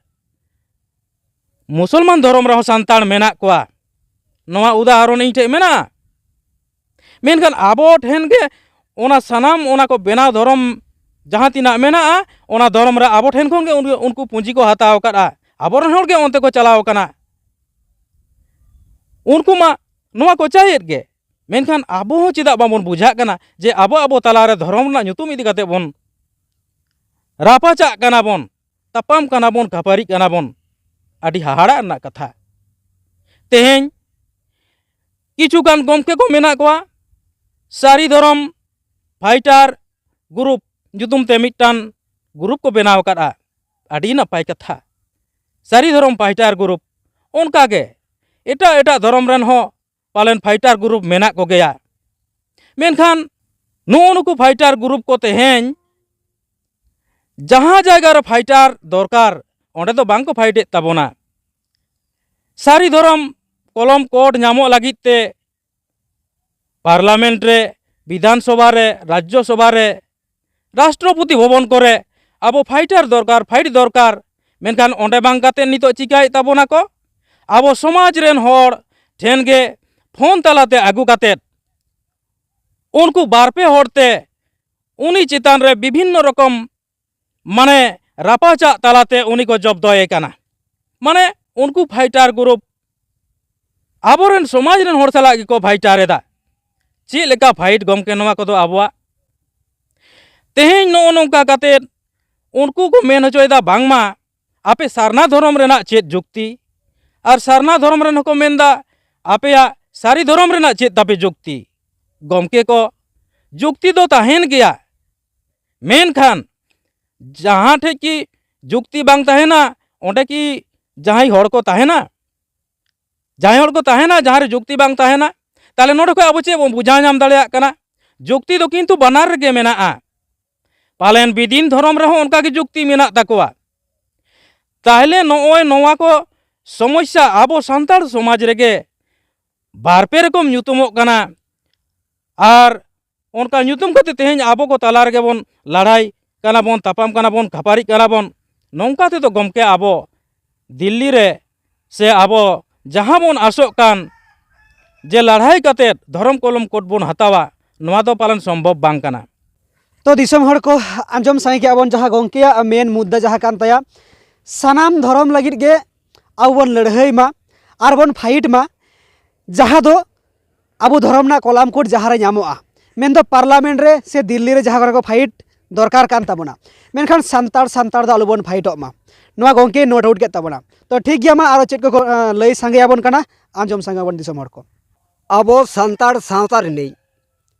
ᱢᱩᱥᱚᱞᱢᱟᱱ ᱫᱷᱚᱨᱚᱢ ᱨᱮᱦᱚᱸ ᱥᱟᱱᱛᱟᱲ ᱢᱮᱱᱟᱜ ᱠᱚᱣᱟ᱾ ᱱᱚᱣᱟ ᱩᱫᱟᱦᱚᱨᱚᱱ ᱤᱧ ᱴᱷᱮᱱ ᱢᱮᱱᱟᱜᱼᱟ᱾ ᱢᱮᱱᱠᱷᱟᱱ ᱟᱵᱚ ᱴᱷᱮᱱ ᱜᱮ ᱚᱱᱟ ᱥᱟᱱᱟᱢ, ᱚᱱᱟ ᱠᱚ ᱵᱮᱱᱟᱣ ᱫᱷᱚᱨᱚᱢ ᱡᱟᱦᱟᱸ ᱛᱤᱱᱟᱹᱜ ᱢᱮᱱᱟᱜᱼᱟ, ᱚᱱᱟ ᱫᱷᱚᱨᱚᱢ ᱨᱮ ᱟᱵᱚ ᱴᱷᱮᱱ ᱠᱷᱚᱱ ᱜᱮ ᱩᱱ-, ᱩᱱᱠᱩ ᱯᱩᱸᱡᱤ ᱠᱚ ᱦᱟᱛᱟᱣ ᱟᱠᱟᱫᱼᱟ᱾ ᱟᱵᱚᱨᱮᱱ ᱦᱚᱲ ᱜᱮ ᱚᱱᱛᱮ ᱠᱚ ᱪᱟᱞᱟᱣ ᱟᱠᱟᱱᱟ᱾ ᱩᱱᱠᱩ ᱢᱟ ᱱᱚᱣᱟ ᱠᱚ ᱪᱟᱭᱮᱫ ᱜᱮ᱾ ᱢᱮᱱᱠᱷᱟᱱ ᱟᱵᱚ ᱦᱚᱸ ᱪᱮᱫᱟᱜ ᱵᱟᱵᱚᱱ ᱵᱩᱡᱷᱟᱹᱜ ᱠᱟᱱᱟ ᱡᱮ ᱟᱵᱚ ᱟᱵᱚ ᱛᱟᱞᱟᱨᱮ ᱫᱷᱚᱨᱚᱢ ᱨᱮᱱᱟᱜ ᱧᱩᱛᱩᱢ ᱤᱫᱤ ᱠᱟᱛᱮ ᱵᱚᱱ ᱨᱟᱯᱟᱪᱟᱜ ᱠᱟᱱᱟ ᱵᱚᱱ, ᱛᱟᱯᱟᱢ ᱠᱟᱱᱟ ᱵᱚᱱ, ᱠᱷᱟᱹᱯᱟᱹᱨᱤᱜ ᱠᱟᱱᱟ ᱵᱚᱱ? ᱟᱹᱰᱤ ᱦᱟᱦᱟᱲᱟᱜ ᱨᱮᱱᱟᱜ ᱠᱟᱛᱷᱟ᱾ ᱛᱮᱦᱮᱧ ᱠᱤᱪᱷᱩ ᱜᱟᱱ ᱜᱚᱢᱠᱮ ᱠᱚ ᱢᱮᱱᱟᱜ ᱠᱚᱣᱟ, ᱥᱟᱹᱨᱤ ᱫᱷᱚᱨᱚᱢ ᱯᱷᱟᱭᱤᱴᱟᱨ ᱜᱨᱩᱯ ᱧᱩᱛᱩᱢ ᱛᱮ ᱢᱤᱫᱴᱟᱝ ᱜᱨᱩᱯ ᱠᱚ ᱵᱮᱱᱟᱣ ᱟᱠᱟᱫᱼᱟ᱾ ᱟᱹᱰᱤ ᱱᱟᱯᱟᱭ ᱠᱟᱛᱷᱟ, ᱥᱟᱹᱨᱤ ᱫᱷᱚᱨᱚᱢ ᱯᱷᱟᱭᱤᱴᱟᱨ ᱜᱨᱩᱯ᱾ ᱚᱱᱠᱟᱜᱮ ᱮᱴᱟᱜ ᱮᱴᱟᱜ ᱫᱷᱚᱨᱚᱢ ᱨᱮᱱ ᱦᱚᱸ ᱯᱟᱞᱮᱱ ᱯᱷᱟᱭᱤᱴᱟᱨ ᱜᱨᱩᱯ ᱢᱮᱱᱟᱜ ᱠᱚᱜᱮᱭᱟ᱾ ᱢᱮᱱᱠᱷᱟᱱ ᱱᱩᱜᱼᱩ ᱱᱩᱠᱩ ᱯᱷᱟᱭᱤᱴᱟᱨ ᱜᱨᱩᱯ ᱠᱚ ᱛᱮᱦᱮᱧ ᱡᱟᱦᱟᱸ ᱡᱟᱭᱜᱟ ᱨᱮ ᱯᱷᱟᱭᱤᱴᱟᱨ ᱫᱚᱨᱠᱟᱨ, ᱚᱸᱰᱮ ᱫᱚ ᱵᱟᱝ ᱠᱚ ᱯᱷᱟᱭᱤᱴᱮᱫ ᱛᱟᱵᱚᱱᱟ᱾ ᱥᱟᱹᱨᱤ ᱫᱷᱚᱨᱚᱢ ᱠᱚᱞᱚᱢ ᱠᱳᱰ ᱧᱟᱢᱚᱜ ᱞᱟᱹᱜᱤᱫ ᱛᱮ ᱯᱟᱨᱞᱟᱢᱮᱱᱴ ᱨᱮ, ᱵᱤᱫᱷᱟᱱ ᱥᱚᱵᱷᱟ ᱨᱮ, ᱨᱟᱡᱽᱡᱚ ᱥᱚᱵᱷᱟ ᱨᱮ, ᱨᱟᱥᱴᱨᱚᱯᱚᱛᱤ ᱵᱷᱚᱵᱚᱱ ᱠᱚᱨᱮ ᱟᱵᱚ ᱯᱷᱟᱭᱤᱴᱟᱨ ᱫᱚᱨᱠᱟᱨ, ᱯᱷᱟᱭᱤᱴ ᱫᱚᱨᱠᱟᱨ᱾ ᱢᱮᱱᱠᱷᱟᱱ ᱚᱸᱰᱮ ᱵᱟᱝ ᱠᱟᱛᱮ ᱱᱤᱛᱚᱜ ᱪᱤᱠᱟᱹᱭᱮᱫ ᱛᱟᱵᱚᱱᱟ ᱠᱚ? ᱟᱵᱚ ᱥᱚᱢᱟᱡᱽ ᱨᱮᱱ ᱦᱚᱲ ᱴᱷᱮᱱ ᱜᱮ ᱯᱷᱳᱱ ᱛᱟᱞᱟᱛᱮ ᱟᱹᱜᱩ ᱠᱟᱛᱮ ᱩᱱᱠᱩ ᱵᱟᱨ ᱯᱮ ᱦᱚᱲ ᱛᱮ ᱩᱱᱤ ᱪᱮᱛᱟᱱ ᱨᱮ ᱵᱤᱵᱷᱤᱱᱱᱚ ᱨᱚᱠᱚᱢ, ᱢᱟᱱᱮ, ᱨᱟᱯᱟᱪᱟᱜ ᱛᱟᱞᱟᱛᱮ ᱩᱱᱤ ᱠᱚ ᱡᱚᱵᱫᱚᱭᱮ ᱠᱟᱱᱟ᱾ ᱢᱟᱱᱮ, ᱩᱱᱠᱩ ᱯᱷᱟᱭᱤᱴᱟᱨ ᱜᱨᱩᱯ ᱟᱵᱚᱨᱮᱱ ᱥᱚᱢᱟᱡᱽ ᱨᱮᱱ ᱦᱚᱲ ᱥᱟᱞᱟᱜ ᱜᱮᱠᱚ ᱯᱷᱟᱭᱤᱴᱟᱨ ᱮᱫᱟ᱾ ᱪᱮᱫ ᱞᱮᱠᱟ ᱯᱷᱟᱭᱤᱴ ᱜᱚᱢᱠᱮ ᱱᱚᱣᱟ ᱠᱚᱫᱚ ᱟᱵᱚᱣᱟᱜ? ᱛᱮᱦᱮᱧ ᱱᱚᱜᱼᱚ ᱱᱚᱝᱠᱟ ᱠᱟᱛᱮ ᱩᱱᱠᱩ ᱠᱚ ᱢᱮᱱ ᱦᱚᱪᱚᱭᱮᱫᱟ ᱵᱟᱝᱢᱟ ᱟᱯᱮ ᱥᱟᱨᱱᱟ ᱫᱷᱚᱨᱚᱢ ᱨᱮᱱᱟᱜ ᱪᱮᱫ ᱡᱩᱠᱛᱤ, ᱟᱨ ᱥᱟᱨᱱᱟ ᱫᱷᱚᱨᱚᱢ ᱨᱮᱱ ᱦᱚᱸᱠᱚ ᱢᱮᱱᱫᱟ ᱟᱯᱮᱭᱟᱜ ᱥᱟᱹᱨᱤ ᱫᱷᱚᱨᱚᱢ ᱨᱮᱱᱟᱜ ᱪᱮᱫ ᱛᱟᱯᱮ ᱡᱩᱠᱛᱤ? ᱜᱚᱢᱠᱮ ᱠᱚ, ᱡᱩᱠᱛᱤ ᱫᱚ ᱛᱟᱦᱮᱱ ᱜᱮᱭᱟ, ᱢᱮᱱᱠᱷᱟᱱ ᱡᱟᱦᱟᱸ ᱴᱷᱮᱡ ᱠᱤ ᱡᱩᱠᱛᱤ ᱵᱟᱝ ᱛᱟᱦᱮᱱᱟ, ᱚᱸᱰᱮ ᱠᱤ ᱡᱟᱦᱟᱸᱭ ᱦᱚᱲ ᱠᱚ ᱛᱟᱦᱮᱱᱟ? ᱡᱟᱦᱟᱸᱭ ᱦᱚᱲ ᱠᱚ ᱛᱟᱦᱮᱱᱟ, ᱡᱟᱦᱟᱸ ᱨᱮ ᱡᱩᱠᱛᱤ ᱵᱟᱝ ᱛᱟᱦᱮᱱᱟ, ᱛᱟᱦᱞᱮ ᱱᱚᱰᱮ ᱠᱷᱚᱱ ᱟᱵᱚ ᱪᱮᱫ ᱵᱚᱱ ᱵᱩᱡᱷᱟᱹᱣ ᱧᱟᱢ ᱫᱟᱲᱮᱭᱟᱜ ᱠᱟᱱᱟ? ᱡᱩᱠᱛᱤ ᱫᱚ ᱠᱤᱱᱛᱩ ᱵᱟᱱᱟᱨ ᱨᱮᱜᱮ ᱢᱮᱱᱟᱜᱼᱟ᱾ ᱯᱟᱞᱮᱱ ᱵᱤᱫᱤᱱ ᱫᱷᱚᱨᱚᱢ ᱨᱮᱦᱚᱸ ᱚᱱᱠᱟ ᱜᱮ ᱡᱩᱠᱛᱤ ᱢᱮᱱᱟᱜ ᱛᱟᱠᱚᱣᱟ᱾ ᱛᱟᱦᱞᱮ ᱱᱚᱜᱼᱚᱭ ᱱᱚᱣᱟ ᱠᱚ ᱥᱚᱢᱚᱥᱥᱟ ᱟᱵᱚ ᱥᱟᱱᱛᱟᱲ ᱥᱚᱢᱟᱡᱽ ᱨᱮᱜᱮ ᱵᱟᱨ ᱯᱮ ᱨᱚᱠᱚᱢ ᱧᱩᱛᱩᱢᱚᱜ ᱠᱟᱱᱟ᱾ ᱟᱨ ᱚᱱᱠᱟ ᱧᱩᱛᱩᱢ ᱠᱟᱛᱮ ᱛᱮᱦᱮᱧ ᱟᱵᱚ ᱠᱚ ᱛᱟᱞᱟ ᱨᱮᱜᱮ ᱵᱚᱱ ᱞᱟᱲᱟᱭ ᱠᱟᱱᱟ ᱵᱚᱱ, ᱛᱟᱯᱟᱢ ᱠᱟᱱᱟ ᱵᱚᱱ, ᱠᱷᱟᱯᱟᱨᱤᱜ ᱠᱟᱱᱟ ᱵᱚᱱ᱾ ᱱᱚᱝᱠᱟ ᱛᱮᱫᱚ ᱜᱚᱢᱠᱮ ᱟᱵᱚ ᱫᱤᱞᱞᱤ ᱨᱮ ᱥᱮ ᱟᱵᱚ ᱡᱟᱦᱟᱸ ᱵᱚᱱ ᱟᱥᱚᱜ ᱠᱟᱱ ᱡᱮ ᱞᱟᱲᱦᱟᱭ ᱠᱟᱛᱮ ᱫᱷᱚᱨᱚᱢ ᱠᱚᱞᱚᱢ ᱠᱳᱰ ᱵᱚᱱ ᱦᱟᱛᱟᱣᱟ, ᱱᱚᱣᱟ ᱫᱚ ᱯᱟᱞᱮᱱ ᱥᱚᱢᱵᱷᱚᱵ ᱵᱟᱝ ᱠᱟᱱᱟ᱾ ᱛᱚ ᱫᱤᱥᱚᱢ ᱦᱚᱲ ᱠᱚ ᱟᱸᱡᱚᱢ ᱥᱟᱸᱜᱮ ᱠᱮᱜᱼᱟ ᱵᱚᱱ ᱡᱟᱦᱟᱸ ᱜᱚᱢᱠᱮᱭᱟᱜ ᱢᱮᱱ ᱢᱩᱫᱽᱫᱟ ᱡᱟᱦᱟᱸ ᱠᱟᱱ ᱛᱟᱭᱟ, ᱥᱟᱱᱟᱢ ᱫᱷᱚᱨᱚᱢ ᱞᱟᱹᱜᱤᱫ ᱜᱮ ᱟᱵᱚ ᱵᱚᱱ ᱞᱟᱹᱲᱦᱟᱹᱭ ᱢᱟ ᱟᱨ ᱵᱚᱱ ᱯᱷᱟᱭᱤᱴ ᱢᱟ, ᱡᱟᱦᱟᱸ ᱫᱚ ᱟᱵᱚ ᱫᱷᱚᱨᱚᱢ ᱨᱮᱱᱟᱜ ᱠᱚᱞᱟᱢ ᱠᱳᱰ ᱡᱟᱦᱟᱸ ᱨᱮ ᱧᱟᱢᱚᱜᱼᱟ, ᱢᱮᱱᱫᱚ ᱯᱟᱨᱞᱟᱢᱮᱱᱴ ᱨᱮ ᱥᱮ ᱫᱤᱞᱞᱤ ᱨᱮ ᱡᱟᱦᱟᱸ ᱠᱚᱨᱮ ᱠᱚ ᱯᱷᱟᱭᱤᱴ ᱫᱚᱨᱠᱟᱨ ᱠᱟᱱ ᱛᱟᱵᱚᱱᱟ, ᱢᱮᱱᱠᱷᱟᱱ ᱥᱟᱱᱛᱟᱲ ᱥᱟᱱᱛᱟᱲ ᱫᱚ ᱟᱞᱚᱵᱚᱱ ᱯᱷᱟᱭᱤᱴᱚᱜ ᱢᱟ, ᱱᱚᱣᱟ ᱜᱚᱢᱠᱮ ᱱᱳᱴ ᱟᱣᱩᱴ ᱠᱮᱫ ᱛᱟᱵᱚᱱᱟ᱾ ᱛᱚ ᱴᱷᱤᱠ ᱜᱮᱭᱟ, ᱢᱟ ᱟᱨᱚ ᱪᱮᱫ ᱠᱚᱠᱚ ᱞᱟᱹᱭ ᱥᱟᱸᱜᱮ ᱟᱵᱚᱱ ᱠᱟᱱᱟ, ᱟᱸᱡᱚᱢ ᱥᱟᱸᱜᱮ ᱟᱵᱚᱱ ᱫᱤᱥᱚᱢ ᱦᱚᱲ ᱠᱚ᱾ ᱟᱵᱚ ᱥᱟᱱᱛᱟᱲ ᱥᱟᱶᱛᱟ ᱨᱤᱱᱤᱡ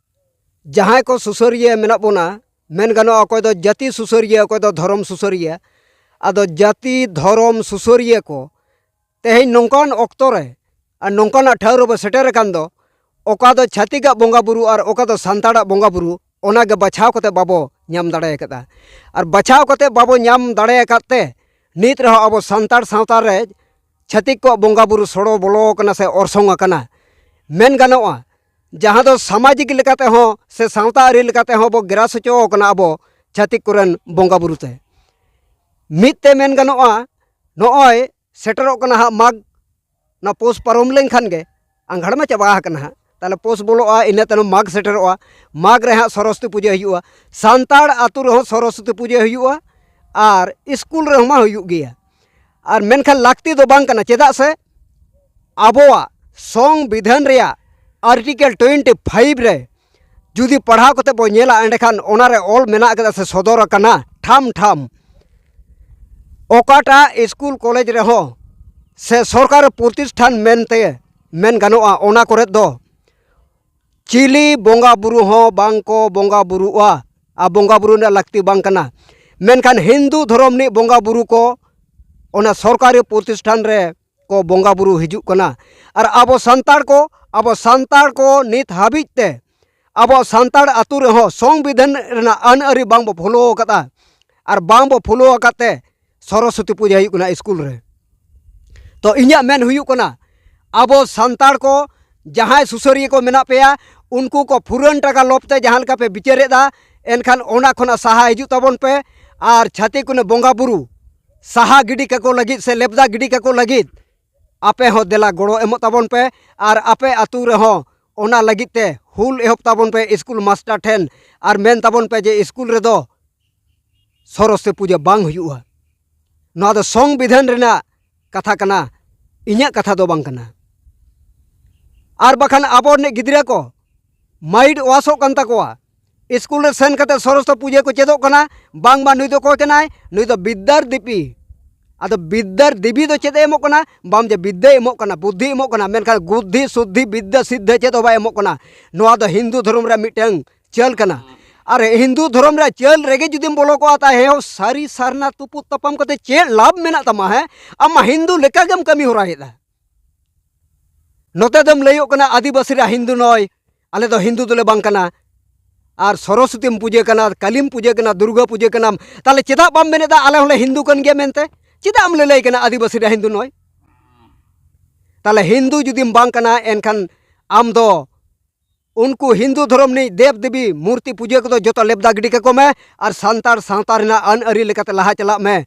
ᱡᱟᱦᱟᱸᱭ ᱠᱚ ᱥᱩᱥᱟᱹᱨᱤᱭᱟᱹ ᱢᱮᱱᱟᱜ ᱵᱚᱱᱟ, ᱢᱮᱱ ᱜᱟᱱᱚᱜᱼᱟ, ᱚᱠᱚᱭ ᱫᱚ ᱡᱟᱹᱛᱤ ᱥᱩᱥᱟᱹᱨᱤᱭᱟᱹ, ᱚᱠᱚᱭ ᱫᱚ ᱫᱷᱚᱨᱚᱢ ᱥᱩᱥᱟᱹᱨᱤᱭᱟᱹ᱾ ᱟᱫᱚ ᱡᱟᱹᱛᱤ ᱫᱷᱚᱨᱚᱢ ᱥᱩᱥᱟᱹᱨᱤᱭᱟᱹ ᱠᱚ ᱛᱮᱦᱮᱧ ᱱᱚᱝᱠᱟᱱ ᱚᱠᱛᱚ ᱨᱮ ᱟᱨ ᱱᱚᱝᱠᱟᱱᱟᱜ ᱴᱷᱟᱶ ᱨᱮᱵᱚ ᱥᱮᱴᱮᱨ ᱟᱠᱟᱱ ᱫᱚ, ᱚᱠᱟ ᱫᱚ ᱪᱷᱟᱹᱛᱤᱠᱟᱜ ᱵᱚᱸᱜᱟ ᱵᱩᱨᱩ ᱟᱨ ᱚᱠᱟ ᱫᱚ ᱥᱟᱱᱛᱟᱲᱟᱜ ᱵᱚᱸᱜᱟ ᱵᱩᱨᱩ, ᱚᱱᱟᱜᱮ ᱵᱟᱪᱷᱟᱣ ᱠᱟᱛᱮ ᱵᱟᱵᱚ ᱧᱟᱢ ᱫᱟᱲᱮ ᱟᱠᱟᱫᱟ᱾ ᱟᱨ ᱵᱟᱪᱷᱟᱣ ᱠᱟᱛᱮ ᱵᱟᱵᱚ ᱧᱟᱢ ᱫᱟᱲᱮ ᱟᱠᱟᱫ ᱛᱮ ᱱᱤᱛ ᱨᱮᱦᱚᱸ ᱟᱵᱚ ᱥᱟᱱᱛᱟᱲ ᱥᱟᱶᱛᱟ ᱨᱮ ᱪᱷᱟᱹᱛᱤᱠ ᱠᱚᱣᱟᱜ ᱵᱚᱸᱜᱟ ᱵᱩᱨᱩ ᱥᱚᱲᱚ ᱵᱚᱞᱚ ᱟᱠᱟᱱᱟ ᱥᱮ ᱚᱨᱥᱚᱝ ᱟᱠᱟᱱᱟ, ᱢᱮᱱ ᱜᱟᱱᱚᱜᱼᱟ᱾ ᱡᱟᱦᱟᱸ ᱫᱚ ᱥᱟᱢᱟᱡᱤᱠ ᱞᱮᱠᱟᱛᱮ ᱦᱚᱸ ᱥᱮ ᱥᱟᱶᱛᱟ ᱟᱹᱨᱤ ᱞᱮᱠᱟᱛᱮ ᱦᱚᱸ ᱵᱚ ᱜᱮᱨᱟᱥ ᱦᱚᱪᱚ ᱟᱠᱟᱱᱟ ᱟᱵᱚ ᱪᱷᱟᱹᱛᱤᱠ ᱠᱚᱨᱮᱱ ᱵᱚᱸᱜᱟ ᱵᱩᱨᱩ ᱛᱮ᱾ ᱢᱤᱫ ᱛᱮ ᱢᱮᱱ ᱜᱟᱱᱚᱜᱼᱟ, ᱱᱚᱜᱼᱚᱭ ᱥᱮᱴᱮᱨᱚᱜ ᱠᱟᱱᱟ ᱦᱟᱸᱜ ᱢᱟᱜᱽ, ᱚᱱᱟ ᱯᱳᱥ ᱯᱟᱨᱚᱢ ᱞᱮᱱᱠᱷᱟᱱ ᱜᱮ, ᱟᱸᱜᱷᱟᱲ ᱢᱟ ᱪᱟᱵᱟ ᱟᱠᱟᱱᱟ ᱦᱟᱸᱜ, ᱛᱟᱦᱞᱮ ᱯᱳᱥ ᱵᱚᱞᱚᱜᱼᱟ, ᱤᱱᱟᱹ ᱛᱟᱭᱱᱚᱢ ᱢᱟᱜᱽ ᱥᱮᱴᱮᱨᱚᱜᱼᱟ᱾ ᱢᱟᱜᱽ ᱨᱮ ᱦᱟᱸᱜ ᱥᱚᱨᱚᱥᱚᱛᱤ ᱯᱩᱡᱟᱹ ᱦᱩᱭᱩᱜᱼᱟ᱾ ᱥᱟᱱᱛᱟᱲ ᱟᱹᱛᱩ ᱨᱮᱦᱚᱸ ᱥᱚᱨᱚᱥᱚᱛᱤ ᱯᱩᱡᱟᱹ ᱦᱩᱭᱩᱜᱼᱟ ᱟᱨ ᱥᱠᱩᱞ ᱨᱮᱦᱚᱸ ᱢᱟ ᱦᱩᱭᱩᱜ ᱜᱮᱭᱟ᱾ ᱟᱨ ᱢᱮᱱᱠᱷᱟᱱ ᱞᱟᱹᱠᱛᱤ ᱫᱚ ᱵᱟᱝ ᱠᱟᱱᱟ, ᱪᱮᱫᱟᱜ ᱥᱮ ᱟᱵᱚᱣᱟᱜ ᱥᱚᱝᱵᱤᱫᱷᱟᱱ ᱨᱮᱭᱟᱜ ᱟᱨᱴᱤᱠᱮᱞ ᱴᱩᱭᱮᱱᱴᱤ ᱯᱷᱟᱭᱤᱵᱷ ᱨᱮ ᱡᱩᱫᱤ ᱯᱟᱲᱦᱟᱣ ᱠᱟᱛᱮ ᱵᱚ ᱧᱮᱞᱟ, ᱮᱸᱰᱮᱠᱷᱟᱱ ᱚᱱᱟᱨᱮ ᱚᱞ ᱢᱮᱱᱟᱜ ᱠᱟᱫᱟ ᱥᱮ ᱥᱚᱫᱚᱨ ᱟᱠᱟᱱᱟ ᱴᱷᱟᱢ ᱴᱷᱟᱢ, ᱚᱠᱟᱴᱟᱜ ᱥᱠᱩᱞ ᱠᱚᱞᱮᱡᱽ ᱨᱮᱦᱚᱸ ᱥᱮ ᱥᱚᱨᱠᱟᱨ ᱯᱨᱚᱛᱤᱥᱴᱷᱟᱱ ᱢᱮᱱᱛᱮ ᱢᱮᱱ ᱜᱟᱱᱚᱜᱼᱟ, ᱚᱱᱟ ᱠᱚᱨᱮ ᱫᱚ ᱪᱤᱞᱤ ᱵᱚᱸᱜᱟ ᱵᱩᱨᱩ ᱦᱚᱸ ᱵᱟᱝ ᱠᱚ ᱵᱚᱸᱜᱟ ᱵᱩᱨᱩᱜᱼᱟ ᱟᱨ ᱵᱚᱸᱜᱟ ᱵᱩᱨᱩ ᱨᱮᱱᱟᱜ ᱞᱟᱹᱠᱛᱤ ᱵᱟᱝ ᱠᱟᱱᱟ᱾ ᱢᱮᱱᱠᱷᱟᱱ ᱦᱤᱱᱫᱩ ᱫᱷᱚᱨᱚᱢ ᱨᱤᱱᱤᱡ ᱵᱚᱸᱜᱟ ᱵᱩᱨᱩ ᱠᱚ ᱚᱱᱟ ᱥᱚᱨᱠᱟᱨᱤ ᱯᱨᱚᱛᱤᱥᱴᱷᱟᱱ ᱨᱮ ᱠᱚ ᱵᱚᱸᱜᱟ ᱵᱩᱨᱩ ᱦᱤᱡᱩᱜ ᱠᱟᱱᱟ᱾ ᱟᱨ ᱟᱵᱚ ᱥᱟᱱᱛᱟᱲ ᱠᱚ, ᱟᱵᱚ ᱥᱟᱱᱛᱟᱲ ᱠᱚ ᱱᱤᱛ ᱦᱟᱹᱵᱤᱡ ᱛᱮ ᱟᱵᱚ ᱥᱟᱱᱛᱟᱲ ᱟᱹᱛᱩ ᱨᱮᱦᱚᱸ ᱥᱚᱝᱵᱤᱫᱷᱟᱱ ᱨᱮᱱᱟᱜ ᱟᱹᱱ ᱟᱹᱨᱤ ᱵᱟᱝ ᱵᱚ ᱯᱷᱚᱞᱳ ᱟᱠᱟᱫᱟ᱾ ᱟᱨ ᱵᱟᱝ ᱵᱚ ᱯᱷᱚᱞᱳ ᱟᱠᱟᱫ ᱛᱮ ᱥᱚᱨᱚᱥᱚᱛᱤ ᱯᱩᱡᱟᱹ ᱦᱩᱭᱩᱜ ᱠᱟᱱᱟ ᱥᱠᱩᱞ ᱨᱮ᱾ ᱛᱚ ᱤᱧᱟᱹᱜ ᱢᱮᱱ ᱦᱩᱭᱩᱜ ᱠᱟᱱᱟ, ᱟᱵᱚ ᱥᱟᱱᱛᱟᱲ ᱠᱚ ᱡᱟᱦᱟᱸᱭ ᱥᱩᱥᱟᱹᱨᱤᱭᱟᱹ ᱠᱚ ᱢᱮᱱᱟᱜ ᱯᱮᱭᱟ, ᱩᱱᱠᱩ ᱠᱚ ᱯᱷᱩᱨᱟᱹᱱ ᱴᱟᱠᱟ ᱞᱚᱵᱽ ᱛᱮ ᱡᱟᱦᱟᱸ ᱞᱮᱠᱟ ᱯᱮ ᱵᱤᱪᱟᱹᱨᱮᱫᱟ, ᱮᱱᱠᱷᱟᱱ ᱚᱱᱟ ᱠᱷᱚᱱᱟᱜ ᱥᱟᱦᱟ ᱦᱤᱡᱩᱜ ᱛᱟᱵᱚᱱ ᱯᱮ᱾ ᱟᱨ ᱪᱷᱟᱹᱛᱤᱠ ᱠᱚ ᱵᱚᱸᱜᱟ ᱵᱩᱨᱩ ᱥᱟᱦᱟ ᱜᱤᱰᱤ ᱠᱟᱠᱚ ᱞᱟᱹᱜᱤᱫ ᱥᱮ ᱞᱮᱵᱫᱟ ᱜᱤᱰᱤ ᱠᱟᱠᱚ ᱞᱟᱹᱜᱤᱫ ᱟᱯᱮ ᱦᱚᱸ ᱫᱮᱞᱟ ᱜᱚᱲᱚ ᱮᱢᱚᱜ ᱛᱟᱵᱚᱱ ᱯᱮ᱾ ᱟᱨ ᱟᱯᱮ ᱟᱹᱛᱩ ᱨᱮᱦᱚᱸ ᱚᱱᱟ ᱞᱟᱹᱜᱤᱫ ᱛᱮ ᱦᱩᱞ ᱮᱦᱚᱵ ᱛᱟᱵᱚᱱ ᱯᱮ ᱥᱠᱩᱞ ᱢᱟᱥᱴᱟᱨ ᱴᱷᱮᱱ, ᱟᱨ ᱢᱮᱱ ᱛᱟᱵᱚᱱ ᱯᱮ ᱡᱮ ᱥᱠᱩᱞ ᱨᱮᱫᱚ ᱥᱚᱨᱚᱥᱚᱛᱤ ᱯᱩᱡᱟᱹ ᱵᱟᱝ ᱦᱩᱭᱩᱜᱼᱟ᱾ ᱱᱚᱣᱟ ᱫᱚ ᱥᱚᱝᱵᱤᱫᱷᱟᱱ ᱨᱮᱱᱟᱜ ᱠᱟᱛᱷᱟ ᱠᱟᱱᱟ, ᱤᱧᱟᱹᱜ ᱠᱟᱛᱷᱟ ᱫᱚ ᱵᱟᱝ ᱠᱟᱱᱟ᱾ ᱟᱨ ᱵᱟᱠᱷᱟᱱ ᱟᱵᱚ ᱨᱤᱱᱤᱡ ᱜᱤᱫᱽᱨᱟᱹ ᱠᱚ ᱢᱟᱭᱤᱱᱰ ᱣᱟᱥᱚᱜ ᱠᱟᱱ ᱛᱟᱠᱚᱣᱟ᱾ ᱥᱠᱩᱞ ᱨᱮ ᱥᱮᱱ ᱠᱟᱛᱮ ᱥᱚᱨᱚᱥᱚᱛᱤ ᱯᱩᱡᱟᱹ ᱠᱚ ᱪᱮᱫᱚᱜ ᱠᱟᱱᱟ, ᱵᱟᱝᱢᱟ ᱱᱩᱭ ᱫᱚ ᱚᱠᱚᱭ ᱠᱟᱱᱟᱭ, ᱱᱩᱭ ᱫᱚ ᱵᱤᱫᱽᱫᱟᱨ ᱫᱮᱵᱤ᱾ ᱟᱫᱚ ᱵᱤᱫᱽᱫᱟᱨ ᱫᱮᱵᱤ ᱫᱚ ᱪᱮᱫ ᱮ ᱮᱢᱚᱜ ᱠᱟᱱᱟ? ᱵᱟᱢ ᱡᱮ ᱵᱤᱫᱽᱫᱟᱹᱭ ᱮᱢᱚᱜ ᱠᱟᱱᱟ, ᱵᱩᱫᱽᱫᱷᱤ ᱮᱢᱚᱜ ᱠᱟᱱᱟ, ᱢᱮᱱᱠᱷᱟᱱ ᱵᱩᱫᱽᱫᱷᱤ, ᱥᱩᱫᱽᱫᱷᱤ, ᱵᱤᱫᱽᱫᱟᱹ, ᱥᱤᱫᱽᱫᱷᱟᱹ ᱪᱮᱫ ᱦᱚᱸ ᱵᱟᱭ ᱮᱢᱚᱜ ᱠᱟᱱᱟ᱾ ᱱᱚᱣᱟ ᱫᱚ ᱦᱤᱱᱫᱩ ᱫᱷᱚᱨᱚᱢ ᱨᱮᱭᱟᱜ ᱢᱤᱫᱴᱟᱝ ᱪᱟᱹᱞ ᱠᱟᱱᱟ᱾ ᱟᱨ ᱦᱤᱱᱫᱩ ᱫᱷᱚᱨᱚᱢ ᱨᱮᱭᱟᱜ ᱪᱟᱹᱞ ᱨᱮᱜᱮ ᱡᱩᱫᱤᱢ ᱵᱚᱞᱚ ᱠᱚᱜᱼᱟ, ᱛᱟᱦᱮᱸ ᱦᱚᱸ ᱥᱟᱹᱨᱤ ᱥᱟᱨᱱᱟ ᱛᱩᱯᱩᱫ ᱛᱟᱯᱟᱢ ᱠᱟᱛᱮ ᱪᱮᱫ ᱞᱟᱵᱷ ᱢᱮᱱᱟᱜ ᱛᱟᱢᱟ? ᱦᱮᱸ, ᱟᱢ ᱢᱟ ᱦᱤᱱᱫᱩ ᱞᱮᱠᱟ ᱜᱮᱢ ᱠᱟᱹᱢᱤ ᱦᱚᱨᱟᱭᱮᱫᱟ᱾ ᱱᱚᱛᱮ ᱫᱚᱢ ᱞᱟᱹᱭᱚᱜ ᱠᱟᱱᱟ ᱟᱹᱫᱤᱵᱟᱹᱥᱤ ᱨᱮ ᱦᱤᱱᱫᱩ ᱱᱚᱭ, ᱟᱞᱮ ᱫᱚ ᱦᱤᱱᱫᱩ ᱫᱚᱞᱮ ᱵᱟᱝ ᱠᱟᱱᱟ᱾ ᱟᱨ ᱥᱚᱨᱚᱥᱚᱛᱤᱢ ᱯᱩᱡᱟᱹ ᱠᱟᱱᱟ, ᱠᱟᱹᱞᱤᱢ ᱯᱩᱡᱟᱹ ᱠᱟᱱᱟᱢ, ᱛᱟᱦᱞᱮ ᱪᱮᱫᱟᱜ ᱵᱟᱢ ᱢᱮᱱᱮᱫᱟ ᱟᱞᱮ ᱦᱚᱸᱞᱮ ᱦᱤᱱᱫᱩ ᱠᱟᱱ ᱜᱮᱭᱟ ᱢᱮᱱᱛᱮ? ᱪᱮᱫᱟᱜ ᱮᱢ ᱞᱟᱹᱞᱟᱹᱭ ᱠᱟᱱᱟ ᱟᱹᱫᱤᱵᱟᱹᱥᱤ ᱨᱮ ᱦᱤᱱᱫᱩ ᱱᱚᱭ? ᱛᱟᱦᱞᱮ ᱦᱤᱱᱫᱩ ᱡᱩᱫᱤᱢ ᱵᱟᱝ ᱠᱟᱱᱟ, ᱮᱱᱠᱷᱟᱱ ᱟᱢ ᱫᱚ ᱩᱱᱠᱩ ᱦᱤᱱᱫᱩ ᱫᱷᱚᱨᱚᱢ ᱨᱤᱱᱤᱡ ᱫᱮᱵ ᱫᱮᱵᱤ ᱢᱩᱨᱛᱤ ᱯᱩᱡᱟᱹ ᱠᱚᱫᱚ ᱡᱚᱛᱚ ᱞᱮᱵᱫᱟ ᱜᱤᱰᱤ ᱠᱟᱠᱚ ᱢᱮ ᱟᱨ ᱥᱟᱱᱛᱟᱲ ᱥᱟᱶᱛᱟ ᱨᱮᱱᱟᱜ ᱟᱹᱱ ᱟᱹᱨᱤ ᱞᱮᱠᱟᱛᱮ ᱞᱟᱦᱟ ᱪᱟᱞᱟᱜ ᱢᱮ᱾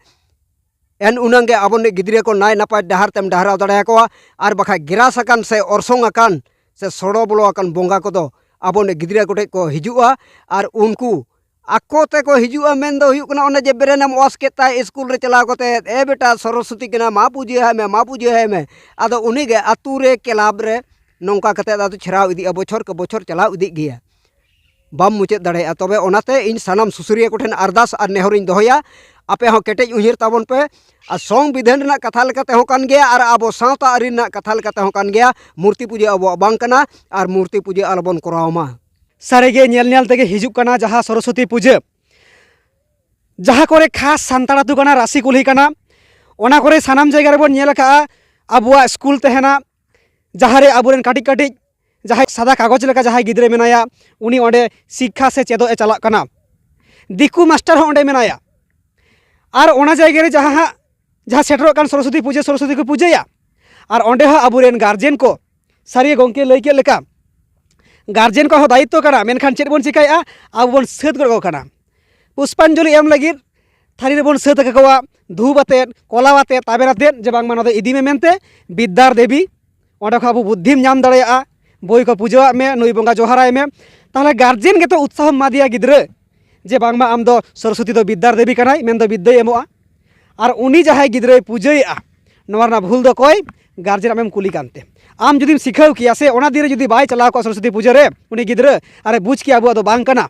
ᱮᱱ ᱩᱱᱟᱹᱝ ᱜᱮ ᱟᱵᱚ ᱨᱤᱱᱤᱡ ᱜᱤᱫᱽᱨᱟᱹ ᱠᱚ ᱱᱟᱭ ᱱᱟᱯᱟᱭ ᱰᱟᱦᱟᱨ ᱛᱮᱢ ᱰᱟᱦᱟᱨᱟᱣ ᱫᱟᱲᱮᱭᱟᱠᱚᱣᱟ᱾ ᱟᱨ ᱵᱟᱠᱷᱟᱡ ᱜᱮᱨᱟᱥ ᱟᱠᱟᱱ ᱥᱮ ᱚᱨᱥᱚᱝ ᱟᱠᱟᱱ ᱥᱮ ᱥᱚᱲᱚ ᱵᱚᱞᱚ ᱟᱠᱟᱱ ᱵᱚᱸᱜᱟ ᱠᱚᱫᱚ ᱟᱵᱚ ᱨᱤᱱᱤᱡ ᱜᱤᱫᱽᱨᱟᱹ ᱠᱚᱴᱷᱮᱡ ᱠᱚ ᱦᱤᱡᱩᱜᱼᱟ᱾ ᱟᱨ ᱩᱱᱠᱩ ᱟᱠᱚ ᱛᱮᱠᱚ ᱦᱤᱡᱩᱜᱼᱟ, ᱢᱮᱱ ᱫᱚ ᱦᱩᱭᱩᱜ ᱠᱟᱱᱟ ᱚᱱᱮ ᱡᱮ ᱵᱨᱮᱱᱮᱢ ᱣᱟᱥ ᱠᱮᱫ ᱛᱟᱭ ᱥᱠᱩᱞ ᱨᱮ ᱪᱟᱞᱟᱣ ᱠᱟᱛᱮ, "ᱮ ᱵᱮᱴᱟ, ᱥᱚᱨᱚᱥᱚᱛᱤ ᱠᱟᱱᱟ, ᱢᱟ ᱯᱩᱡᱟᱹ ᱟᱭ ᱢᱮ, ᱢᱟ ᱯᱩᱡᱟᱹ ᱟᱭ ᱢᱮ᱾" ᱟᱫᱚ ᱩᱱᱤ ᱜᱮ ᱟᱹᱛᱩ ᱨᱮ, ᱠᱞᱟᱵᱽ ᱨᱮ ᱱᱚᱝᱠᱟ ᱠᱟᱛᱮ ᱟᱫᱚ ᱪᱷᱮᱨᱟᱣ ᱤᱫᱤᱜᱼᱟ, ᱵᱚᱪᱷᱚᱨ ᱠᱮ ᱵᱚᱪᱷᱚᱨ ᱪᱟᱞᱟᱣ ᱤᱫᱤᱜ ᱜᱮᱭᱟ, ᱵᱟᱢ ᱢᱩᱪᱟᱹᱫ ᱫᱟᱲᱮᱭᱟᱜᱼᱟ᱾ ᱛᱚᱵᱮ ᱚᱱᱟᱛᱮ ᱤᱧ ᱥᱟᱱᱟᱢ ᱥᱩᱥᱟᱹᱨᱤᱭᱟᱹ ᱠᱚᱴᱷᱮᱱ ᱟᱨᱫᱟᱥ ᱟᱨ ᱱᱮᱦᱚᱨᱤᱧ ᱫᱚᱦᱚᱭᱟ, ᱟᱯᱮ ᱦᱚᱸ ᱠᱮᱴᱮᱡ ᱩᱭᱦᱟᱹᱨ ᱛᱟᱵᱚᱱ ᱯᱮ᱾ ᱟᱨ ᱥᱚᱝᱵᱤᱫᱷᱟᱱ ᱨᱮᱱᱟᱜ ᱠᱟᱛᱷᱟ ᱞᱮᱠᱟᱛᱮ ᱦᱚᱸ ᱠᱟᱱ ᱜᱮᱭᱟ ᱟᱨ ᱟᱵᱚ ᱥᱟᱶᱛᱟ ᱟᱹᱨᱤ ᱨᱮᱱᱟᱜ ᱠᱟᱛᱷᱟ ᱞᱮᱠᱟᱛᱮ ᱦᱚᱸ ᱠᱟᱱ ᱜᱮᱭᱟ, ᱢᱩᱨᱛᱤ ᱯᱩᱡᱟᱹ ᱟᱵᱚᱣᱟᱜ ᱵᱟᱝ ᱠᱟᱱᱟ ᱟᱨ ᱢᱩᱨᱛᱤ ᱯᱩᱡᱟᱹ ᱟᱞᱚᱵᱚᱱ ᱠᱚᱨᱟᱣ ᱢᱟ᱾ ᱥᱟᱹᱨᱤᱜᱮ ᱧᱮᱞ ᱧᱮᱞ ᱛᱮᱜᱮ ᱦᱤᱡᱩᱜ ᱠᱟᱱᱟ ᱡᱟᱦᱟᱸ ᱥᱚᱨᱚᱥᱚᱛᱤ ᱯᱩᱡᱟᱹ, ᱡᱟᱦᱟᱸ ᱠᱚᱨᱮ ᱠᱷᱟᱥ ᱥᱟᱱᱛᱟᱲ ᱟᱹᱛᱩ ᱠᱟᱱᱟ, ᱨᱟᱹᱥᱤ ᱠᱩᱞᱦᱤ ᱠᱟᱱᱟ, ᱚᱱᱟ ᱠᱚᱨᱮ ᱥᱟᱱᱟᱢ ᱡᱟᱭᱜᱟ ᱨᱮᱵᱚᱱ ᱧᱮᱞ ᱟᱠᱟᱫᱼᱟ ᱟᱵᱚᱣᱟᱜ ᱥᱠᱩᱞ ᱛᱟᱦᱮᱱᱟ, ᱡᱟᱦᱟᱸ ᱨᱮ ᱟᱵᱚᱨᱮᱱ ᱠᱟᱹᱴᱤᱡ ᱠᱟᱹᱴᱤᱡ ᱡᱟᱦᱟᱸᱭ ᱥᱟᱫᱟ ᱠᱟᱜᱚᱡᱽ ᱞᱮᱠᱟ ᱡᱟᱦᱟᱸᱭ ᱜᱤᱫᱽᱨᱟᱹ ᱢᱮᱱᱟᱭᱟ, ᱩᱱᱤ ᱚᱸᱰᱮ ᱥᱤᱠᱠᱷᱟ ᱥᱮ ᱪᱮᱫᱚᱜ ᱮ ᱪᱟᱞᱟᱜ ᱠᱟᱱᱟ᱾ ᱫᱤᱠᱩ ᱢᱟᱥᱴᱟᱨ ᱦᱚᱸ ᱚᱸᱰᱮ ᱢᱮᱱᱟᱭᱟ᱾ ᱟᱨ ᱚᱱᱟ ᱡᱟᱭᱜᱟ ᱨᱮ ᱡᱟᱦᱟᱸ ᱦᱟᱸᱜ, ᱡᱟᱦᱟᱸ ᱥᱮᱴᱮᱨᱚᱜ ᱠᱟᱱ ᱥᱚᱨᱚᱥᱚᱛᱤ ᱯᱩᱡᱟᱹ, ᱥᱚᱨᱚᱥᱚᱛᱤ ᱠᱚ ᱯᱩᱡᱟᱹᱭᱟ᱾ ᱟᱨ ᱚᱸᱰᱮ ᱦᱚᱸ ᱟᱵᱚᱨᱮᱱ ᱜᱟᱨᱡᱮᱱ ᱠᱚ, ᱥᱟᱹᱨᱤ ᱜᱚᱢᱠᱮ ᱞᱟᱹᱭ ᱠᱮᱫ ᱞᱮᱠᱟ, ᱜᱟᱨᱡᱮᱱ ᱠᱚᱣᱟᱜ ᱦᱚᱸ ᱫᱟᱭᱤᱛᱛᱚ ᱠᱟᱱᱟ, ᱢᱮᱱᱠᱷᱟᱱ ᱪᱮᱫ ᱵᱚᱱ ᱪᱤᱠᱟᱹᱭᱮᱫᱼᱟ? ᱟᱵᱚ ᱵᱚᱱ ᱥᱟᱹᱛ ᱜᱚᱫ ᱠᱟᱠᱚ ᱠᱟᱱᱟ᱾ ᱯᱩᱥᱯᱟᱧᱡᱚᱞᱤ ᱮᱢ ᱞᱟᱹᱜᱤᱫ ᱛᱷᱟᱹᱨᱤ ᱨᱮᱵᱚᱱ ᱥᱟᱹᱛ ᱠᱟᱠᱚᱣᱟ, ᱫᱷᱩᱯ ᱟᱛᱮᱫ, ᱠᱚᱞᱟᱣ ᱟᱛᱮᱫ, ᱛᱟᱵᱮᱱ ᱟᱛᱮᱫ, ᱡᱮ ᱵᱟᱝᱢᱟ ᱱᱚᱣᱟ ᱫᱚ ᱤᱫᱤ ᱢᱮ ᱢᱮᱱᱛᱮ, ᱵᱤᱫᱽᱫᱟᱨ ᱫᱮᱵᱤ, ᱚᱸᱰᱮ ᱠᱷᱚᱱ ᱟᱵᱚ ᱵᱩᱫᱽᱫᱷᱤᱢ ᱧᱟᱢ ᱫᱟᱲᱮᱭᱟᱜᱼᱟ, ᱵᱳᱭ ᱠᱚ ᱯᱩᱡᱟᱹᱣᱟᱜ ᱢᱮ, ᱱᱩᱭ ᱵᱚᱸᱜᱟ ᱡᱚᱦᱟᱨᱟᱭ ᱢᱮ᱾ ᱛᱟᱦᱚᱞᱮ ᱜᱟᱨᱡᱮᱱ ᱜᱮᱛᱚ ᱩᱛᱥᱟᱦᱚᱢ ᱮᱢᱟᱫᱮᱭᱟ ᱜᱤᱫᱽᱨᱟᱹ, ᱡᱮ ᱵᱟᱝᱢᱟ ᱟᱢ ᱫᱚ ᱥᱚᱨᱚᱥᱚᱛᱤ ᱫᱚ ᱵᱤᱫᱽᱫᱟᱨ ᱫᱮᱵᱤ ᱠᱟᱱᱟᱭ, ᱢᱮᱱᱫᱚ ᱵᱤᱫᱽᱫᱟᱹᱭ ᱮᱢᱚᱜᱼᱟ᱾ ᱟᱨ ᱩᱱᱤ ᱡᱟᱦᱟᱸᱭ ᱜᱤᱫᱽᱨᱟᱹᱭ ᱯᱩᱡᱟᱹᱭᱮᱫᱼᱟ, ᱱᱚᱣᱟ ᱨᱮᱱᱟᱜ ᱵᱷᱩᱞ ᱫᱚ ᱚᱠᱚᱭ? ᱜᱟᱨᱡᱮᱱ ᱟᱢᱮᱢ ᱠᱩᱞᱤ ᱠᱟᱱᱛᱮ, ᱟᱢ ᱡᱩᱫᱤᱢ ᱥᱤᱠᱷᱟᱹᱣ ᱠᱮᱭᱟ ᱥᱮ ᱚᱱᱟ ᱫᱤᱱ ᱨᱮ ᱡᱩᱫᱤ ᱵᱟᱭ ᱪᱟᱞᱟᱣ ᱠᱚᱜᱼᱟ ᱥᱚᱨᱚᱥᱚᱛᱤ ᱯᱩᱡᱟᱹ ᱨᱮ ᱩᱱᱤ ᱜᱤᱫᱽᱨᱟᱹ, ᱟᱨᱮ ᱵᱩᱡᱽ ᱠᱮᱭᱟ ᱟᱵᱚᱣᱟᱜ ᱫᱚ ᱵᱟᱝ ᱠᱟᱱᱟ᱾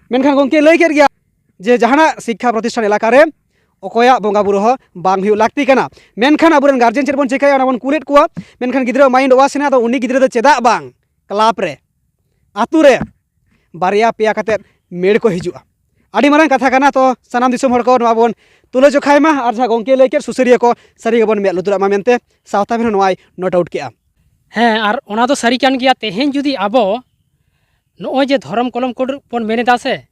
ᱢᱮᱱᱠᱷᱟᱱ ᱜᱚᱢᱠᱮ ᱞᱟᱹᱭ ᱠᱮᱫ ᱜᱮᱭᱟ ᱡᱮ ᱡᱟᱦᱟᱱᱟᱜ ᱥᱤᱠᱠᱷᱟ ᱯᱨᱚᱛᱤᱥᱴᱷᱟᱱ ᱮᱞᱟᱠᱟ ᱨᱮ ᱚᱠᱚᱭᱟᱜ ᱵᱚᱸᱜᱟ ᱵᱩᱨᱩ ᱦᱚᱸ ᱵᱟᱝ ᱦᱩᱭᱩᱜ ᱞᱟᱹᱠᱛᱤ ᱠᱟᱱᱟ᱾ ᱢᱮᱱᱠᱷᱟᱱ ᱟᱵᱚᱨᱮᱱ ᱜᱟᱨᱡᱮᱱ ᱪᱮᱫ ᱵᱚᱱ ᱪᱤᱠᱟᱹᱭᱟ, ᱚᱱᱟ ᱵᱚᱱ ᱠᱩᱞᱮᱫ ᱠᱚᱣᱟ, ᱢᱮᱱᱠᱷᱟᱱ ᱜᱤᱫᱽᱨᱟᱹ ᱢᱟᱭᱤᱱᱰ ᱚᱣᱟᱥ ᱮᱱᱟ, ᱟᱫᱚ ᱩᱱᱤ ᱜᱤᱫᱽᱨᱟᱹ ᱫᱚ ᱪᱮᱫᱟᱜ ᱵᱟᱝ ᱠᱞᱟᱵᱽ ᱨᱮ, ᱟᱛᱳ ᱨᱮ ᱵᱟᱨᱭᱟ ᱯᱮᱭᱟ ᱠᱟᱛᱮᱫ ᱢᱮᱲ ᱠᱚ ᱦᱤᱡᱩᱜᱼᱟ᱾ ᱟᱹᱰᱤ ᱢᱟᱨᱟᱝ ᱠᱟᱛᱷᱟ ᱠᱟᱱᱟ᱾ ᱛᱚ ᱥᱟᱱᱟᱢ ᱫᱤᱥᱚᱢ ᱦᱚᱲ ᱠᱚ ᱱᱚᱣᱟ ᱵᱚᱱ ᱛᱩᱞᱟᱹ ᱡᱚᱠᱷᱟᱭ ᱢᱟ, ᱟᱨ ᱡᱟᱦᱟᱸ ᱜᱚᱢᱠᱮ ᱞᱟᱹᱭ ᱠᱮᱫ ᱥᱩᱥᱟᱹᱨᱤᱭᱟᱹ ᱠᱚ ᱥᱟᱹᱨᱤ ᱜᱮᱵᱚᱱ ᱢᱮᱫ ᱞᱩᱛᱩᱨᱟᱜ ᱢᱟ ᱢᱮᱱᱛᱮ ᱥᱟᱶᱛᱟ ᱵᱮᱱ ᱦᱚᱸ ᱱᱚᱣᱟᱭ ᱱᱳᱴ ᱟᱣᱩᱴ ᱠᱮᱜᱼᱟ᱾ ᱦᱮᱸ, ᱟᱨ ᱚᱱᱟ ᱫᱚ ᱥᱟᱹᱨᱤ ᱠᱟᱱ ᱜᱮᱭᱟ᱾ ᱛᱮᱦᱮᱧ ᱡᱩᱫᱤ ᱟᱵᱚ ᱱᱚᱜᱼᱚᱭ ᱡᱮ ᱫᱷᱚᱨᱚᱢ ᱠᱚᱞᱚᱢ ᱠᱳᱰ ᱵᱚᱱ ᱢᱮᱱ ᱮᱫᱟ ᱥᱮ,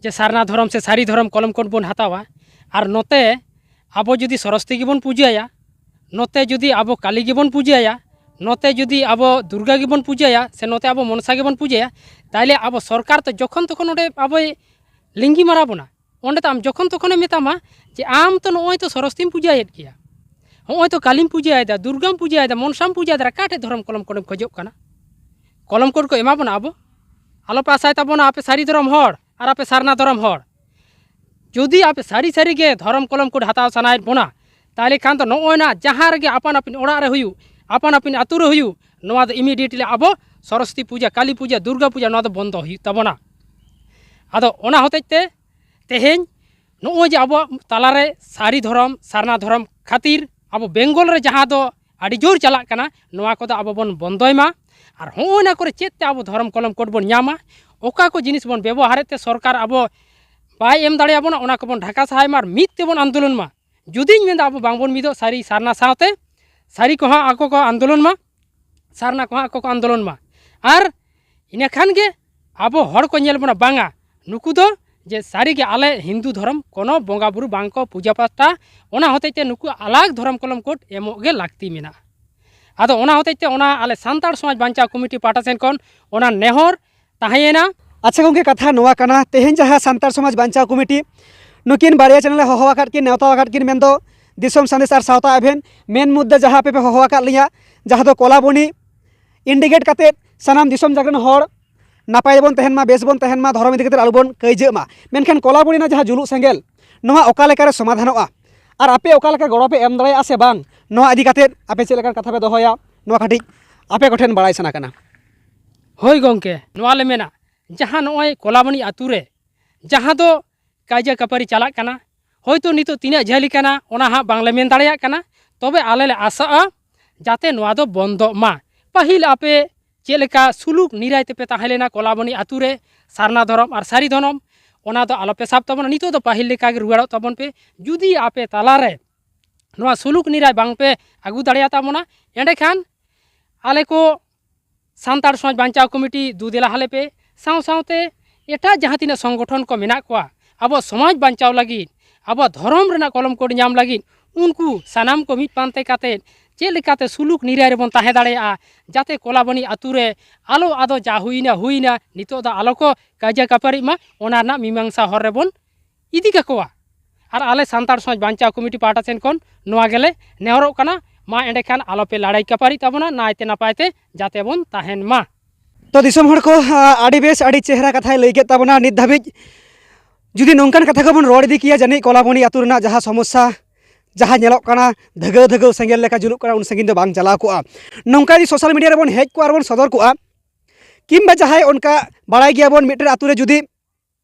ᱡᱮ ᱥᱟᱨᱱᱟ ᱫᱷᱚᱨᱚᱢ ᱥᱮ ᱥᱟᱹᱨᱤ ᱫᱷᱚᱨᱚᱢ ᱠᱚᱞᱚᱢ ᱠᱳᱰ ᱵᱚᱱ ᱦᱟᱛᱟᱣᱟ, ᱟᱨ ᱱᱚᱛᱮ ᱟᱵᱚ ᱡᱩᱫᱤ ᱥᱚᱨᱚᱥᱚᱛᱤ ᱜᱮᱵᱚᱱ ᱯᱩᱡᱟᱹᱭᱟ, ᱱᱚᱛᱮ ᱡᱩᱫᱤ ᱟᱵᱚ ᱠᱟᱞᱤ ᱜᱮᱵᱚᱱ ᱯᱩᱡᱟᱹᱭᱟ, ᱱᱚᱛᱮ ᱡᱩᱫᱤ ᱟᱵᱚ ᱫᱩᱨᱜᱟ ᱜᱮᱵᱚᱱ ᱯᱩᱡᱟᱹᱭᱟ, ᱥᱮ ᱱᱚᱛᱮ ᱟᱵᱚ ᱢᱚᱱᱥᱟ ᱜᱮᱵᱚᱱ ᱯᱩᱡᱟᱹᱭᱟ, ᱛᱟᱦᱞᱮ ᱟᱵᱚ ᱥᱚᱨᱠᱟᱨ ᱛᱚ ᱡᱚᱠᱷᱚᱱ ᱛᱚᱠᱷᱚᱱ ᱚᱸᱰᱮ ᱟᱵᱚᱭ ᱞᱤᱸᱜᱤ ᱢᱟᱨᱟ ᱵᱚᱱᱟ᱾ ᱚᱸᱰᱮ ᱛᱚ ᱟᱢ ᱡᱚᱠᱷᱚᱱ ᱛᱚᱠᱷᱚᱱᱮ ᱢᱮᱛᱟᱢᱟ ᱡᱮ ᱟᱢ ᱛᱚ ᱱᱚᱜᱼᱚᱭ ᱛᱚ ᱥᱚᱨᱚᱥᱚᱛᱤᱢ ᱯᱩᱡᱟᱹᱭᱮᱫ ᱜᱮᱭᱟ, ᱱᱚᱜᱼᱚᱭ ᱛᱚ ᱠᱟᱞᱤᱢ ᱯᱩᱡᱟᱹᱭᱮᱫᱟ, ᱫᱩᱨᱜᱟᱢ ᱯᱩᱡᱟᱹᱭᱮᱫᱟ, ᱢᱚᱱᱥᱟᱢ ᱯᱩᱡᱟᱹᱭᱮᱫᱟ, ᱚᱠᱟᱴᱷᱮᱡ ᱫᱷᱚᱨᱚᱢ ᱠᱚᱞᱚᱢ ᱠᱳᱰᱮᱢ ᱠᱷᱚᱡᱚᱜ ᱠᱟᱱᱟ? ᱠᱚᱞᱚᱢ ᱠᱳᱰ ᱠᱚ ᱮᱢᱟ ᱵᱚᱱᱟ ᱟᱵᱚ? ᱟᱞᱚᱯᱮ ᱟᱥᱟᱭ ᱛᱟᱵᱚᱱᱟ ᱟᱯᱮ ᱥᱟᱹᱨᱤ ᱫᱷᱚᱨᱚᱢ ᱦᱚᱲ ᱟᱨ ᱟᱯᱮ ᱥᱟᱨᱱᱟ ᱫᱷᱚᱨᱚᱢ ᱦᱚᱲ᱾ ᱡᱩᱫᱤ ᱟᱯᱮ ᱥᱟᱹᱨᱤ ᱥᱟᱹᱨᱤ ᱜᱮ ᱫᱷᱚᱨᱚᱢ ᱠᱚᱞᱚᱢ ᱠᱳᱰ ᱦᱟᱛᱟᱣ ᱥᱟᱱᱟᱭᱮᱫ ᱵᱚᱱᱟ, ᱛᱟᱦᱚᱞᱮ ᱠᱷᱟᱱ ᱫᱚ ᱱᱚᱜᱼᱚᱭ ᱱᱟ ᱡᱟᱦᱟᱸ ᱨᱮᱜᱮ ᱟᱯᱟᱱ ᱟᱹᱯᱤᱱ ᱚᱲᱟᱜ ᱨᱮ ᱦᱩᱭᱩᱜ, ᱟᱯᱟᱱ ᱟᱹᱯᱤᱱ ᱟᱹᱛᱩ ᱨᱮ ᱦᱩᱭᱩᱜ, ᱱᱚᱣᱟ ᱫᱚ ᱤᱢᱤᱰᱤᱭᱮᱴᱞᱤ ᱟᱵᱚ ᱥᱚᱨᱚᱥᱚᱛᱤ ᱯᱩᱡᱟᱹ, ᱠᱟᱞᱤ ᱯᱩᱡᱟᱹ, ᱫᱩᱨᱜᱟ ᱯᱩᱡᱟᱹ, ᱱᱚᱣᱟ ᱫᱚ ᱵᱚᱱᱫᱚ ᱦᱩᱭᱩᱜ ᱛᱟᱵᱚᱱᱟ᱾ ᱟᱫᱚ ᱚᱱᱟ ᱦᱚᱛᱮᱡ ᱛᱮ ᱛᱮᱦᱮᱧ ᱱᱚᱜᱼᱚᱭ ᱡᱮ ᱟᱵᱚᱣᱟᱜ ᱛᱟᱞᱟᱨᱮ ᱥᱟᱹᱨᱤ ᱫᱷᱚᱨᱚᱢ, ᱥᱟᱨᱱᱟ ᱫᱷᱚᱨᱚᱢ ᱠᱷᱟᱹᱛᱤᱨ ᱟᱵᱚ ᱵᱮᱝᱜᱚᱞ ᱨᱮ ᱡᱟᱦᱟᱸ ᱫᱚ ᱟᱹᱰᱤ ᱡᱳᱨ ᱪᱟᱞᱟᱜ ᱠᱟᱱᱟ, ᱱᱚᱣᱟ ᱠᱚᱫᱚ ᱟᱵᱚ ᱵᱚᱱ ᱵᱚᱱᱫᱚᱭ ᱢᱟ᱾ ᱟᱨ ᱦᱚᱸᱜᱼᱚᱭ ᱱᱟ ᱠᱚᱨᱮ ᱪᱮᱫ ᱛᱮ ᱟᱵᱚ ᱫᱷᱚᱨᱚᱢ ᱠᱚᱞᱚᱢ ᱠᱳᱰ ᱵᱚᱱ ᱧᱟᱢᱟ, ᱚᱠᱟ ᱠᱚ ᱡᱤᱱᱤᱥ ᱵᱚᱱ ᱵᱮᱵᱚᱦᱟᱨᱮᱫ ᱛᱮ ᱥᱚᱨᱠᱟᱨ ᱟᱵᱚ ᱵᱟᱭ ᱮᱢ ᱫᱟᱲᱮᱭᱟᱵᱚᱱᱟ, ᱚᱱᱟ ᱠᱚᱵᱚᱱ ᱰᱷᱟᱠᱟ ᱥᱟᱦᱟᱭ ᱢᱟ ᱟᱨ ᱢᱤᱫ ᱛᱮᱵᱚᱱ ᱟᱱᱫᱳᱞᱚᱱ ᱢᱟ᱾ ᱡᱩᱫᱤᱧ ᱢᱮᱱᱫᱟ ᱟᱵᱚ ᱵᱟᱝᱵᱚᱱ ᱢᱤᱫᱚᱜ ᱥᱟᱹᱨᱤ ᱥᱟᱨᱱᱟ ᱥᱟᱶᱛᱮ, ᱥᱟᱹᱨᱤ ᱠᱚᱦᱚᱸ ᱟᱠᱚ ᱠᱚ ᱟᱱᱫᱳᱞᱚᱱ ᱢᱟ, ᱥᱟᱨᱱᱟ ᱠᱚᱦᱚᱸ ᱟᱠᱚ ᱠᱚ ᱟᱱᱫᱳᱞᱚᱱ ᱢᱟ᱾ ᱟᱨ ᱤᱱᱟᱹ ᱠᱷᱟᱱ ᱜᱮ ᱟᱵᱚ ᱦᱚᱲ ᱠᱚ ᱧᱮᱞ ᱵᱚᱱᱟ, ᱵᱟᱝᱟ, ᱱᱩᱠᱩ ᱫᱚ ᱡᱮ ᱥᱟᱹᱨᱤ ᱜᱮ ᱟᱞᱮ ᱦᱤᱱᱫᱩ ᱫᱷᱚᱨᱚᱢ ᱠᱳᱱᱳ ᱵᱚᱸᱜᱟ ᱵᱩᱨᱩ ᱵᱟᱝ ᱠᱚ ᱯᱩᱡᱟᱹ ᱯᱟᱥᱴᱟ, ᱚᱱᱟ ᱦᱚᱛᱮᱡ ᱛᱮ ᱱᱩᱠᱩ ᱟᱞᱟᱜᱽ ᱫᱷᱚᱨᱚᱢ ᱠᱚᱞᱚᱢ ᱠᱳᱰ ᱮᱢᱚᱜ ᱜᱮ ᱞᱟᱹᱠᱛᱤ ᱢᱮᱱᱟᱜᱼᱟ᱾ ᱟᱫᱚ ᱚᱱᱟ ᱦᱚᱛᱮᱡ ᱛᱮ ᱚᱱᱟ ᱟᱞᱮ ᱥᱟᱱᱛᱟᱲ ᱥᱚᱢᱟᱡᱽ ᱵᱟᱧᱪᱟᱣ ᱠᱚᱢᱤᱴᱤ ᱯᱟᱦᱴᱟ ᱥᱮᱱ ᱠᱷᱚᱱ ᱚᱱᱟ ᱱᱮᱦᱚᱨ ᱛᱟᱦᱮᱸᱭᱮᱱᱟ᱾ ᱟᱪᱪᱷᱟ ᱜᱚᱢᱠᱮ, ᱠᱟᱛᱷᱟ ᱱᱚᱣᱟ ᱠᱟᱱᱟ, ᱛᱮᱦᱮᱧ ᱡᱟᱦᱟᱸ ᱥᱟᱱᱛᱟᱲ ᱥᱚᱢᱟᱡᱽ ᱵᱟᱧᱪᱟᱣ ᱠᱚᱢᱤᱴᱤ ᱱᱩᱠᱤᱱ ᱵᱟᱨᱭᱟ ᱪᱮᱱᱮᱞ ᱮ ᱦᱚᱦᱚ ᱟᱠᱟᱫ ᱠᱤᱱ, ᱱᱮᱣᱛᱟ ᱟᱠᱟᱫ ᱠᱤᱱ, ᱢᱮᱱᱫᱚ ᱫᱤᱥᱚᱢ ᱥᱟᱸᱫᱮᱥ ᱟᱨ ᱥᱟᱶᱛᱟ ᱮᱵᱷᱮᱱ, ᱢᱮᱱ ᱢᱩᱫᱽᱫᱟ ᱡᱟᱦᱟᱸ ᱟᱯᱮ ᱯᱮ ᱦᱚᱦᱚ ᱟᱠᱟᱫ ᱞᱤᱧᱟ, ᱡᱟᱦᱟᱸ ᱫᱚ ᱠᱚᱞᱟᱵᱚᱱᱤ, ᱤᱱᱰᱤᱠᱮᱴ ᱠᱟᱛᱮᱫ ᱥᱟᱱᱟᱢ ᱫᱤᱥᱚᱢ ᱡᱟᱜᱽᱨᱚᱱ ᱦᱚᱲ ᱱᱟᱯᱟᱭ ᱵᱚᱱ ᱛᱟᱦᱮᱱ ᱢᱟ, ᱵᱮᱥ ᱵᱚᱱ ᱛᱟᱦᱮᱱ ᱢᱟ, ᱫᱷᱚᱨᱚᱢ ᱤᱫᱤ ᱠᱟᱛᱮᱫ ᱟᱞᱚᱵᱚᱱ ᱠᱟᱹᱭᱡᱟᱹᱜ ᱢᱟ᱾ ᱢᱮᱱᱠᱷᱟᱱ ᱠᱚᱞᱟᱵᱚᱱᱤ ᱨᱮᱱᱟᱜ ᱡᱟᱦᱟᱸ ᱡᱩᱞᱩᱜ ᱥᱮᱸᱜᱮᱞ, ᱱᱚᱣᱟ ᱚᱠᱟ ᱞᱮᱠᱟᱨᱮ ᱥᱚᱢᱟᱫᱷᱟᱱᱚᱜᱼᱟ? ᱟᱨ ᱟᱯᱮ ᱚᱠᱟ ᱞᱮᱠᱟ ᱜᱚᱲᱚ ᱯᱮ ᱮᱢ ᱫᱟᱲᱮᱭᱟᱜᱼᱟ ᱥᱮ ᱵᱟᱝ, ᱱᱚᱣᱟ ᱤᱫᱤ ᱠᱟᱛᱮᱫ ᱟᱯᱮ ᱪᱮᱫ ᱞᱮᱠᱟᱱ ᱠᱟᱛᱷᱟ ᱯᱮ ᱫᱚᱦᱚᱭᱟ, ᱱᱚᱣᱟ ᱠᱟᱹᱴᱤᱡ ᱟᱯᱮ ᱠᱚᱴᱷᱮᱱ ᱵᱟᱲᱟᱭ ᱥᱟᱱᱟ ᱠᱟᱱᱟ᱾ ᱦᱳᱭ ᱜᱚᱢᱠᱮ, ᱱᱚᱣᱟ ᱞᱮ ᱢᱮᱱᱟ, ᱡᱟᱦᱟᱸ ᱱᱚᱜᱼᱚᱭ ᱠᱚᱞᱟᱵᱚᱱᱤ ᱟᱛᱳ ᱨᱮ ᱡᱟᱦᱟᱸ ᱫᱚ ᱠᱟᱭᱡᱟ ᱠᱟᱯᱟᱨᱤ ᱪᱟᱞᱟᱜ ᱠᱟᱱᱟ, ᱦᱳᱭᱛᱳ ᱱᱤᱛᱚᱜ ᱛᱤᱱᱟᱹᱜ ᱡᱷᱟᱹᱞ ᱠᱟᱱᱟ ᱚᱱᱟ ᱦᱟᱸᱜ ᱵᱟᱝᱞᱮ ᱢᱮᱱ ᱫᱟᱲᱮᱭᱟᱜ ᱠᱟᱱᱟ, ᱛᱚᱵᱮ ᱟᱞᱮ ᱞᱮ ᱟᱥᱟᱜᱼᱟ ᱡᱟᱛᱮ ᱱᱚᱣᱟ ᱫᱚ ᱵᱚᱱᱫᱚᱜ ᱢᱟ᱾ ᱯᱟᱹᱦᱤᱞ ᱟᱯᱮ ᱪᱮᱫ ᱞᱮᱠᱟ ᱥᱩᱞᱩᱠ ᱱᱤᱨᱟᱭ ᱛᱮᱯᱮ ᱛᱟᱦᱮᱸ ᱞᱮᱱᱟ ᱠᱚᱞᱟᱵᱚᱱᱤ ᱟᱛᱳ ᱨᱮ, ᱥᱟᱨᱱᱟ ᱫᱷᱚᱨᱚᱢ ᱟᱨ ᱥᱟᱹᱨᱤ ᱫᱷᱚᱨᱚᱢ, ᱚᱱᱟ ᱫᱚ ᱟᱞᱚᱯᱮ ᱥᱟᱵ ᱛᱟᱵᱚᱱᱟ᱾ ᱱᱤᱛᱚᱜ ᱫᱚ ᱯᱟᱹᱦᱤᱞ ᱞᱮᱠᱟᱜᱮ ᱨᱩᱣᱟᱹᱲᱚᱜ ᱛᱟᱵᱚᱱ ᱯᱮ᱾ ᱡᱩᱫᱤ ᱟᱯᱮ ᱛᱟᱞᱟᱨᱮ ᱱᱚᱣᱟ ᱥᱩᱞᱩᱠ ᱱᱤᱨᱟᱭ ᱵᱟᱝᱯᱮ ᱟᱹᱜᱩ ᱫᱟᱲᱮᱭᱟᱛᱟ ᱵᱚᱱᱟ, ᱮᱸᱰᱮᱠᱷᱟᱱ ᱟᱞᱮ ᱠᱚ ᱥᱟᱱᱛᱟᱲ ᱥᱚᱢᱟᱡᱽ ᱵᱟᱧᱪᱟᱣ ᱠᱚᱢᱤᱴᱤ ᱫᱩ ᱫᱮᱞᱟ ᱦᱟᱞᱮ ᱯᱮ, ᱥᱟᱶ ᱥᱟᱶᱛᱮ ᱮᱴᱟᱜ ᱡᱟᱦᱟᱸ ᱛᱤᱱᱟᱹᱜ ᱥᱚᱝᱜᱚᱴᱷᱚᱱ ᱠᱚ ᱢᱮᱱᱟᱜ ᱠᱚᱣᱟ, ᱟᱵᱚ ᱥᱚᱢᱟᱡᱽ ᱵᱟᱧᱪᱟᱣ ᱞᱟᱹᱜᱤᱫ, ᱟᱵᱚ ᱫᱷᱚᱨᱚᱢ ᱨᱮᱱᱟᱜ ᱠᱚᱞᱚᱢ ᱠᱳᱰ ᱧᱟᱢ ᱞᱟᱹᱜᱤᱫ, ᱩᱱᱠᱩ ᱥᱟᱱᱟᱢ ᱠᱚ ᱢᱤᱫ ᱯᱟᱱᱛᱮ ᱠᱟᱛᱮᱫ ᱪᱮᱫ ᱞᱮᱠᱟᱛᱮ ᱥᱩᱞᱩᱠ ᱱᱤᱨᱟᱭ ᱨᱮᱵᱚᱱ ᱛᱟᱦᱮᱸ ᱫᱟᱲᱮᱭᱟᱜᱼᱟ, ᱡᱟᱛᱮ ᱠᱚᱞᱟᱵᱚᱱᱤ ᱟᱛᱳ ᱨᱮ ᱟᱞᱚ ᱟᱫᱚ ᱡᱟ ᱦᱩᱭᱱᱟ ᱦᱩᱭᱱᱟ, ᱱᱤᱛᱚᱜ ᱫᱚ ᱟᱞᱚ ᱠᱚ ᱠᱟᱭᱡᱟ ᱠᱟᱯᱟᱨᱤᱜ ᱢᱟ, ᱚᱱᱟ ᱨᱮᱱᱟᱜ ᱢᱤᱢᱟᱝᱥᱟ ᱦᱚᱨ ᱨᱮᱵᱚᱱ ᱤᱫᱤ ᱠᱟᱠᱚᱣᱟ᱾ ᱟᱨ ᱟᱞᱮ ᱥᱟᱱᱛᱟᱲ ᱥᱚᱢᱟᱡᱽ ᱵᱟᱧᱪᱟᱣ ᱠᱚᱢᱤᱴᱤ ᱯᱟᱦᱴᱟ ᱥᱮᱱ ᱠᱷᱚᱱ ᱱᱚᱣᱟ ᱜᱮᱞᱮ ᱱᱮᱦᱚᱨᱚᱜ ᱠᱟᱱᱟ, ᱢᱟ ᱮᱸᱰᱮᱠᱷᱟᱱ ᱟᱞᱚᱯᱮ ᱞᱟᱲᱟᱭ ᱠᱟᱯᱟᱨᱤᱜ ᱛᱟᱵᱚᱱᱟ, ᱱᱟᱭᱛᱮ ᱱᱟᱯᱟᱭ ᱛᱮ ᱡᱟᱛᱮ ᱵᱚᱱ ᱛᱟᱦᱮᱱ ᱢᱟ᱾ ᱛᱚ ᱫᱤᱥᱚᱢ ᱦᱚᱲ ᱠᱚ, ᱟ, ᱟᱹᱰᱤ ᱵᱮᱥ, ᱟᱹᱰᱤ ᱪᱮᱦᱨᱟ ᱠᱟᱛᱷᱟᱭ ᱞᱟᱹᱭ ᱠᱮᱫ ᱛᱟᱵᱚᱱᱟ᱾ ᱱᱤᱛ ᱫᱷᱟᱹᱵᱤᱡ ᱡᱩᱫᱤ ᱱᱚᱝᱠᱟᱱ ᱠᱟᱛᱷᱟ ᱜᱮᱵᱚᱱ ᱨᱚᱲ ᱤᱫᱤ ᱠᱮᱭᱟ, ᱡᱟᱹᱱᱤᱡ ᱠᱚᱞᱟᱵᱚᱱᱤ ᱟᱹᱛᱩ ᱨᱮᱱᱟᱜ ᱡᱟᱦᱟᱸ ᱥᱚᱢᱚᱥᱥᱟ, ᱡᱟᱦᱟᱸ ᱧᱮᱞᱚᱜ ᱠᱟᱱᱟ ᱫᱷᱟᱹᱜᱟᱹᱣ ᱫᱷᱟᱹᱜᱟᱹᱣ ᱥᱮᱸᱜᱮᱞ ᱞᱮᱠᱟ ᱡᱩᱞᱩᱜ ᱠᱟᱱᱟ, ᱩᱱ ᱥᱟᱺᱜᱤᱧ ᱫᱚ ᱵᱟᱝ ᱪᱟᱞᱟᱣ ᱠᱚᱜᱼᱟ᱾ ᱱᱚᱝᱠᱟ ᱡᱩᱫᱤ ᱥᱳᱥᱟᱞ ᱢᱤᱰᱤᱭᱟ ᱨᱮᱵᱚᱱ ᱦᱮᱡ ᱠᱚᱜᱼᱟ ᱟᱨ ᱵᱚᱱ ᱥᱚᱫᱚᱨ ᱠᱚᱜᱼᱟ, ᱠᱤᱝᱵᱟ ᱡᱟᱦᱟᱸᱭ ᱚᱱᱠᱟ ᱵᱟᱲᱟᱭ ᱜᱮᱭᱟᱵᱚᱱ ᱢᱤᱫᱴᱮᱱ ᱟᱹᱛᱩ ᱨᱮ ᱡᱩᱫᱤ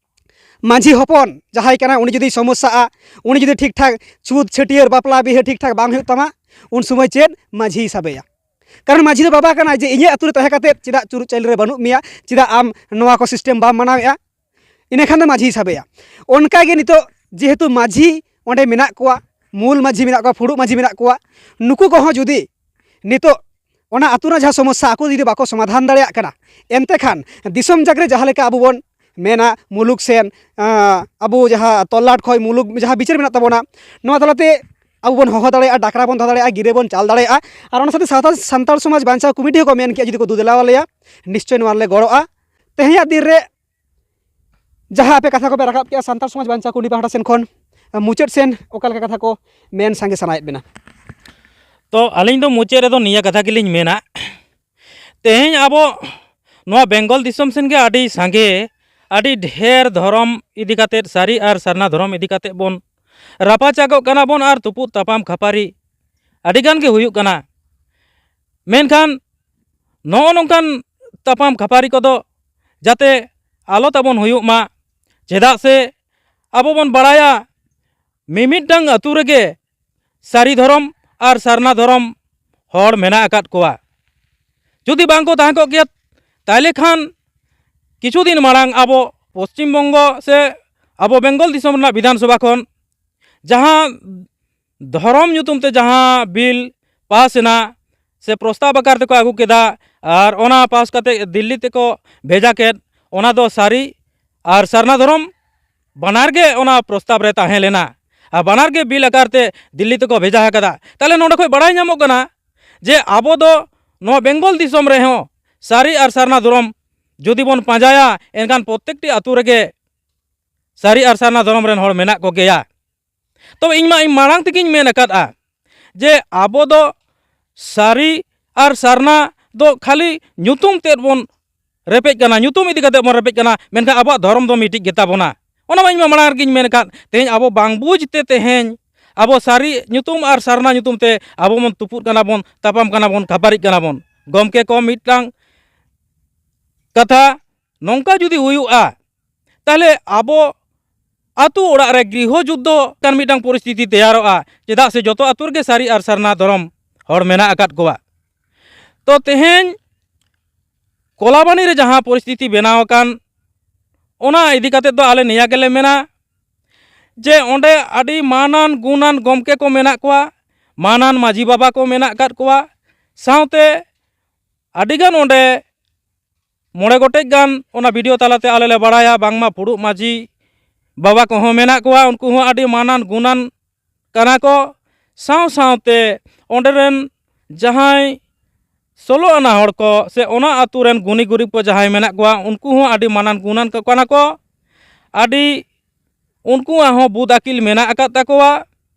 ᱢᱟᱹᱡᱷᱤ ᱦᱚᱯᱚᱱ ᱡᱟᱦᱟᱸᱭ ᱠᱟᱱᱟ, ᱩᱱᱤ ᱡᱩᱫᱤ ᱥᱚᱢᱚᱥᱥᱟᱜᱼᱟ, ᱩᱱᱤ ᱡᱩᱫᱤ ᱴᱷᱤᱠ ᱴᱷᱟᱠ ᱪᱷᱩᱛ ᱪᱷᱟᱹᱴᱭᱟᱹᱨ ᱵᱟᱯᱞᱟ ᱵᱤᱦᱟᱹ ᱴᱷᱤᱠ ᱴᱷᱟᱠ ᱵᱟᱝ ᱦᱩᱭᱩᱜ ᱛᱟᱢᱟ, ᱩᱱ ᱥᱚᱢᱚᱭ ᱪᱮᱫ ᱢᱟᱹᱡᱷᱤᱭ ᱥᱟᱵᱮᱭᱟ? ᱠᱟᱨᱚᱱ ᱢᱟᱹᱡᱷᱤ ᱫᱚ ᱵᱟᱵᱟ ᱠᱟᱱᱟᱭ, ᱡᱮ ᱤᱧᱟᱹᱜ ᱟᱹᱛᱩ ᱨᱮ ᱛᱟᱦᱮᱸ ᱠᱟᱛᱮᱫ ᱪᱮᱫᱟᱜ ᱪᱩᱨᱩᱡ ᱪᱟᱹᱞᱤ ᱨᱮ ᱵᱟᱹᱱᱩᱜ ᱢᱮᱭᱟ, ᱪᱮᱫᱟᱜ ᱟᱢ ᱱᱚᱣᱟ ᱠᱚ ᱥᱤᱥᱴᱮᱢ ᱵᱟᱢ ᱢᱟᱱᱟᱣᱮᱫᱼᱟ? ᱤᱱᱟᱹᱠᱷᱟᱱ ᱫᱚ ᱢᱟᱹᱡᱷᱤᱭ ᱥᱟᱵᱮᱭᱟ᱾ ᱚᱱᱠᱟᱜᱮ ᱱᱤᱛᱚᱜ ᱡᱮᱦᱮᱛᱩ ᱢᱟᱹᱡᱷᱤ ᱚᱸᱰᱮ ᱢᱮᱱᱟᱜ ᱠᱚᱣᱟ, ᱢᱩᱞ ᱢᱟᱹᱡᱷᱤ ᱢᱮᱱᱟᱜ ᱠᱚᱣᱟ, ᱯᱷᱩᱲᱩᱜ ᱢᱟᱹᱡᱷᱤ ᱢᱮᱱᱟᱜ ᱠᱚᱣᱟ, ᱱᱩᱠᱩ ᱠᱚᱦᱚᱸ ᱡᱩᱫᱤ ᱱᱤᱛᱚᱜ ᱚᱱᱟ ᱟᱹᱛᱩ ᱨᱮᱱᱟᱜ ᱡᱟᱦᱟᱸ ᱥᱚᱢᱚᱥᱥᱟ ᱟᱠᱚ ᱡᱩᱫᱤ ᱵᱟᱠᱚ ᱥᱚᱢᱟᱫᱷᱟᱱ ᱫᱟᱲᱮᱭᱟᱜ ᱠᱟᱱᱟ, ᱮᱱᱛᱮ ᱠᱷᱟᱱ ᱫᱤᱥᱚᱢ ᱡᱟᱠ ᱨᱮ ᱡᱟᱦᱟᱸ ᱞᱮᱠᱟ ᱟᱵᱚ ᱵᱚᱱ ᱢᱮᱱᱟ ᱢᱩᱞᱩᱠ ᱥᱮᱱ, ᱟᱸ, ᱟᱵᱚ ᱡᱟᱦᱟᱸ ᱛᱚᱞᱞᱟᱴ ᱠᱷᱚᱱ ᱢᱩᱞᱩᱠ ᱡᱟᱦᱟᱸ ᱵᱤᱪᱟᱹᱨ ᱢᱮᱱᱟᱜ ᱛᱟᱵᱚᱱᱟ, ᱱᱚᱣᱟ ᱛᱟᱞᱟᱛᱮ ᱟᱵᱚ ᱵᱚᱱ ᱦᱚᱦᱚ ᱫᱟᱲᱮᱭᱟᱜᱼᱟ, ᱰᱟᱠᱨᱟ ᱵᱚᱱ ᱫᱚᱦᱚ ᱫᱟᱲᱮᱭᱟᱜᱼᱟ, ᱜᱤᱨᱟᱹ ᱵᱚᱱ ᱪᱟᱞ ᱫᱟᱲᱮᱭᱟᱜᱼᱟ᱾ ᱟᱨ ᱚᱱᱟ ᱥᱟᱶᱛᱮ ᱥᱟᱶᱛᱟ ᱥᱟᱱᱛᱟᱲ ᱥᱚᱢᱟᱡᱽ ᱵᱟᱧᱪᱟᱣ ᱠᱚᱢᱤᱴᱤ ᱦᱚᱸᱠᱚ ᱢᱮᱱ ᱠᱮᱜᱼᱟ, ᱡᱩᱫᱤ ᱠᱚ ᱫᱩ ᱫᱮᱞᱟ ᱟᱞᱮᱭᱟ, ᱱᱤᱥᱪᱚᱭ ᱱᱚᱣᱟ ᱨᱮᱞᱮ ᱜᱚᱲᱚᱜᱼᱟ᱾ ᱛᱮᱦᱮᱧᱟᱜ ᱫᱤᱱ ᱨᱮ ᱡᱟᱦᱟᱸ ᱟᱯᱮ ᱠᱟᱛᱷᱟ ᱠᱚᱯᱮ ᱨᱟᱠᱟᱵ ᱠᱮᱜᱼᱟ ᱥᱟᱱᱛᱟᱲ ᱥᱚᱢᱟᱡᱽ ᱵᱟᱧᱪᱟᱣ ᱠᱚᱢᱤᱴᱤ ᱯᱟᱦᱴᱟ ᱥᱮᱱ ᱠᱷᱚᱱ, ᱢᱩᱪᱟᱹᱫ ᱥᱮᱱ ᱚᱠᱟ ᱞᱮᱠᱟ ᱠᱟᱛᱷᱟ ᱠᱚ ᱢᱮᱱ ᱥᱟᱸᱜᱮ ᱥᱟᱱᱟᱭᱮᱫ ᱵᱮᱱᱟ? ᱛᱚ ᱟᱹᱞᱤᱧ ᱫᱚ ᱢᱩᱪᱟᱹᱫ ᱨᱮᱫᱚ ᱱᱤᱭᱟᱹ ᱠᱟᱛᱷᱟ ᱜᱮᱞᱤᱧ ᱢᱮᱱᱟ, ᱛᱮᱦᱮᱧ ᱟᱵᱚ ᱱᱚᱣᱟ ᱵᱮᱝᱜᱚᱞ ᱫᱤᱥᱚᱢ ᱥᱮᱱ ᱜᱮ ᱟᱹᱰᱤ ᱥᱟᱸᱜᱮ, ᱟᱹᱰᱤ ᱰᱷᱮᱨ ᱫᱷᱚᱨᱚᱢ ᱤᱫᱤ ᱠᱟᱛᱮᱫ, ᱥᱟᱹᱨᱤ ᱟᱨ ᱥᱟᱨᱱᱟ ᱫᱷᱚᱨᱚᱢ ᱤᱫᱤ ᱠᱟᱛᱮᱫ ᱵᱚᱱ ᱨᱟᱯᱟᱪᱟᱜᱚᱜ ᱠᱟᱱᱟ ᱵᱚᱱ ᱟᱨ ᱛᱩᱯᱩᱫ ᱛᱟᱯᱟᱢ ᱠᱷᱟᱹᱯᱟᱹᱨᱤ ᱟᱹᱰᱤ ᱜᱟᱱ ᱜᱮ ᱦᱩᱭᱩᱜ ᱠᱟᱱᱟ᱾ ᱢᱮᱱᱠᱷᱟᱱ ᱱᱚᱜᱼᱚ ᱱᱚᱝᱠᱟᱱ ᱛᱟᱯᱟᱢ ᱠᱷᱟᱹᱯᱟᱹᱨᱤ ᱠᱚᱫᱚ ᱡᱟᱛᱮ ᱟᱞᱚ ᱛᱟᱵᱚᱱ ᱦᱩᱭᱩᱜ ᱢᱟ᱾ ᱪᱮᱫᱟᱜ ᱥᱮ ᱟᱵᱚ ᱵᱚᱱ ᱵᱟᱲᱟᱭᱟ, ᱢᱤᱢᱤᱫᱴᱟᱝ ᱟᱹᱛᱩ ᱨᱮᱜᱮ ᱥᱟᱹᱨᱤ ᱫᱷᱚᱨᱚᱢ ᱟᱨ ᱥᱟᱨᱱᱟ ᱫᱷᱚᱨᱚᱢ ᱦᱚᱲ ᱢᱮᱱᱟᱜ ᱟᱠᱟᱫ ᱠᱚᱣᱟ᱾ ᱡᱩᱫᱤ ᱵᱟᱝ ᱠᱚ ᱛᱟᱦᱮᱸ ᱠᱚᱜ ᱠᱮᱭᱟ, ᱛᱟᱦᱞᱮ ᱠᱷᱟᱱ ᱠᱤᱪᱷᱩ ᱫᱤᱱ ᱢᱟᱲᱟᱝ ᱟᱵᱚ ᱯᱚᱥᱪᱤᱢ ᱵᱚᱝᱜᱚ ᱥᱮ ᱟᱵᱚ ᱵᱮᱝᱜᱚᱞ ᱫᱤᱥᱚᱢ ᱨᱮᱱᱟᱜ ᱵᱤᱫᱷᱟᱱ ᱥᱚᱵᱷᱟ ᱠᱷᱚᱱ ᱡᱟᱦᱟᱸ ᱫᱷᱚᱨᱚᱢ ᱧᱩᱛᱩᱢ ᱛᱮ ᱡᱟᱦᱟᱸ ᱵᱤᱞ ᱯᱟᱥ ᱮᱱᱟ ᱥᱮ ᱯᱨᱚᱥᱛᱟᱵ ᱟᱠᱟᱨ ᱛᱮᱠᱚ ᱟᱹᱜᱩ ᱠᱮᱫᱟ, ᱟᱨ ᱚᱱᱟ ᱯᱟᱥ ᱠᱟᱛᱮ ᱫᱤᱞᱞᱤ ᱛᱮᱠᱚ ᱵᱷᱮᱡᱟ ᱠᱮᱫ, ᱚᱱᱟ ᱫᱚ ᱥᱟᱹᱨᱤ ᱟᱨ ᱥᱟᱨᱱᱟ ᱫᱷᱚᱨᱚᱢ ᱵᱟᱱᱟᱨ ᱜᱮ ᱚᱱᱟ ᱯᱨᱚᱥᱛᱟᱵ ᱨᱮ ᱛᱟᱦᱮᱸ ᱞᱮᱱᱟ, ᱟᱨ ᱵᱟᱱᱟᱨ ᱜᱮ ᱵᱤᱞ ᱟᱠᱟᱨ ᱛᱮ ᱫᱤᱞᱞᱤ ᱛᱮᱠᱚ ᱵᱷᱮᱡᱟ ᱟᱠᱟᱫᱟ᱾ ᱛᱟᱦᱞᱮ ᱱᱚᱰᱮ ᱠᱷᱚᱱ ᱵᱟᱲᱟᱭ ᱧᱟᱢᱚᱜ ᱠᱟᱱᱟ ᱡᱮ ᱟᱵᱚ ᱫᱚ ᱱᱚᱣᱟ ᱵᱮᱝᱜᱚᱞ ᱫᱤᱥᱚᱢ ᱨᱮᱦᱚᱸ ᱥᱟᱹᱨᱤ ᱟᱨ ᱥᱟᱨᱱᱟ ᱫᱷᱚᱨᱚᱢ ᱡᱩᱫᱤ ᱵᱚᱱ ᱯᱟᱸᱡᱟᱭᱟ, ᱮᱱᱠᱷᱟᱱ ᱯᱨᱚᱛᱮᱠᱴᱤ ᱟᱹᱛᱩ ᱨᱮᱜᱮ ᱥᱟᱹᱨᱤ ᱟᱨ ᱥᱟᱨᱱᱟ ᱫᱷᱚᱨᱚᱢ ᱨᱮᱱ ᱦᱚᱲ ᱢᱮᱱᱟᱜ ᱠᱚᱜᱮᱭᱟ᱾ ᱛᱚᱵᱮ ᱤᱧ ᱢᱟ ᱤᱧ ᱢᱟᱲᱟᱝ ᱛᱮᱜᱮᱧ ᱢᱮᱱ ᱟᱠᱟᱫᱼᱟ ᱡᱮ ᱟᱵᱚ ᱫᱚ ᱥᱟᱹᱨᱤ ᱟᱨ ᱥᱟᱨᱱᱟ ᱫᱚ ᱠᱷᱟᱹᱞᱤ ᱧᱩᱛᱩᱢ ᱛᱮᱫ ᱵᱚᱱ ᱨᱮᱯᱮᱡ ᱠᱟᱱᱟ, ᱧᱩᱛᱩᱢ ᱤᱫᱤ ᱠᱟᱛᱮ ᱵᱚᱱ ᱨᱮᱯᱮᱡ ᱠᱟᱱᱟ, ᱢᱮᱱᱠᱷᱟᱱ ᱟᱵᱚᱣᱟᱜ ᱫᱷᱚᱨᱚᱢ ᱫᱚ ᱢᱤᱫᱴᱤᱡ ᱜᱮᱛᱟ ᱵᱚᱱᱟ᱾ ᱚᱱᱟ ᱢᱟ ᱤᱧ ᱢᱟ ᱢᱟᱲᱟᱝ ᱨᱮᱜᱮᱧ ᱢᱮᱱ ᱟᱠᱟᱫ᱾ ᱛᱮᱦᱮᱧ ᱟᱵᱚ ᱵᱟᱝ ᱵᱩᱡᱽ ᱛᱮ ᱛᱮᱦᱮᱧ ᱟᱵᱚ ᱥᱟᱹᱨᱤ ᱧᱩᱛᱩᱢ ᱟᱨ ᱥᱟᱨᱱᱟ ᱧᱩᱛᱩᱢ ᱛᱮ ᱟᱵᱚ ᱵᱚᱱ ᱛᱩᱯᱩᱫ ᱠᱟᱱᱟ ᱵᱚᱱ, ᱛᱟᱯᱟᱢ ᱠᱟᱱᱟ ᱵᱚᱱ, ᱠᱷᱟᱹᱯᱟᱹᱨᱤᱜ ᱠᱟᱱᱟ ᱵᱚᱱ᱾ ᱜᱚᱢᱠᱮ ᱠᱚ, ᱢᱤᱫᱴᱟᱝ ᱠᱟᱛᱷᱟ ᱱᱚᱝᱠᱟ ᱡᱩᱫᱤ ᱦᱩᱭᱩᱜᱼᱟ, ᱛᱟᱦᱞᱮ ᱟᱵᱚ ᱟᱹᱛᱩ ᱚᱲᱟᱜ ᱨᱮ ᱜᱨᱤᱦᱚ ᱡᱩᱫᱽᱫᱷᱚ ᱞᱮᱠᱟᱱ ᱢᱤᱫᱴᱟᱝ ᱯᱚᱨᱤᱥᱛᱷᱤᱛᱤ ᱛᱮᱭᱟᱨᱚᱜᱼᱟ, ᱪᱮᱫᱟᱜ ᱥᱮ ᱡᱚᱛᱚ ᱟᱹᱛᱩ ᱨᱮᱜᱮ ᱥᱟᱹᱨᱤ ᱟᱨ ᱥᱟᱨᱱᱟ ᱫᱷᱚᱨᱚᱢ ᱦᱚᱲ ᱢᱮᱱᱟᱜ ᱟᱠᱟᱫ ᱠᱚᱣᱟ᱾ ᱛᱚ ᱛᱮᱦᱮᱧ ᱠᱚᱞᱟᱵᱟᱱᱤ ᱨᱮ ᱡᱟᱦᱟᱸ ᱯᱚᱨᱤᱥᱛᱷᱤᱛᱤ ᱵᱮᱱᱟᱣ ᱟᱠᱟᱱ, ᱚᱱᱟ ᱤᱫᱤ ᱠᱟᱛᱮ ᱫᱚ ᱟᱞᱮ ᱱᱤᱭᱟᱹ ᱜᱮᱞᱮ ᱢᱮᱱᱟ ᱡᱮ ᱚᱸᱰᱮ ᱟᱹᱰᱤ ᱢᱟᱱᱟᱱ ᱜᱩᱱᱟᱱ ᱜᱚᱢᱠᱮ ᱠᱚ ᱢᱮᱱᱟᱜ ᱠᱚᱣᱟ, ᱢᱟᱱᱟᱱ ᱢᱟᱹᱡᱷᱤ ᱵᱟᱵᱟ ᱠᱚ ᱢᱮᱱᱟᱜ ᱟᱠᱟᱫ ᱠᱚᱣᱟ, ᱥᱟᱶᱛᱮ ᱟᱹᱰᱤᱜᱟᱱ ᱚᱸᱰᱮ ᱢᱚᱬᱮ ᱜᱚᱴᱮᱡ ᱜᱟᱱ ᱚᱱᱟ ᱵᱷᱤᱰᱤᱭᱳ ᱛᱟᱞᱟᱛᱮ ᱟᱞᱮ ᱞᱮ ᱵᱟᱲᱟᱭᱟ, ᱵᱟᱝᱢᱟ ᱯᱷᱩᱲᱩᱜ ᱢᱟᱹᱡᱷᱤ ᱵᱟᱵᱟ ᱠᱚᱦᱚᱸ ᱢᱮᱱᱟᱜ ᱠᱚᱣᱟ, ᱩᱱᱠᱩ ᱦᱚᱸ ᱟᱹᱰᱤ ᱢᱟᱱᱟᱱ ᱜᱩᱱᱟᱱ ᱠᱟᱱᱟ ᱠᱚ᱾ ᱥᱟᱶ ᱥᱟᱶᱛᱮ ᱚᱸᱰᱮ ᱨᱮᱱ ᱡᱟᱦᱟᱸᱭ ᱥᱳᱞᱳ ᱟᱱᱟ ᱦᱚᱲ ᱠᱚ ᱥᱮ ᱚᱱᱟ ᱟᱹᱛᱩ ᱨᱮᱱ ᱜᱩᱱᱤ ᱜᱩᱨᱤᱵ ᱠᱚ ᱡᱟᱦᱟᱸᱭ ᱢᱮᱱᱟᱜ ᱠᱚᱣᱟ, ᱩᱱᱠᱩ ᱦᱚᱸ ᱟᱹᱰᱤ ᱢᱟᱱᱟᱱ ᱜᱩᱱᱟᱱ ᱠᱚ ᱠᱟᱱᱟ ᱠᱚ᱾ ᱟᱹᱰᱤ ᱩᱱᱠᱩᱣᱟᱜ ᱦᱚᱸ ᱵᱩᱫ ᱟᱹᱠᱤᱞ ᱢᱮᱱᱟᱜ ᱟᱠᱟᱫ ᱛᱟᱠᱚᱣᱟ,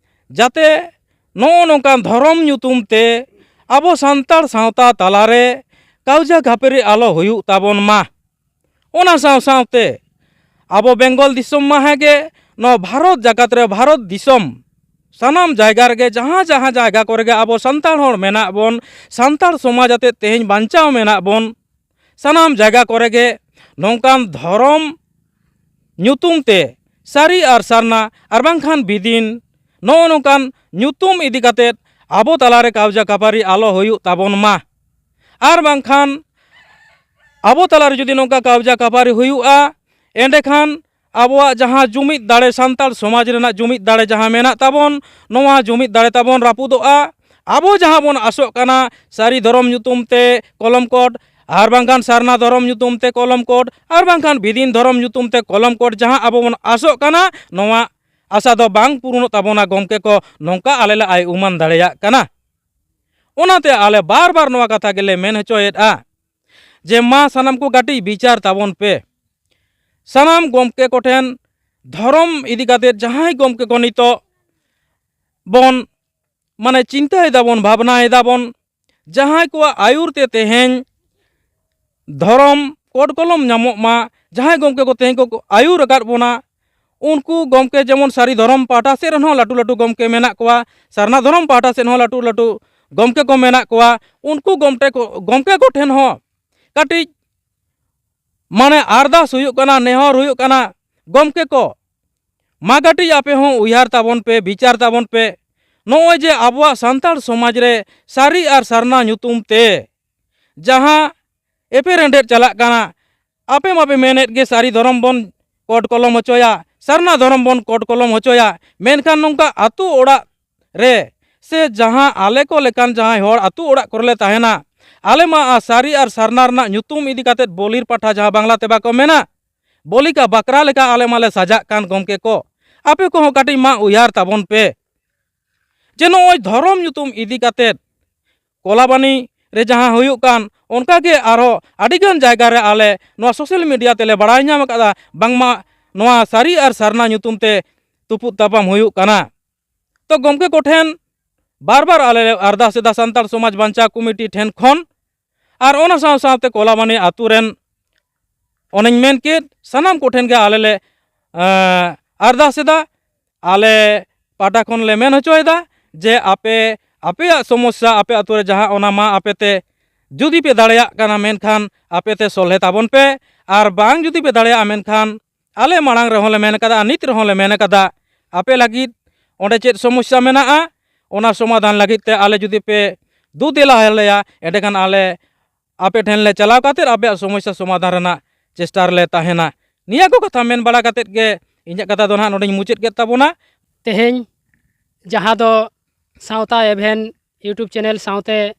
ᱡᱟᱛᱮ ᱱᱚᱜᱼᱚ ᱱᱚᱝᱠᱟᱱ ᱫᱷᱚᱨᱚᱢ ᱧᱩᱛᱩᱢ ᱛᱮ ᱟᱵᱚ ᱥᱟᱱᱛᱟᱲ ᱥᱟᱶᱛᱟ ᱛᱟᱞᱟᱨᱮ ᱠᱟᱣᱡᱟ ᱠᱷᱟᱹᱯᱟᱹᱨᱤ ᱟᱞᱚ ᱦᱩᱭᱩᱜ ᱛᱟᱵᱚᱱ ᱢᱟ᱾ ᱚᱱᱟ ᱥᱟᱶ ᱥᱟᱶᱛᱮ ᱟᱵᱚ ᱵᱮᱝᱜᱚᱞ ᱫᱤᱥᱚᱢ ᱢᱟ ᱦᱮᱸᱜᱮ, ᱱᱚᱣᱟ ᱵᱷᱟᱨᱚᱛ ᱡᱟᱠᱟᱛ ᱨᱮ, ᱵᱷᱟᱨᱚᱛ ᱫᱤᱥᱚᱢ ᱥᱟᱱᱟᱢ ᱡᱟᱭᱜᱟ ᱨᱮᱜᱮ, ᱡᱟᱦᱟᱸ ᱡᱟᱦᱟᱸ ᱡᱟᱭᱜᱟ ᱠᱚᱨᱮ ᱜᱮ ᱟᱵᱚ ᱥᱟᱱᱛᱟᱲ ᱦᱚᱲ ᱢᱮᱱᱟᱜ ᱵᱚᱱ, ᱥᱟᱱᱛᱟᱲ ᱥᱚᱢᱟᱡᱽ ᱟᱛᱮᱫ ᱛᱮᱦᱮᱧ ᱵᱟᱧᱪᱟᱣ ᱢᱮᱱᱟᱜ ᱵᱚᱱ, ᱥᱟᱱᱟᱢ ᱡᱟᱭᱜᱟ ᱠᱚᱨᱮ ᱜᱮ ᱱᱚᱝᱠᱟᱱ ᱫᱷᱚᱨᱚᱢ ᱧᱩᱛᱩᱢ ᱛᱮ ᱥᱟᱹᱨᱤ ᱟᱨ ᱥᱟᱨᱱᱟ ᱟᱨ ᱵᱟᱝᱠᱷᱟᱱ ᱵᱤᱫᱤᱱ, ᱱᱚᱜᱼᱚ ᱱᱚᱝᱠᱟᱱ ᱧᱩᱛᱩᱢ ᱤᱫᱤ ᱠᱟᱛᱮᱫ ᱟᱵᱚ ᱛᱟᱞᱟᱨᱮ ᱠᱟᱣᱡᱟ ᱠᱟᱯᱟᱨᱤ ᱟᱞᱚ ᱦᱩᱭᱩᱜ ᱛᱟᱵᱚᱱ ᱢᱟ᱾ ᱟᱨ ᱵᱟᱝᱠᱷᱟᱱ ᱟᱵᱚ ᱛᱟᱞᱟᱨᱮ ᱡᱩᱫᱤ ᱱᱚᱝᱠᱟ ᱠᱟᱣᱡᱟ ᱠᱟᱯᱟᱨᱤ ᱦᱩᱭᱩᱜᱼᱟ, ᱮᱸᱰᱮᱠᱷᱟᱱ ᱟᱵᱚᱣᱟᱜ ᱡᱟᱦᱟᱸ ᱡᱩᱢᱤᱫ ᱫᱟᱲᱮ, ᱥᱟᱱᱛᱟᱲ ᱥᱚᱢᱟᱡᱽ ᱨᱮᱱᱟᱜ ᱡᱩᱢᱤᱫ ᱫᱟᱲᱮ ᱡᱟᱦᱟᱸ ᱢᱮᱱᱟᱜ ᱛᱟᱵᱚᱱ, ᱱᱚᱣᱟ ᱡᱩᱢᱤᱫ ᱫᱟᱲᱮ ᱛᱟᱵᱚᱱ ᱨᱟᱹᱯᱩᱫᱚᱜᱼᱟ᱾ ᱟᱵᱚ ᱡᱟᱦᱟᱸ ᱵᱚᱱ ᱟᱥᱚᱜ ᱠᱟᱱᱟ, ᱥᱟᱹᱨᱤ ᱫᱷᱚᱨᱚᱢ ᱧᱩᱛᱩᱢ ᱛᱮ ᱠᱚᱞᱚᱢ ᱠᱳᱰ ᱟᱨ ᱵᱟᱝᱠᱷᱟᱱ ᱥᱟᱨᱱᱟ ᱫᱷᱚᱨᱚᱢ ᱧᱩᱛᱩᱢ ᱛᱮ ᱠᱚᱞᱚᱢ ᱠᱳᱰ ᱟᱨ ᱵᱟᱝᱠᱷᱟᱱ ᱵᱤᱫᱤᱱ ᱫᱷᱚᱨᱚᱢ ᱧᱩᱛᱩᱢ ᱛᱮ ᱠᱚᱞᱚᱢ ᱠᱳᱰ, ᱡᱟᱦᱟᱸ ᱟᱵᱚ ᱵᱚᱱ ᱟᱥᱚᱜ ᱠᱟᱱᱟ, ᱱᱚᱣᱟ ᱟᱥᱟ ᱫᱚ ᱵᱟᱝ ᱯᱩᱨᱩᱱᱚᱜ ᱛᱟᱵᱚᱱᱟ ᱜᱚᱢᱠᱮ ᱠᱚ, ᱱᱚᱝᱠᱟ ᱟᱞᱮ ᱞᱮ ᱟᱭ ᱩᱢᱟᱱ ᱫᱟᱲᱮᱭᱟᱜ ᱠᱟᱱᱟ᱾ ᱚᱱᱟᱛᱮ ᱟᱞᱮ ᱵᱟᱨ ᱵᱟᱨ ᱱᱚᱣᱟ ᱠᱟᱛᱷᱟ ᱜᱮᱞᱮ ᱢᱮᱱ ᱦᱚᱪᱚᱭᱮᱫᱼᱟ ᱡᱮ ᱢᱟ ᱥᱟᱱᱟᱢ ᱠᱚ ᱠᱟᱹᱴᱤᱡ ᱵᱤᱪᱟᱹᱨ ᱛᱟᱵᱚᱱ ᱯᱮ᱾ ᱥᱟᱱᱟᱢ ᱜᱚᱢᱠᱮ ᱠᱚᱴᱷᱮᱱ ᱫᱷᱚᱨᱚᱢ ᱤᱫᱤ ᱠᱟᱛᱮᱫ ᱡᱟᱦᱟᱸᱭ ᱜᱚᱢᱠᱮ ᱠᱚ ᱱᱤᱛᱚᱜ ᱵᱚᱱ, ᱢᱟᱱᱮ, ᱪᱤᱱᱛᱟᱹᱭ ᱫᱟᱵᱚᱱ, ᱵᱷᱟᱵᱽᱱᱟᱭ ᱫᱟᱵᱚᱱ, ᱡᱟᱦᱟᱸᱭ ᱠᱚᱣᱟᱜ ᱟᱹᱭᱩᱨ ᱛᱮ ᱛᱮᱦᱮᱧ ᱫᱷᱚᱨᱚᱢ ᱠᱳᱰ ᱠᱚᱞᱚᱢ ᱧᱟᱢᱚᱜ ᱢᱟ, ᱡᱟᱦᱟᱸᱭ ᱜᱚᱢᱠᱮ ᱠᱚ ᱛᱮᱦᱮᱧ ᱠᱚ ᱟᱹᱭᱩᱨ ᱟᱠᱟᱫ ᱵᱚᱱᱟ, ᱩᱱᱠᱩ ᱜᱚᱢᱠᱮ ᱡᱮᱢᱚᱱ ᱥᱟᱹᱨᱤ ᱫᱷᱚᱨᱚᱢ ᱯᱟᱦᱴᱟ ᱥᱮᱫ ᱨᱮᱦᱚᱸ ᱞᱟᱹᱴᱩ ᱞᱟᱹᱴᱩ ᱜᱚᱢᱠᱮ ᱢᱮᱱᱟᱜ ᱠᱚᱣᱟ, ᱥᱟᱨᱱᱟ ᱫᱷᱚᱨᱚᱢ ᱯᱟᱦᱴᱟ ᱥᱮᱫ ᱦᱚᱸ ᱞᱟᱹᱴᱩ ᱞᱟᱹᱴᱩ ᱜᱚᱢᱠᱮ ᱠᱚ ᱢᱮᱱᱟᱜ ᱠᱚᱣᱟ, ᱩᱱᱠᱩ ᱜᱚᱢᱠᱮ ᱠᱚ, ᱜᱚᱢᱠᱮ ᱠᱚᱴᱷᱮᱱ ᱦᱚᱸ ᱠᱟᱹᱴᱤᱡ, ᱢᱟᱱᱮ, ᱟᱨᱫᱟᱥ ᱦᱩᱭᱩᱜ ᱠᱟᱱᱟ, ᱱᱮᱦᱚᱨ ᱦᱩᱭᱩᱜ ᱠᱟᱱᱟ, ᱜᱚᱢᱠᱮ ᱠᱚ, ᱢᱟ ᱠᱟᱹᱴᱤᱡ ᱟᱯᱮ ᱦᱚᱸ ᱩᱭᱦᱟᱹᱨ ᱛᱟᱵᱚᱱ ᱯᱮ, ᱵᱤᱪᱟᱹᱨ ᱛᱟᱵᱚᱱ ᱯᱮ᱾ ᱱᱚᱜᱼᱚᱭ ᱡᱮ ᱟᱵᱚᱣᱟᱜ ᱥᱟᱱᱛᱟᱲ ᱥᱚᱢᱟᱡᱽ ᱨᱮ ᱥᱟᱹᱨᱤ ᱟᱨ ᱥᱟᱨᱱᱟ ᱧᱩᱛᱩᱢ ᱛᱮ ᱡᱟᱦᱟᱸ ᱮᱯᱮᱨᱦᱮᱸᱰᱮᱡ ᱪᱟᱞᱟᱜ ᱠᱟᱱᱟ, ᱟᱯᱮ ᱢᱟᱯᱮ ᱢᱮᱱᱮᱫ ᱜᱮ ᱥᱟᱹᱨᱤ ᱫᱷᱚᱨᱚᱢ ᱵᱚᱱ ᱠᱳᱰ ᱠᱚᱞᱚᱢ ᱦᱚᱪᱚᱭᱟ, ᱥᱟᱨᱱᱟ ᱫᱷᱚᱨᱚᱢ ᱵᱚᱱ ᱠᱳᱰ ᱠᱚᱞᱚᱢ ᱦᱚᱪᱚᱭᱟ, ᱢᱮᱱᱠᱷᱟᱱ ᱱᱚᱝᱠᱟ ᱟᱹᱛᱩ ᱚᱲᱟᱜ ᱨᱮ ᱥᱮ ᱡᱟᱦᱟᱸ ᱟᱞᱮ ᱠᱚ ᱞᱮᱠᱟᱱ ᱡᱟᱦᱟᱸᱭ ᱦᱚᱲ ᱟᱹᱛᱩ ᱚᱲᱟᱜ ᱠᱚᱨᱮ ᱞᱮ ᱛᱟᱦᱮᱱᱟ, ᱟᱞᱮ ᱢᱟ ᱥᱟᱹᱨᱤ ᱟᱨ ᱥᱟᱨᱱᱟ ᱨᱮᱱᱟᱜ ᱧᱩᱛᱩᱢ ᱤᱫᱤ ᱠᱟᱛᱮᱫ ᱵᱚᱞᱤᱨ ᱯᱟᱴᱷᱟ ᱡᱟᱦᱟᱸ ᱵᱟᱝᱞᱟ ᱛᱮ ᱵᱟᱠᱚ ᱢᱮᱱᱟ, ᱵᱚᱞᱤᱠᱟ ᱵᱟᱠᱨᱟ ᱞᱮᱠᱟ ᱟᱞᱮ ᱢᱟᱞᱮ ᱥᱟᱡᱟᱜ ᱠᱟᱱ ᱜᱚᱢᱠᱮ ᱠᱚ᱾ ᱟᱯᱮ ᱠᱚᱦᱚᱸ ᱠᱟᱹᱴᱤᱡ ᱢᱟ ᱩᱭᱦᱟᱹᱨ ᱛᱟᱵᱚᱱ ᱯᱮ ᱡᱮ ᱱᱚᱜᱼᱚᱭ ᱫᱷᱚᱨᱚᱢ ᱧᱩᱛᱩᱢ ᱤᱫᱤ ᱠᱟᱛᱮᱫ ᱠᱚᱞᱟᱵᱟᱱᱤ ᱨᱮ ᱡᱟᱦᱟᱸ ᱦᱩᱭᱩᱜ ᱠᱟᱱ, ᱚᱱᱠᱟᱜᱮ ᱟᱨᱦᱚᱸ ᱟᱹᱰᱤᱜᱟᱱ ᱡᱟᱭᱜᱟ ᱨᱮ ᱟᱞᱮ ᱱᱚᱣᱟ ᱥᱳᱥᱟᱞ ᱢᱤᱰᱤᱭᱟ ᱛᱮᱞᱮ ᱵᱟᱲᱟᱭ ᱧᱟᱢ ᱟᱠᱟᱫᱟ, ᱵᱟᱝᱢᱟ ᱱᱚᱣᱟ ᱥᱟᱹᱨᱤ ᱟᱨ ᱥᱟᱨᱱᱟ ᱧᱩᱛᱩᱢ ᱛᱮ ᱛᱩᱯᱩᱫ ᱛᱟᱯᱟᱢ ᱦᱩᱭᱩᱜ ᱠᱟᱱᱟ᱾ ᱛᱚ ᱜᱚᱢᱠᱮ ᱠᱚᱴᱷᱮᱱ ᱵᱟᱨ ᱵᱟᱨ ᱟᱞᱮ ᱞᱮ ᱟᱨᱫᱟᱥ ᱮᱫᱟ ᱥᱟᱱᱛᱟᱲ ᱥᱚᱢᱟᱡᱽ ᱵᱟᱧᱪᱟᱣ ᱠᱚᱢᱤᱴᱤ ᱴᱷᱮᱱ ᱠᱷᱚᱱ, ᱟᱨ ᱚᱱᱟ ᱥᱟᱶ ᱥᱟᱶᱛᱮ ᱠᱚᱞᱟᱵᱟᱱᱤ ᱟᱛᱳ ᱨᱮᱱ, ᱚᱱᱮᱧ ᱢᱮᱱ ᱠᱮᱫ, ᱥᱟᱱᱟᱢ ᱠᱚᱴᱷᱮᱱ ᱜᱮ ᱟᱞᱮ ᱞᱮ, ᱮᱸ, ᱟᱨᱫᱟᱥ ᱮᱫᱟ, ᱟᱞᱮ ᱯᱟᱦᱴᱟ ᱠᱷᱚᱱ ᱞᱮ ᱢᱮᱱ ᱦᱚᱪᱚᱭᱮᱫᱟ ᱡᱮ ᱟᱯᱮ ᱟᱯᱮᱭᱟᱜ ᱥᱚᱢᱚᱥᱥᱟ ᱟᱯᱮ ᱟᱛᱳ ᱨᱮ ᱡᱟᱦᱟᱸ, ᱚᱱᱟ ᱢᱟ ᱟᱯᱮ ᱛᱮ ᱡᱩᱫᱤ ᱯᱮ ᱫᱟᱲᱮᱭᱟᱜ ᱠᱟᱱᱟ, ᱢᱮᱱᱠᱷᱟᱱ ᱟᱯᱮ ᱛᱮ ᱥᱚᱞᱦᱮ ᱛᱟᱵᱚᱱ ᱯᱮ᱾ ᱟᱨ ᱵᱟᱝ ᱡᱩᱫᱤ ᱯᱮ ᱫᱟᱲᱮᱭᱟᱜᱼᱟ, ᱢᱮᱱᱠᱷᱟᱱ ᱟᱞᱮ ᱢᱟᱲᱟᱝ ᱨᱮᱦᱚᱸ ᱞᱮ ᱢᱮᱱ ᱠᱟᱫᱟ ᱟᱨ ᱱᱤᱛ ᱨᱮᱦᱚᱸ ᱞᱮ ᱢᱮᱱ ᱠᱟᱫᱟ, ᱟᱯᱮ ᱞᱟᱹᱜᱤᱫ ᱚᱸᱰᱮ ᱪᱮᱫ ᱥᱚᱢᱚᱥᱥᱟ ᱢᱮᱱᱟᱜᱼᱟ, ᱚᱱᱟ ᱥᱚᱢᱟᱫᱷᱟᱱ ᱞᱟᱹᱜᱤᱫ ᱛᱮ ᱟᱞᱮ ᱡᱩᱫᱤ ᱯᱮ ᱫᱩ ᱫᱮᱞᱟ ᱟᱞᱮᱭᱟ, ᱮᱸᱰᱮᱠᱷᱟᱱ ᱟᱞᱮ ᱟᱯᱮ ᱴᱷᱮᱱ ᱞᱮ ᱪᱟᱞᱟᱣ ᱠᱟᱛᱮᱫ ᱟᱯᱮᱭᱟᱜ ᱥᱚᱢᱚᱥᱥᱟ ᱥᱚᱢᱟᱫᱷᱟᱱ ᱨᱮᱱᱟᱜ ᱪᱮᱥᱴᱟ ᱨᱮᱞᱮ ᱛᱟᱦᱮᱱᱟ᱾ ᱱᱤᱭᱟᱹ ᱠᱚ ᱠᱟᱛᱷᱟ ᱢᱮᱱ ᱵᱟᱲᱟ ᱠᱟᱛᱮᱫ ᱜᱮ ᱤᱧᱟᱹᱜ ᱠᱟᱛᱷᱟ ᱫᱚ ᱱᱟᱦᱟᱜ ᱱᱚᱰᱮᱧ ᱢᱩᱪᱟᱹᱫ ᱠᱮᱫ ᱛᱟᱵᱚᱱᱟ᱾ ᱛᱮᱦᱮᱧ ᱡᱟᱦᱟᱸ ᱫᱚ ᱥᱟᱶᱛᱟ ᱮᱵᱷᱮᱱ YouTube channel ᱥᱟᱶᱛᱮ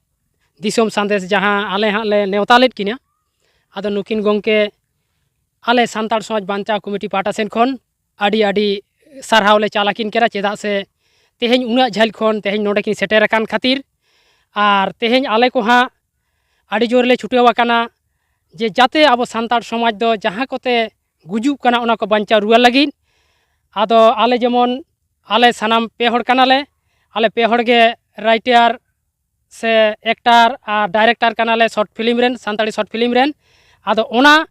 ᱫᱤᱥᱚᱢ ᱥᱟᱸᱫᱮᱥ ᱡᱟᱦᱟᱸ ᱟᱞᱮ ᱦᱟᱸᱜ ᱞᱮ ᱱᱮᱣᱛᱟ ᱞᱮᱫ ᱠᱤᱱᱟ, ᱟᱫᱚ ᱱᱩᱠᱤᱱ ᱜᱚᱢᱠᱮ ᱟᱞᱮ ᱥᱟᱱᱛᱟᱲ ᱥᱚᱢᱟᱡᱽ ᱵᱟᱧᱪᱟᱣ ᱠᱚᱢᱤᱴᱤ ᱯᱟᱦᱴᱟ ᱥᱮᱱ ᱠᱷᱚᱱ ᱟᱹᱰᱤ ᱟᱹᱰᱤ ᱥᱟᱨᱦᱟᱣ ᱞᱮ ᱪᱟᱞ ᱟᱹᱠᱤᱱ ᱠᱟᱱᱟ, ᱪᱮᱫᱟᱜ ᱥᱮ ᱛᱮᱦᱮᱧ ᱩᱱᱟᱹᱜ ᱡᱷᱟᱹᱞ ᱠᱷᱚᱱ ᱛᱮᱦᱮᱧ ᱱᱚᱰᱮ ᱠᱤᱱ ᱥᱮᱴᱮᱨ ᱟᱠᱟᱱ ᱠᱷᱟᱹᱛᱤᱨ᱾ ᱟᱨ ᱛᱮᱦᱮᱧ ᱟᱞᱮ ᱠᱚ ᱦᱟᱸᱜ ᱟᱹᱰᱤ ᱡᱳᱨ ᱞᱮ ᱪᱷᱩᱴᱟᱹᱣ ᱟᱠᱟᱱᱟ ᱡᱮ ᱡᱟᱛᱮ ᱟᱵᱚ ᱥᱟᱱᱛᱟᱲ ᱥᱚᱢᱟᱡᱽ ᱫᱚ ᱡᱟᱦᱟᱸ ᱠᱚᱛᱮ ᱜᱩᱡᱩᱜ ᱠᱟᱱᱟ ᱚᱱᱟ ᱠᱚ ᱵᱟᱧᱪᱟᱣ ᱨᱩᱣᱟᱹᱲ ᱞᱟᱹᱜᱤᱫ᱾ ᱟᱫᱚ ᱟᱞᱮ ᱡᱮᱢᱚᱱ ᱟᱞᱮ ᱥᱟᱱᱟᱢ ᱯᱮ ᱦᱚᱲ ᱠᱟᱱᱟᱞᱮ, ᱟᱞᱮ ᱯᱮ ᱦᱚᱲ ᱜᱮ writer ᱥᱮ actor ᱟᱨ director ᱠᱟᱱᱟᱞᱮ short film ᱨᱮᱱ, ᱥᱟᱱᱛᱟᱲᱤ short film ᱨᱮᱱ᱾ ᱟᱫᱚ ᱚᱱᱟ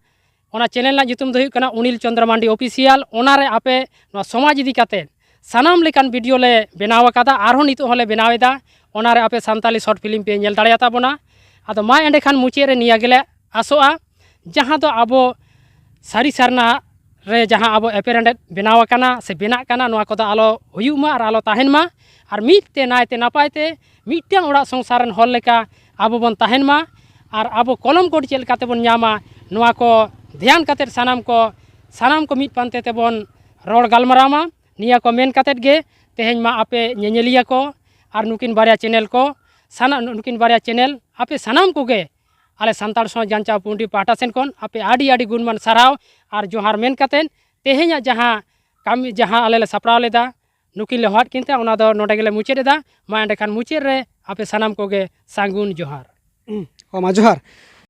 ᱚᱱᱟ channel ᱨᱮᱱᱟᱜ ᱧᱩᱛᱩᱢ ᱫᱚ ᱦᱩᱭᱩᱜ ᱠᱟᱱᱟ ᱚᱱᱤᱞ ᱪᱚᱱᱫᱨᱚ ᱢᱟᱱᱰᱤ Official᱾ ᱚᱱᱟᱨᱮ ᱟᱯᱮ ᱱᱚᱣᱟ ᱥᱚᱢᱟᱡᱽ ᱤᱫᱤ ᱠᱟᱛᱮ ᱥᱟᱱᱟᱢ ᱞᱮᱠᱟᱱ video ᱞᱮ ᱵᱮᱱᱟᱣ ᱟᱠᱟᱫᱟ, ᱟᱨᱦᱚᱸ ᱱᱤᱛᱚᱜ ᱦᱚᱸᱞᱮ ᱵᱮᱱᱟᱣ ᱮᱫᱟ᱾ ᱚᱱᱟᱨᱮ ᱟᱯᱮ ᱥᱟᱱᱛᱟᱲᱤ short film ᱯᱮ ᱧᱮᱞ ᱫᱟᱲᱮᱭᱟᱛᱟ ᱵᱚᱱᱟ᱾ ᱟᱫᱚ ᱢᱟ ᱮᱸᱰᱮᱠᱷᱟᱱ ᱢᱩᱪᱟᱹᱫ ᱨᱮ ᱱᱤᱭᱟᱹ ᱜᱮᱞᱮ ᱟᱥᱚᱜᱼᱟ, ᱡᱟᱦᱟᱸ ᱫᱚ ᱟᱵᱚ ᱥᱟᱹᱨᱤ ᱥᱟᱨᱱᱟ ᱨᱮ ᱡᱟᱦᱟᱸ ᱟᱵᱚ ᱮᱯᱮᱨᱦᱮᱸᱰᱮᱡ ᱵᱮᱱᱟᱣ ᱟᱠᱟᱱᱟ ᱥᱮ ᱵᱮᱱᱟᱜ ᱠᱟᱱᱟ, ᱱᱚᱣᱟ ᱠᱚᱫᱚ ᱟᱞᱚ ᱦᱩᱭᱩᱜ ᱢᱟ ᱟᱨ ᱟᱞᱚ ᱛᱟᱦᱮᱱ ᱢᱟ᱾ ᱟᱨ ᱢᱤᱫ ᱛᱮ ᱱᱟᱭ ᱛᱮ ᱱᱟᱯᱟᱭ ᱛᱮ ᱢᱤᱫᱴᱟᱝ ᱚᱲᱟᱜ ᱥᱚᱝᱥᱟᱨ ᱨᱮᱱ ᱦᱚᱲ ᱞᱮᱠᱟ ᱟᱵᱚ ᱵᱚᱱ ᱛᱟᱦᱮᱱ ᱢᱟ᱾ ᱟᱨ ᱟᱵᱚ ᱠᱚᱞᱚᱢ code ᱪᱮᱫ ᱞᱮᱠᱟ ᱛᱮᱵᱚᱱ ᱧᱟᱢᱟ, ᱱᱚᱣᱟ ᱠᱚ ᱫᱷᱮᱭᱟᱱ ᱠᱟᱛᱮᱫ ᱥᱟᱱᱟᱢ ᱠᱚ, ᱥᱟᱱᱟᱢ ᱠᱚ ᱢᱤᱫ ᱯᱟᱱᱛᱮ ᱛᱮᱵᱚᱱ ᱨᱚᱲ ᱜᱟᱞᱢᱟᱨᱟᱣ ᱢᱟ᱾ ᱱᱤᱭᱟᱹ ᱠᱚ ᱢᱮᱱ ᱠᱟᱛᱮᱫ ᱜᱮ ᱛᱮᱦᱮᱧ ᱢᱟ ᱟᱯᱮ ᱧᱮᱧᱮᱞᱤᱭᱟᱹ ᱠᱚ ᱟᱨ ᱱᱩᱠᱤᱱ ᱵᱟᱨᱭᱟ channel ᱠᱚ, ᱥᱟᱱᱟ-, ᱱᱩᱠᱤᱱ ᱵᱟᱨᱭᱟ channel ᱟᱯᱮ ᱥᱟᱱᱟᱢ ᱠᱚᱜᱮ ᱟᱞᱮ ᱥᱟᱱᱛᱟᱲ ᱥᱚᱢᱟᱡᱽ ᱡᱟᱧᱪᱟᱣ ᱯᱩᱸᱰᱤ ᱯᱟᱦᱴᱟ ᱥᱮᱱ ᱠᱷᱚᱱ ᱟᱯᱮ ᱟᱹᱰᱤ ᱟᱹᱰᱤ ᱜᱩᱱᱢᱟᱱ ᱥᱟᱨᱦᱟᱣ ᱟᱨ ᱡᱚᱦᱟᱨ ᱢᱮᱱ ᱠᱟᱛᱮᱫ ᱛᱮᱦᱮᱧᱟᱜ ᱡᱟᱦᱟᱸ ᱠᱟᱹᱢᱤ, ᱡᱟᱦᱟᱸ ᱟᱞᱮ ᱞᱮ ᱥᱟᱯᱲᱟᱣ ᱞᱮᱫᱟ, ᱱᱩᱠᱤᱱ ᱞᱮ ᱦᱚᱦᱚᱣᱟᱫ ᱠᱤᱱ ᱛᱟᱦᱮᱸᱫ, ᱚᱱᱟ ᱫᱚ ᱱᱚᱰᱮ ᱜᱮᱞᱮ ᱢᱩᱪᱟᱹᱫ ᱮᱫᱟ᱾ ᱢᱟ ᱮᱸᱰᱮᱠᱷᱟᱱ ᱢᱩᱪᱟᱹᱫ ᱨᱮ ᱟᱯᱮ ᱥᱟᱱᱟᱢ ᱠᱚᱜᱮ ᱥᱟᱹᱜᱩᱱ ᱡᱚᱦᱟᱨ᱾ ᱦᱚᱸ, ᱢᱟ ᱡᱚᱦᱟᱨ᱾